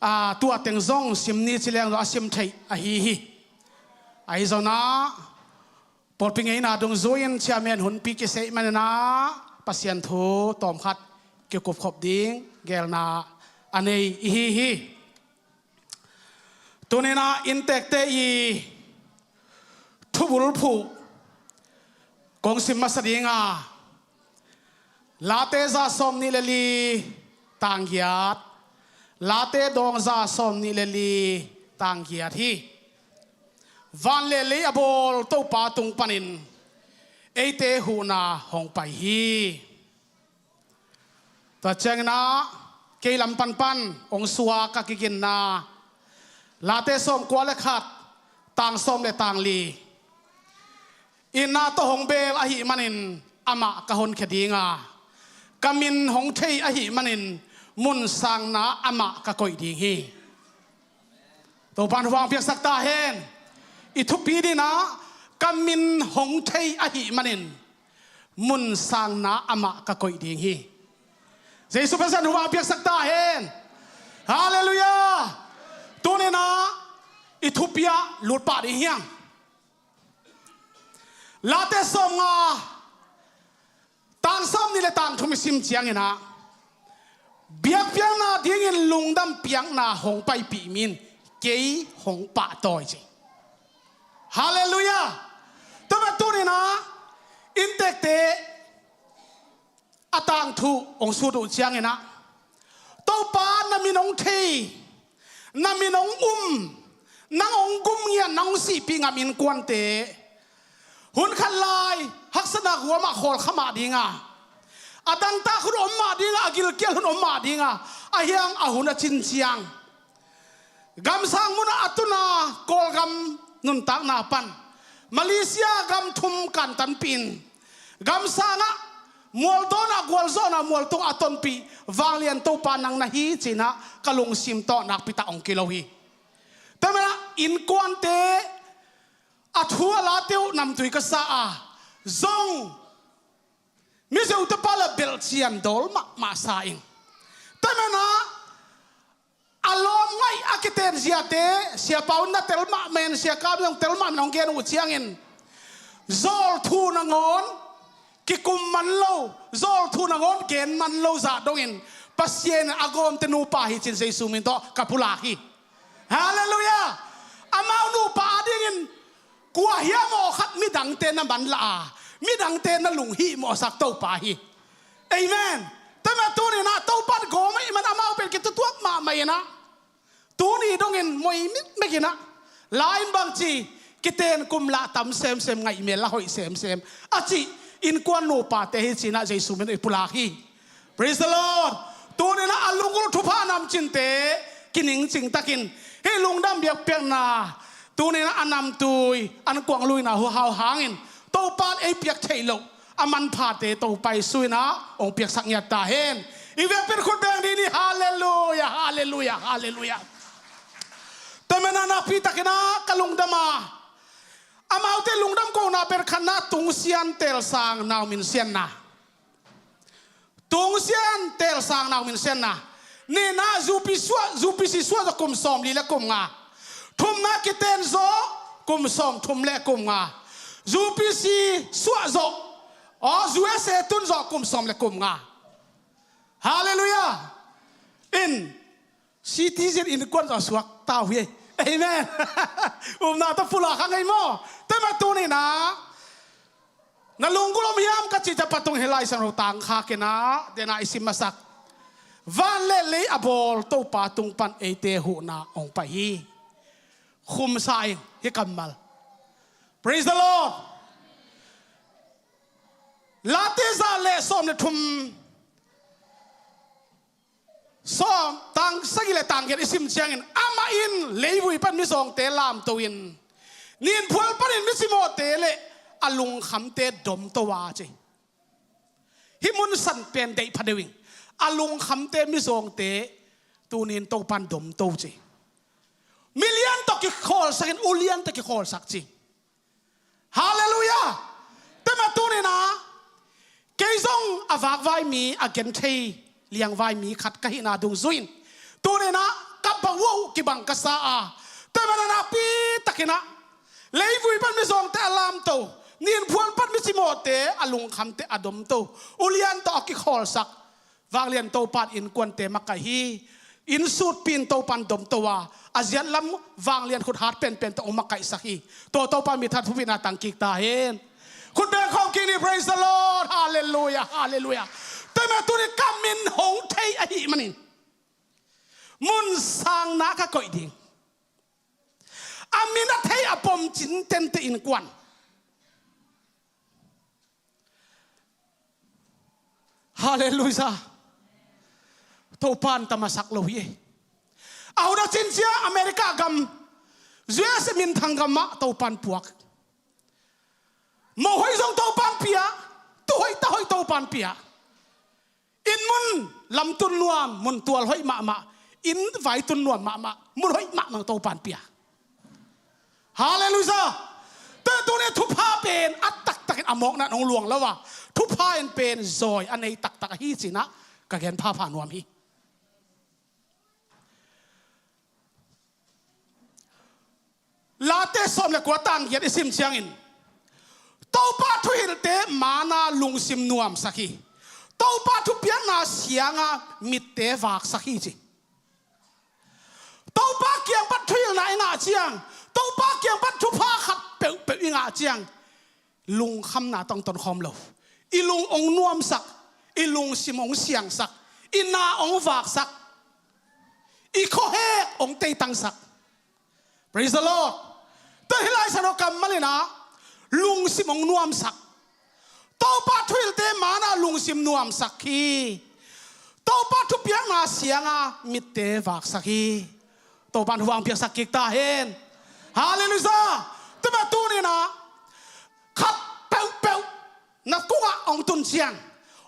a, tua teng zong sim ni ci leng zong a sim theih ahi hi. Ahi zong ah, pawlpi ngeina dungzui-in chairman hunpi kisei manin ah Pasian thu tawmkhat kikupkhop ding geelna a nei i hi hi. Tuni-in ah inntekte i thubulphuh kong sim masa ding a, Late za sawmnih le li tang giat, Late dawng za sawmnih le li tang giat hi. Van le lei a bawl Topa tung panin eite huhna hong pai hi. Tua ciangin ah kei lam panpan hong suak a kiginna, Late sawmkua le khat, tang sawm le tang li. Itna tawh hong bel ahih manin amah ka honkhia ding a, ka min hong thei ahih manin mun sangna amah ka koih ding hi. Topa'n hong piaksak ta hen. I thupi ding ah ka min hong thei ahih manin mun sangna amah ka koih ding hi. Jesu Pasian hong piaksak ta hen. Halleluiah. Tuni-in ah i thupi ah lut pah ding hi hang. Late sawmnga, Tang sawm nih le tang thum i sim ciangin ah, biakpiakna dingin lungdam piakna hong paipih mi in kei hong pahtawi ci. Halleluiah. Tua mah tuninah inntekte a tangthu hong sut uh cianginah, Topa, na min hong thei, na min hong um, nang hong gum ngiat, nang hong sihpih ngam innkuante hun khat lai haksatna guamah khawlkha mah dinga, a dangtak hun om mah dinga, a gilkial hun om mah dinga, a hiang a hun a cin ciang, gamsang munah a tuna Kawlgam nuntakna pan Malaysia gam thum kantanpih in, gamsangah mualdawnah, gualzawhna mualtungah a tonpih vanglian Topa nang na hi cinah ka lungsim tawh nakpitak hong kilo hi. Tua manah innkuante a thu a late uh namtui ka sa a, zong mizeu tapa la belh cian dawl mahmah sa ing. Tua manah a lawm ngaih a kiten ziate, Sia Pau in na tel mahmah in, Sia Kam zong tel mahmah in hong gen uh ciangin, zawl thu nangawn kikum man lo, zawl thu nangawn gen man lo zah dongin Pasian in a gawmte nupa hi cin Jesu min tawh ka pulak hi. Halleluiah. Amau nupa adingin kua hiam aw khat midangte na manlah a, midangte na lunghihmawhsak Topa hi. Amen. Tua mah tuninah Topa in gawm ahih man amau pen kitutuak mahmah inah, tuni dongin moi mitmek inah, la-in bangci, kiten kum lah tam semsem, ngaihmel lah hoih semsem a cih innkuan nupate hi cinah Jesu min i pulak hi. Praise the Lord. Tuninah a lunggulh thupha namcinte kiningcingtakin, hih lungdam biakpiakna tuninah a namtui an kuang luina huhau hangin Topa in ei piak theih loh a manphate Topa Jesu inah hong piaksak ngiat ta hen. I vekpi in khut beng dih ni. Halleluiah, halleluiah, halleluiah. Tua manah nakpitakinah ka lungdam a, amaute lungdam kohna pen khatna tungsian telsang nau minsianna. Tungsian telsang nau minsianna. Nihna U P C suah, U P C suah zawh kum sawmli le kum nga. Thumna kiten zawh kum sawmthum le kum nga. U P C suah zawh, aw, U S A tun zawh kum sawm le kum nga. Halleluiah. In citizen innkuan zawh suak ta uh hi. Amen. Upna tawh pulak kha ngei maw? Tua mah tuninah na lunggulh om hiam ka cih ciang, patung hi Lai Siangtho tangkha kinah dena i sim masak, van le lei a bawl Topa tung pan eite huhna hong pai hi. Khumsa ing hih kammal. Praise the Lord. Late za le sawm le thum, sawm, tang sagih le tang giat i sim ciangin, amah in leivui pan mizawngte lamto in, ninphual panin micimawhte le a lungkhamte domto a ci. Hih mun san pen deih pha deuh ing. A lungkhamte, mizawngte tunin Topan domto ci. Milian tawh kikhawlsak in ulian tawh kikhawlsak ci. Halleluiah. Tua mah tuninah kei zong a vakvai mi, a genthei liangvai mi khat ka hihna dungzui in tuninah ka bawah uh kibang ka sa a, tua manah nakpitakinah leivui pan mizawngte a lamto, ninphual pan micimawhte a lungkhamte a domto, ulian tawh a kikhawlsak vanglian Topan innkuante makaih hi. Inn sutpi in Topan domto a, a ziatlam vanglian khuthat penpen tawh hong makaihsak hi. Tua Topan mithat thupina tangkik ta hen. Khut beng khawm kik ni. Praise the Lord. Halleluiah, halleluiah. Tua mah tunin ka min hong thei ahih manin mun sangna ka koih ding. A min a thei a pom cintente innkuan. Halleluiah. Topan tamasak lo hi. A hun a cin ciang America gam, U S A minthang gamah Topan puak. Mohoih zong Topan pia, tuhoih tahoih Topan pia. Inn mun lamtun nuam, mun tual hoih mahmah, inn vaitun nuam mahmah, mun hoih mahmah Topan pia. Halleluiah. Tua tuni thupha pen a taktakin a mawkna hong luang lo a, thupha in pen zawi a nei taktak ahi cinah ka gen phapha nuam hi. Late sawm le kua tang giat i sim ciangin, Topa thuhilhte mana lungsim nuamsak hi. Topa thupiakna sianga mitte vaksak hi ci. Topa kiang pan thuhilhna i ngah ciang, Topa kiang pan thupha khat peuhpeuh i ngah ciang, lungkhamna tawh tonkhawm lo. I lung hong nuamsak, i lungsim hong siangsak, i na hong vaksak, i khuahek hong teitangsak. Praise the Lord. Tua hi lai sanawh kammal in ah lungsim hong nuamsak. Topa thuhilhte mana lungsim nuamsak hi. Topa thupiakna sianga mitte vaksak hi. Topa in hong piaksak kik ta hen. Halleluiah. Tua mah tuni in ah khat peuhpeuh na kungah hong tun ciang,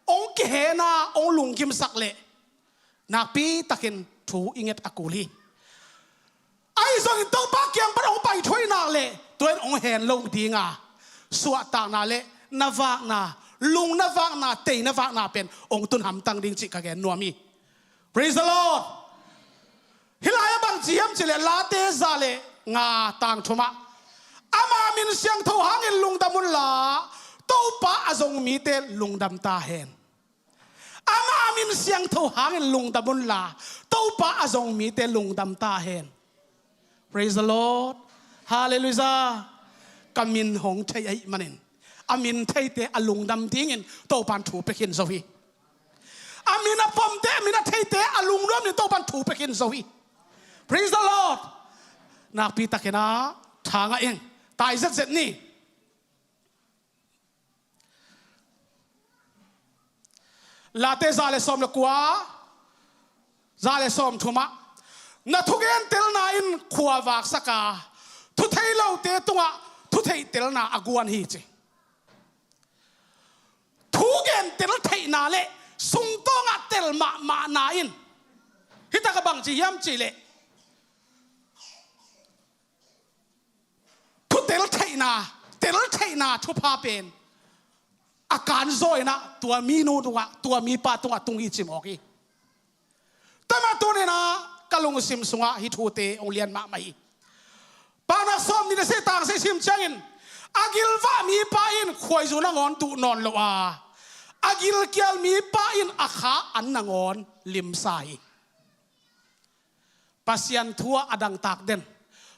hong kihenna, hong lunggimsak leh nakpi takin thu i nget a kul hi. Ahi zongin Topa kiang pan hong pai thuai nak leh tua in hong hen lo dinga, suahtakna leh na vakna, lung na vakna, tei na vakna pen hong tun hamtang ding cih ka gen nuam hi. Praise the Lord. Hih lai ah bang ci hiam cih leh Late za leh nga tang thum ah, ama min siangtho hangin lungdam unla, Topa a zong mite lungdam ta hen. Ama min siangtho hangin lungdam unla, Topa a zong mite lungdam ta hen. Praise the Lord. Halleluiah. Ka min hong thei ahih manin, a min theite a lungdam dingin Topa in thu pia khin zo hi. A min a pomte, a min a theite a lungnuam dingin Topa in thu pia khin zo hi. Praise the Lord. Nakpi takin ah tha ngah ing. Tai zetzet ni. Late za leh sawm leh kua, za leh sawm thum ah, na thugentelna in khua vaksak a, thu thei lote tungah thu theihtelna a guan hi ci. Thugentel theihna leh sungtawngah tel mahmahna in, hih tak ah bang ci hiam cih leh thu tel theihna, tel theihna thupha pen a kanzaw in ah tua minu tungah, tua mipa tungah tung hi ci mawk hi. Tua mah tuni in ah ka lungsim sungah hih thute hong lian mahmah hi. Paunak sawm nih leh sagih, tang sagih sim ciangin, a gilvah mipa in khuaizu nangawn duh nawn lo a, a gilkial mipa in a kha an nangawn limsa hi. Pasian thu ah a dangtak den,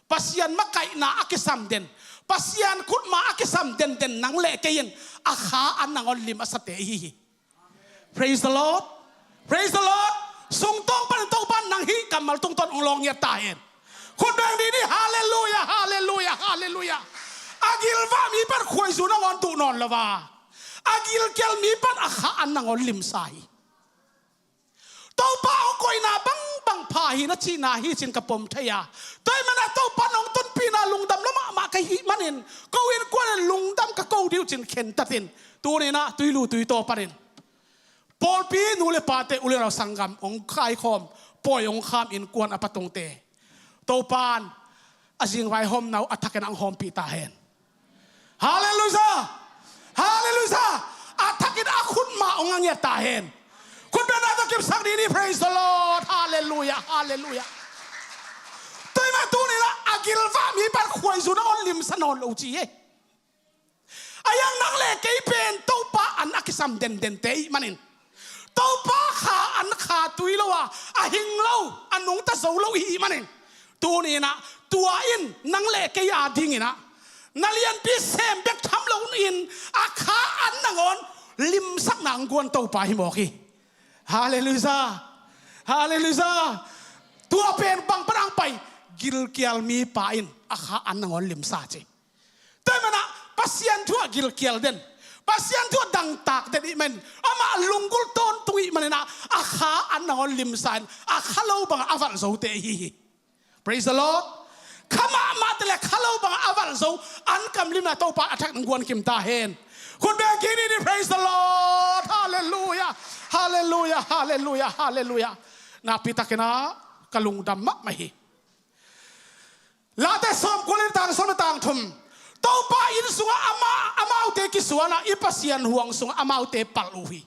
Pasian makaihna a kisam den, Pasian khutma a kisam denden nang leh kei in a kha an nangawn lim a sate i hi hi. Praise the Lord. Praise the Lord. Sungtawng panin Topa in nang hih kammal tungtawn hong lawng ngiat ta hen. Khut beng dih ni. Halleluiah, halleluiah, halleluiah. A gilvah mipa in khuaizu nangawn duh nawn lo a, a gilkial mipa in a kha an nangawn limsa hi. Topa hong koihna bangbang pha hi na cihna hi ci-in ka pom thei a. Tua ahih manin ah Topa in hong tonpihna lungdam lua mahmah ka hih manin, ko innkuan in lungdam ka ko ding uh ci-in khentat in, tuni in ah Tuilu Tuitaw panin pawlpi nu leh pate, u leh nau, sanggam hong kaikhawm, pawi hong kham innkuan a patungte, Topa in a zingvaihawmna uh a thakin hong hawmpih ta hen. Halleluiah. Halleluiah. A thakin a khutma hong ngiat ta hen. Khut bengna tawh kipsak dih ni. Praise the Lord. Halleluiah, halleluiah. Tua ahih manin tuni in ah a gilvah mipa in khuaizu nangawn limsa nawn lo ci hi. A hiang nang leh kei pen Topa an a kisam dendente i hih manin, Topa kha an kha tui lo a, a hing lo, a nungta zo lo i hih manin, tuni in ah tua in nang leh kei a dingin ah na lianpi sem bek tham lo in a kha an nangawn limsakna hong guan Topa hi mawk hi. Halleluiah. Halleluiah. Tua pen bang pan hong pai? Gilkial mipa in a kha an nangawn limsa ci. Tua ahih manin ah Pasian thu ah gilkial den, Pasian thu ah dangtak den i hih manin, amah lunggulh tawntung i hih manin ah a kha an nangawn limsa in, a kha lo bangah a valh zote i hi hi. Praise the Lord. Kha mahmahte leh kha lo bangah a valh zo an kam limna Topa in a thakin hong guankim ta hen. Khut beng kik ni. Praise the Lord. Halleluiah. Halleluiah, halleluiah, halleluiah. Nakpi takin ah ka lungdam mahmah hi. Late sawmkua leh nih, tang sawm leh tang thum. Topa inn sungah ama, amaute kisuan a, i Pasian huang sungah amaute palh uh hi.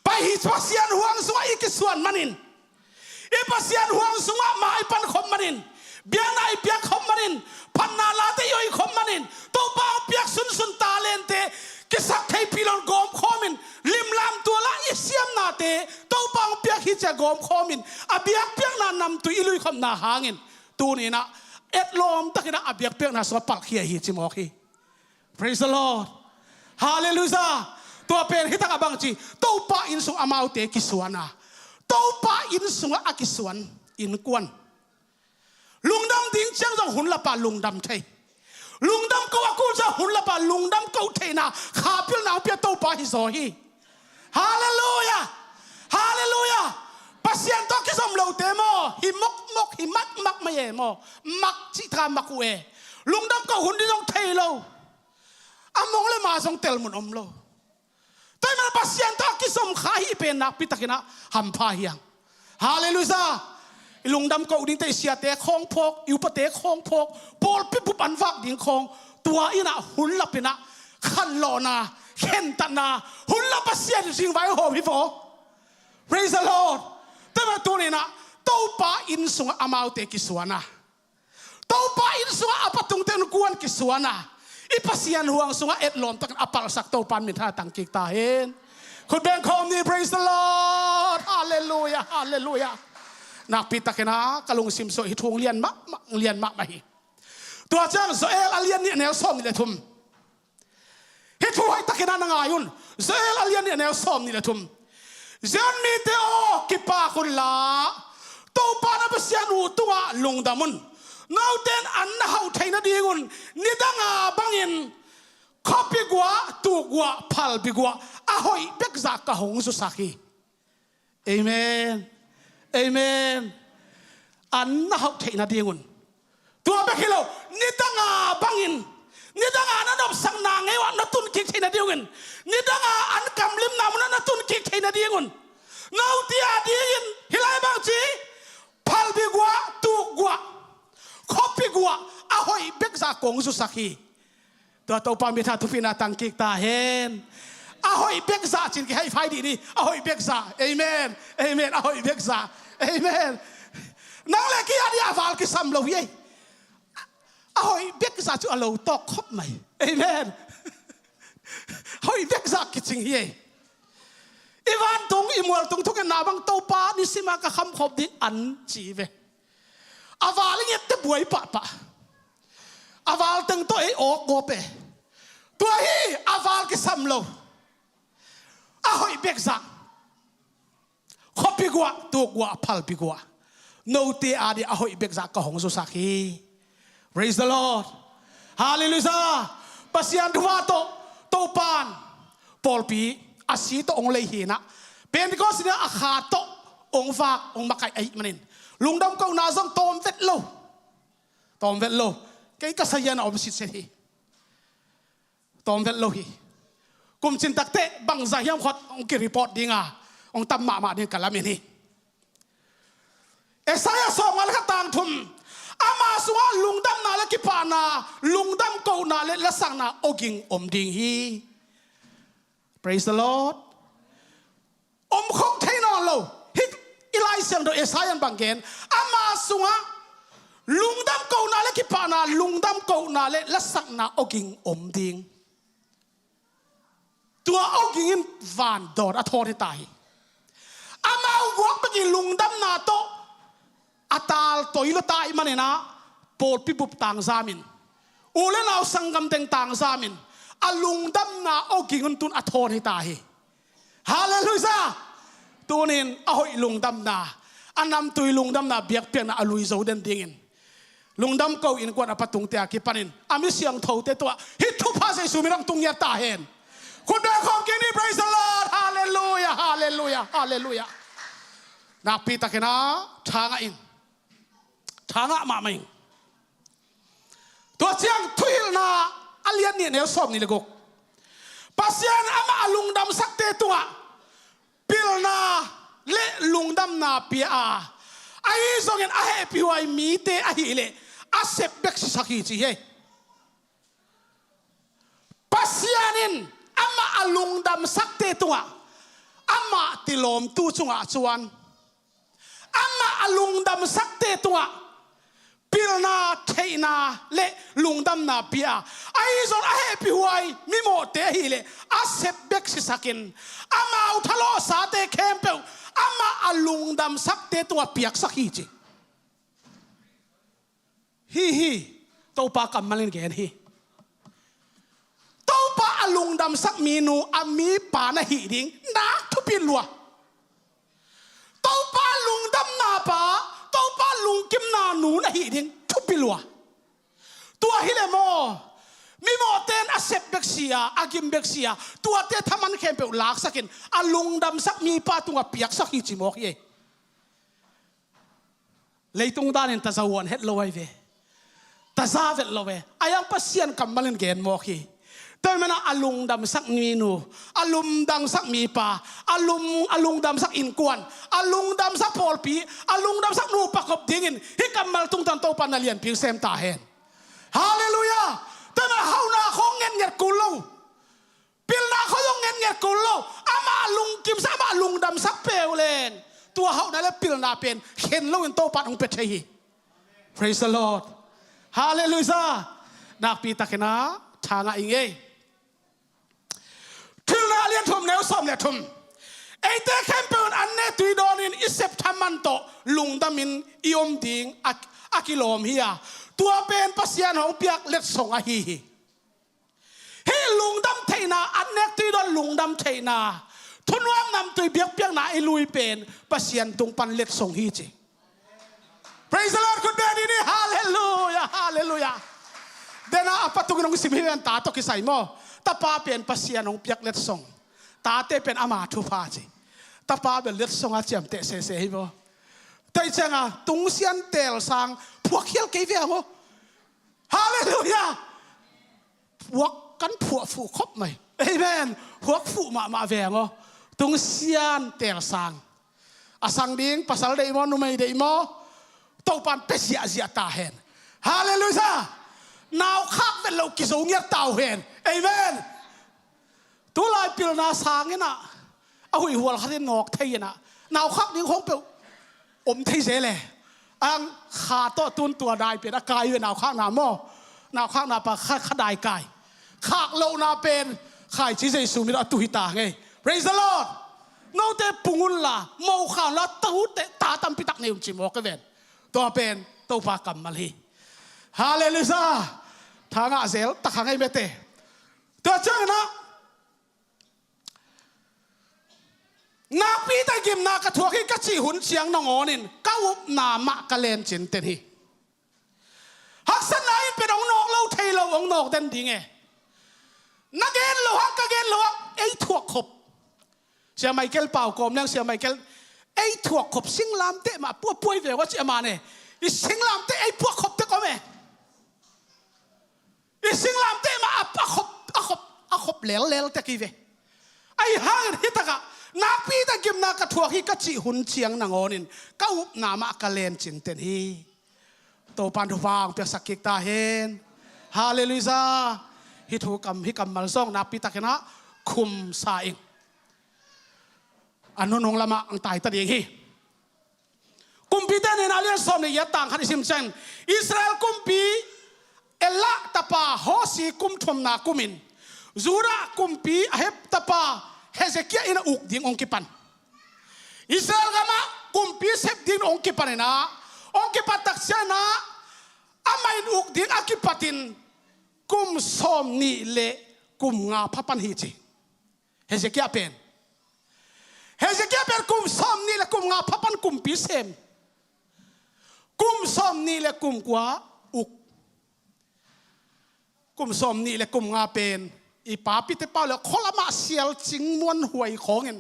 Pai hi. Pasian huang sungah i kisuan manin, i Pasian huang sungah mai pan khop manin, biakna i piak khop manin, Phatna late i oih khop manin Topa hong piak sunsun talente kisak theihpih loin gawmkhawmin, limlam tuala i siamnate Topa hong piak hi ci-a gawmkhawmin, a biakpiakna namtui i luikhopna hangin tuni-in ah etlawm takin ah a biakpiakna sungah palhkhia hi ci mawk hi. Praise the Lord. Halleluiah. Tua pen hi takah bangci, Topa inn sung amaute kisuan a, Topa inn sungah a kisuan innkuan. Lungdam ding ciang zong hun lapa lungdam thei. Lungdam ko a kul ciang hun lapa lungdam ko theihna kha pilna hong pia Topa hi zaw hi. Halleluiah. Halleluiah. Pasian tawh kizom lote maw, hi mokmok, hi makmak mai e maw. Mak cih taka mak uh e. Lungdam ko hun ding zong thei lo. A mong le ma zong tel mun om lo. Tua ahih manin Pasian tawh a kizom kha hih pen nakpi takin ah hampha hi hang. Halleluiah. I lungdam ko dingte, i siate khawng phawk, i upate khawng phawk, pawlpi bup an vak ding khawng, tua in ah hun lapin ah khanlawhna, khentatna, hun lap Pasian in zingvai hawm hi vaw. Praise the Lord. Tua ahih manin tuni-in ah Topa inn sungah amaute kisuan a, Topa inn sungah a patungte innkuan kisuan a, i Pasian huang sungah etlawm takin a palhsak Topa min thanah tangkik ta hen. Khut beng khawm ni. Praise the Lord. Halleluiah. Halleluiah. Nakpi takin ah ka lungsim sungah hih thu hong lian mahmah, hong lian mahmah hi. Tua ciang Joel a lian nih, a neu sawmnih le thum. Hih thu hoih takin ah na ngai un. Joel a lian nih, a neu sawmnih le thum. Zion mite aw, kipak unla, Topa na Pasian uh tungah lungdam un. Note in an na hauh theih nadingun nidanga bangin khuapi guah, tuk guah, phalbi guah a hoih bekzah ka hong zusak hi. Amen. Amen. An na hauh theih nadingun. Tua bek hi lo, nidanga bangin, nidanga na nopsakna ngei uah na tunkik theih nadingun, nidanga an kamlimna munah na tunkik theih nadingun, note a dingin hih lai bangci, phalbi guah, tuk guah, khuapi guah a hoih bekzah kong zusak hi. Tua Topa min thanah thupina tangkik ta hen. A hoih bekzah ci-in kihaihfai dih ni. A hoih bekzah. Amen. Amen. A hoih bekzah. Amen. Nang le kei a dih a val kisam lo hi ei. A hoih bekzah cu a lo tawk khop mai. Amen. Hoih bekzah kicing hi ei. I vantung, i mualtung thungetna bang Topa nisima ka khamkhop ding an ci ve. A val i ngette buai pahpah. A val teng tawh ei awk gawp e. Tua hi a val kisam lo. A hoih bekzah. Khuapi guah, tuk guah, phalbi guah. Note a dih a hoih bekzah ka hong zusak hi. Praise the Lord. Halleluiah. Pasian thupha tawh Topan pawlpi a si tawh hong lei hi-in ah, Pentecost ni-a a kha tawh hong vak, hong makaih ahih manin lungdam kohna zong tawm vet lo. Tawm vet lo. Kei ka sazian a om sitset hi. Tawm vet lo hi. Kum cin takteh bangzah hiam khat hong ki-report ding a, hong tam mahmah ding ka lamen hi. Isaiah sawmnga le khat tang thum. Ama sungah lungdamna le kipahna, lungdam kohna le lasakna awging om ding hi. Praise the Lord. Om khong thei nawn lo. Hih i Lai Siangtho Isaiah in bang gen? Ama sungah lungdam kohna le kipahna, lungdam kohna le lasakna awging om ding. Tua awging in van dawn a thawn hi ta hi. Amau guak bek i lungdamna tawh a tal toi lo ta ahih manin ah, pawlpi bup tangzamin, u le nau sanggam teng tangzamin, a lungdamna awging un tun a thawn hi ta hi. Halleluiah. Tunin a hoih lungdamna, a namtui lungdamna biakpiakna a lui zo den dingin, lungdam ko innkuan a patungte a kipanin a mi siangthote tungah hih thupha Jesu min hong tung ngiat ta hen. Khut beng khawm kik ni. Praise the Lord. Halleluiah. Halleluiah. Halleluiah. Nakpi takin ah thangah in. Thangah mahmah in. Tua ciang Thuhilhna a lian nih, a neu sawmnih le guk. Pasian amah a lungdamsakte tungah pilna le lungdamna pia a, ahi zongin a hehpihhuai mite ahih leh a sep bek sisak hi ci hi. Pasian in amah a lungdamsakte tungah, amah tilawmtu cungah cuan, amah a lungdamsakte tungah Pilna, theihna le lungdamna pia a, ahi zong a hehpihhuai mimawhte ahileh a sep bek sisakin, amau thalawhsate khempeuh amah a lungdamsakte tungah piaksak hi ci. Hi hi. Topa kammal in gen hi. Topa a lungdamsak minu a mipa na hih ding nak thupi lua. Topa lungdamna pa, Topa lungkimna nu na hih ding thupi lua. Tua hileh maw, mimawhte in a sep bek sia, a gim bek sia, tuate thaman khempeuh laksakin a lungdamsak mipa tungah piaksak hi ci mawk hi. Leitung danin taza huan het lo ahi ve. Taza vet lo ve. A yang Pasian kammal in gen mawk hi. Tua hi mana a lungdamsak minu, a lungdamsak mipa, a lung, a lungdamsak innkuan, a lungdamsak pawlpi, a lungdamsak nupa khop dingin hih kammal tungtawn Topa na lianpi sem ta hen. Halleluiah. Tua hi mana hauhna khawng ngetnget kul lo. Pilna khawng zong ngetnget kul lo. Amah lungkimsak, amah lungdamsak peuh leng tua hauhna le pilna pen khen loin Topa in hong pia thei hi. Praise the Lord. Halleluiah. Nakpi takin ah thangah ing ei. Pilna a lian thum, neu sawm le thum. Eite khempeuh in an ne tui dawnin i sep thaman tawh lungdamin i om ding a, a kilawm hi a, tua pen Pasian hong piak letsong ahi hi. Hih lungdam theihna, an nek tui dawn lungdam theihna, thunuam namtui biakpiakna i lui pen Pasian tung pan letsong hi ci. Praise the Lord. Khut beng ni. Halleluiah, halleluiah. Dena a pa tungin hong sim hi ven, ta tawh kisai maw. Tapa pen Pasian hong piak letsong, tate pen ama thupha ci. Tapa bel letsong a ciamteh sese hi maw. Tua hi cianga tungsian telsang phuak khial kei ve ang aw. Halleluiah. Phuak kan phuah fuh khop mai. Amen. Phuak fuh mahmah ve ang aw. Tungsian telsang. A sang ding pasal deih maw, numei deih maw, Topan pia ziahziah ta hen. Halleluiah. Naukhak vet loh kizo ngiat ta uh hen. Amen. Tulai pilna sangin ah, a huihhual khatin nawk thei in ah, naukhak ding khawng peuh om thei zel e. Ang kha tawh tun tua dai pen a kai ve, naukhakna maw. Naukhakna pa kha, kha dai kai. Khak lohna pen khaici Jesu min a tu hi ta ngei. Praise the Lord. Note pung unla, mo kha unla, ta ute, ta tampi tak nei un ci mawk e ven. Tua pen Topa kammal hi. Halleluiah. Thangah zel tak hang ei mete. Tua ciangin ah, nakpi tak gimna ka thuak hi ka cih hun ciang nangawnin ka upna mah ka lencin ten hi. Haksatna in pen hong nawk lo thei lo, hong nawk den ding e. Na gen lo hang, ka gen lo hang, ei thuak khop. Sia Michael pau kawm leng, Sia Michael, ei thuak khop singlamteh mah puapuai ve uh a ci a, mane. I singlamteh ei puak khop tek om e. I singlamteh mah a, a khop, a khop, a khop lellel tek hi ve. Ahi hangin hi takah, nakpi tak gimna ka thuak hi ka cih hun ciang nangawnin ka upna mah ka lencin ten hi. Topan thupha hong piaksak kik ta hen. Halleluiah. Hih thu kam, hih kammal zong nakpi takin ah khum sa ing. A nunung lamah ang tai ta ding hi. Kumpite nihna lian sawm le giat tang khat i sim ciang, Israel kumpi Ela tapa Hosi kum thumna kumin Judah kumpi Ahab tapa Hezekiah in a uk ding hong kipan. Israel gamah kumpi sep ding hong kipan in ah, hong kipat tak ciang in ah, amah in uk ding a kipatin kum sawm nih le kum nga pha pan hi ci. Hezekiah pen, Hezekiah pen kum sawm nih le kum nga pha pan kumpi sem. Kum sawm nih le kum kua uk. Kum sawm nih le kum nga pen i papite pau le khualamah sial cing muanhuai khawngin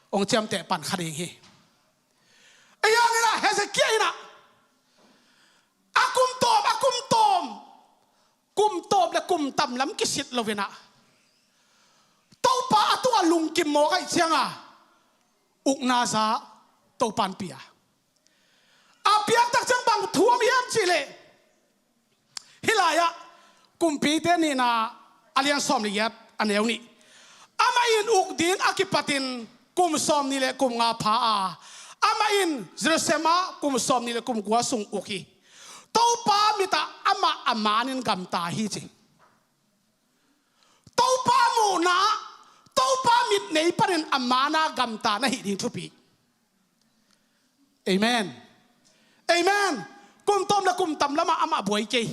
hong ciamteh pan kha ding hi. Ei ang in ah Hezekiah in ah a kum tawm, a kum tawm, kum tawm le kum tam lam kisit lo in ah, Topa a tungah lungkim mawk ahih cianga ukna za Topan pia. A piak tak ciang bang thu om hiam cih leh, hih lai-ah Kumpite nihna a lian sawm le giat a neu nih. Amah in uk ding a kipatin kum sawm nih le kum nga pha a, amah in Jerusalem ah kum sawm nih le kum kua sung uk hi. Topa mit ah amah a manin gamta hi ci. Topa muhna ah, Topa mit nei panin a mana gamta na hih ding thupi. Amen. Amen. Kum tawm le kum tam lamah amah buai kei.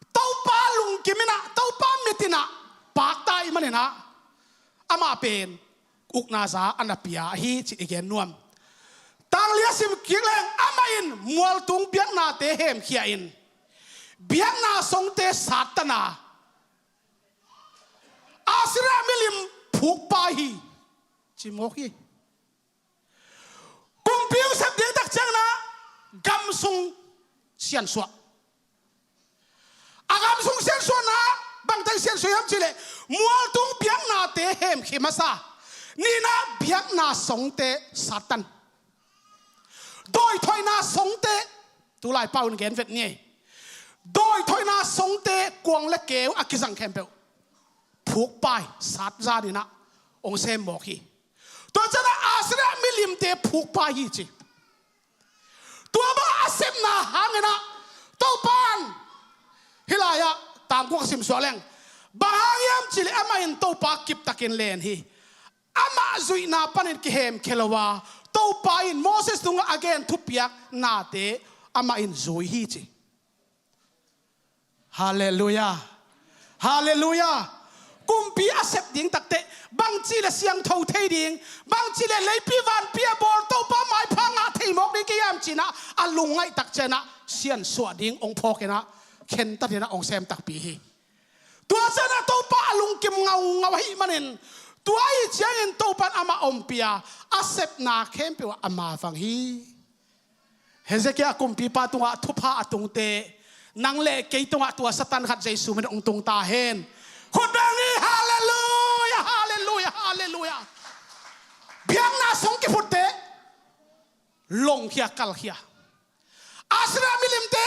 Topa lungkim in ah, Topa mit in ah pakta ahih manin ah, amah pen ukna za a na pia ahi cih i gen nuam. Tang li a sim kik leng, amah in mualtung biaknate hemkhia in, biakna songte sattan a, Assyria milim phukpa hi, ci mawk hi. Kumpi hong sep ding tak ciangin ah gam sung siansuah. A gam sung siansuahna, bangteng siansuah hiam cih leh, mualtung biaknate hemkhia masa. Nihna, biakna songte sattan. Dawithoihna songte, tulai pau in gen vet ni. Dawithoihna songte, kuang le keu a kizang khempeuh phukpa hi, sattan in ah hong sem mawk hi. Tua ciangin ah Assyria milimte phukpa hi ci. Tua bang a sepna hangin ah Topa in hih lai-ah tangkuk a simsuak leng, bang hang hiam cih leh amah in Topa kiptakin len hi. Amah zuihna panin kihemkhia lo a, Topa in Moses tungah a gen thupiaknate amah in zui hi ci. Halleluiah. Halleluiah. Kumpi a sep ding takteh bangci le siangtho thei ding, bangci le leipi vanpi a bawl Topa maipha ngah thei mawk ding ka hiam ci-in ah a lungngaih tak ciangin ah siansuah ding hong phawk in ah, khentat in ah hong sem takpi hi. Tua ciangin ah Topa a lungkim ngaungau ahih manin, tua ahih ciangin Topa in amah ompih a, a sepna khempeuh ah ama vang hi. Hezekiah kumpipa tungah thupha a tungte, nang le kei tungah tua Satan khat Jesu min hong tung ta hen. Khut beng ni, halleluiah, halleluiah, halleluiah. Biakna song kiphutte longkhia, kalkhia. Assyria milimte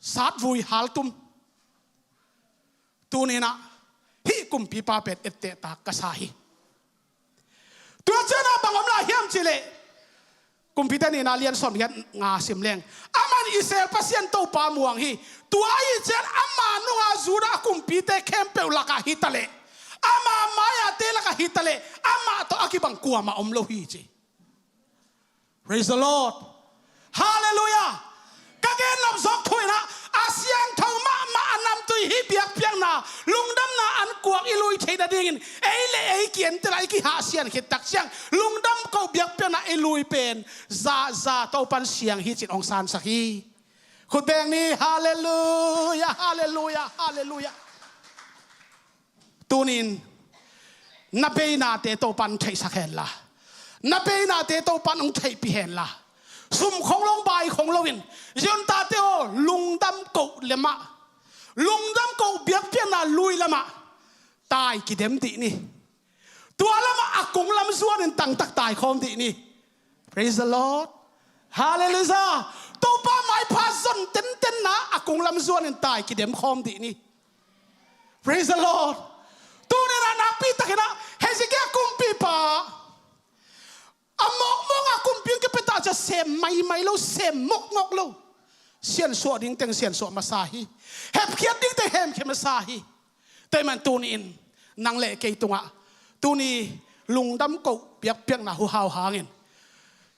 satvui haltum. Tuni-in ah hih kumpipa pen etteh tak ka sa hi. Tua ciangin ah bang om lai hiam cih leh, Kumpite Nihna lian sawm giat nga sim leng, amah in Israel Pasian Topa muang hi. Tua ahih ciangin ama nunga Judah kumpite khempeuh lakah hi ta leh, ama mai-ate lakah hi ta leh, amah tawh a kibang kuamah om lo hi ci. Praise the Lord. Halleluiah. Ka gen nop zawk thu-in ah, a siangtho mahmah a namtui hih biakpiakna, lungdamna an kuak i lui theih nadingin ei le ei kientel ah i kihahsian khit tak ciang, lungdam koh biakpiakna i lui pen zahzah Topa in siang hi ci-in hong sansak hi. Khut beng ni, halleluiah, halleluiah, halleluiah. Tuni-in na beinate Topa in theihsak hen la, na beinate Topa in hong theihpih hen la, sum khong lo, bai khong lo-in, Zion tate aw, lungdam koh lamah, lungdam koh biakpiakna lui lamah tai kidem dih ni. Tua lamah a kung lam zuanin tangtak taikhawm dih ni. Praise the Lord. Halleluiah. Topa maipha zon tentenna a kung lam zuanin tai kidemkhawm dih ni. Praise the Lord. Tuni-in ah nakpi takin ah Hezekiah kumpipa a mawkmawk a kumpi hong kipia ta ciang sem maimai lo, sem mokmok lo. Siansuah ding teng siansuah masa hi. Hepkhiat ding teng hemkhia masa hi. Tua ahih manin tuni-in nang le kei tungah tuni lungdam koh biakpiakna huhau hangin,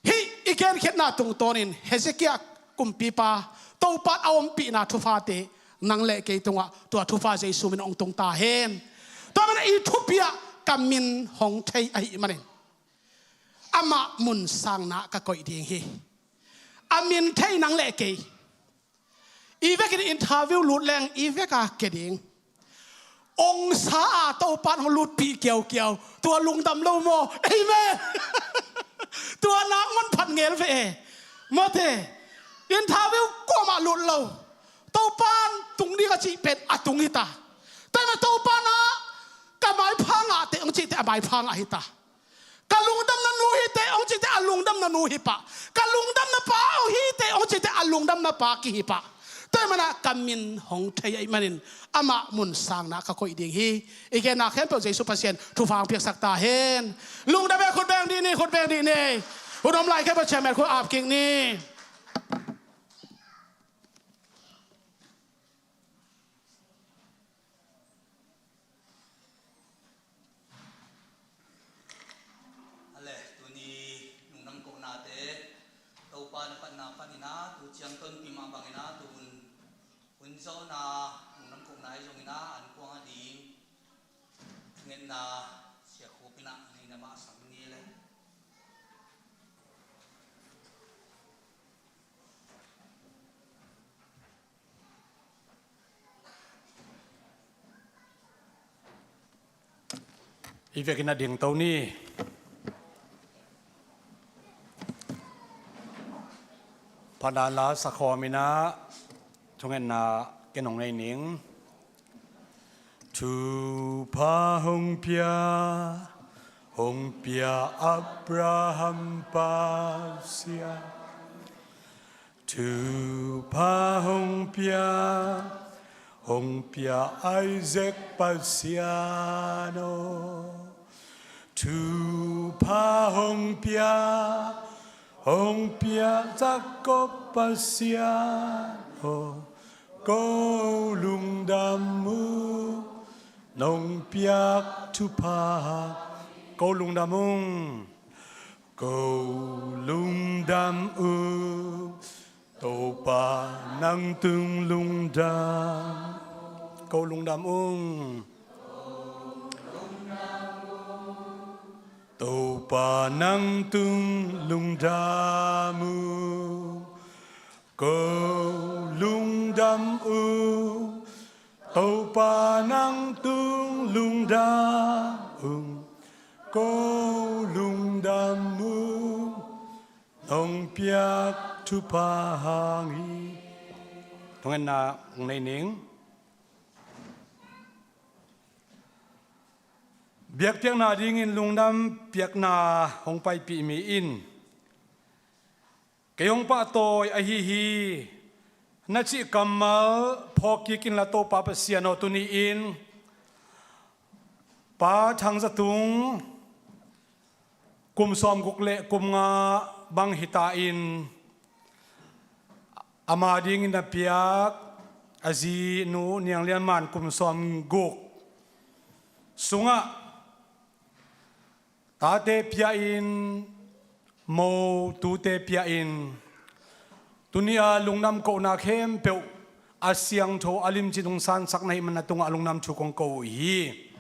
hih i genkhiatna tungtawnin Hezekiah kumpipa Topa in a ompihna thupha te nang le kei tungah tua thupha Jesu min hong tung ta hen. Tua manin i thupi ah ka min hong thei ahih manin amah mun sangna ka koih ding hi. A min thei nang le kei, i vekin interview lut leng i vek a kia ding. Ong sa a Topa in hong lutpih kiaukiau, tua lungdam lo maw? Amen. Tua nak man phat ngel ve e. Mawte, interview kuamah lut lo, Topa in tung ding a cih pen a tung hi ta. Tua ahih manin Topa in ah ka maipha ngah teh hong cih teh a maipha ngah hi ta. Ka lungdamna nu hi teh hong cih teh a lungdamna nu hi pah. Ka lungdamna pa hong hi teh hong cih teh a lungdamna pa kihi pah. Tua ahih manin ah ka min hong thei ahih manin amah mun sangna ka koih ding hi. I genna khempeuh Jesu Pasian thupha hong piaksak ta hen. Lungdam e, khut beng dih ni, khut beng dih ni. Hun om lai khempeuh chairman khut ap kik ni. Na tu ciang tonpih mah bangin a tu hun hun zawhna lungdam kohna ahi zongin a an kuang a ding thungetna siakhuk in a nei na mah sang ni le. I vekin a dingto ni. Phatna la sakhawm in a thungetna ken hong nei ning. Thupha hong pia, hong pia Abraham Pasian. Thupha hong pia, hong pia Isaac Pasian aw. Thupha hong pia, hong pia Jacob Pasian aw. Ko lungdam uh, nong piak thupha. Ko lungdam ung. Ko lungdam uh, Topa nang tung lungdam. Ko lungdam ung. Topa nang tung lungdam ung. Ko lungdam ung. Topa nang tung lungdam ung. Ko lungdam ung. Nong piak thupha hang hi. Thungetna hong nei ning. Biakpiakna dingin lungdam piakna hong paipih mi in, kei hong pahtawi ahi hi, na cih kammal phawk kik inla Topa Pasian aw, tuni-in Pa Thang Za Tung kum sawmguk le kum nga bang hita in, ama dingin a piak a zi Nu Niang Lian Man kum sawmguk sungah tate pia in, mo tute pia in, tuni-a lungdam kohna khempeuh a siangtho a limcin hong sansak na hih man a tungah lungdam thu kong ko uh hi.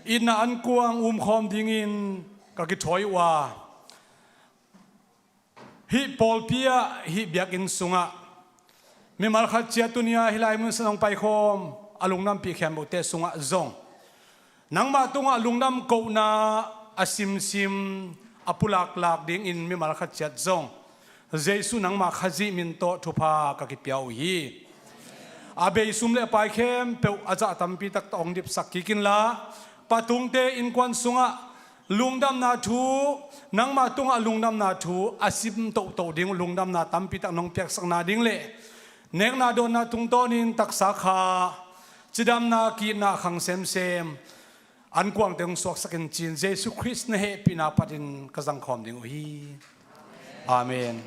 Itna an kuang umkhawm dingin ka kithawi uh a, hih pawlpi ah, hih biakinn sungah mimal khat ciat tuni-a hih lai mun san hong paikhawm a lungdampih khempeuhte sungah zong nangmah tungah lungdam kohna a simsim a pulaklak dingin mimal khat ciat zong Jesu nangmah Khazih min tawh thupha ka kipia uh hi. A bei sum le a pai khempeuh a zah tampi taktak hong dipsak kik inla, patungte innkuan sungah lungdamna thu, nangmah tungah lungdamna thu a sim tohtoh ding uh lungdamna tampi tak nong piaksakna ding le nekna dawnna tungtawnin taksa kha cidamna, ki-itna khang semsem an kuangte hong suaksak in ci-in Jesu Khrist na hehpihna patin ka zangkhawm ding uh hi. Amen.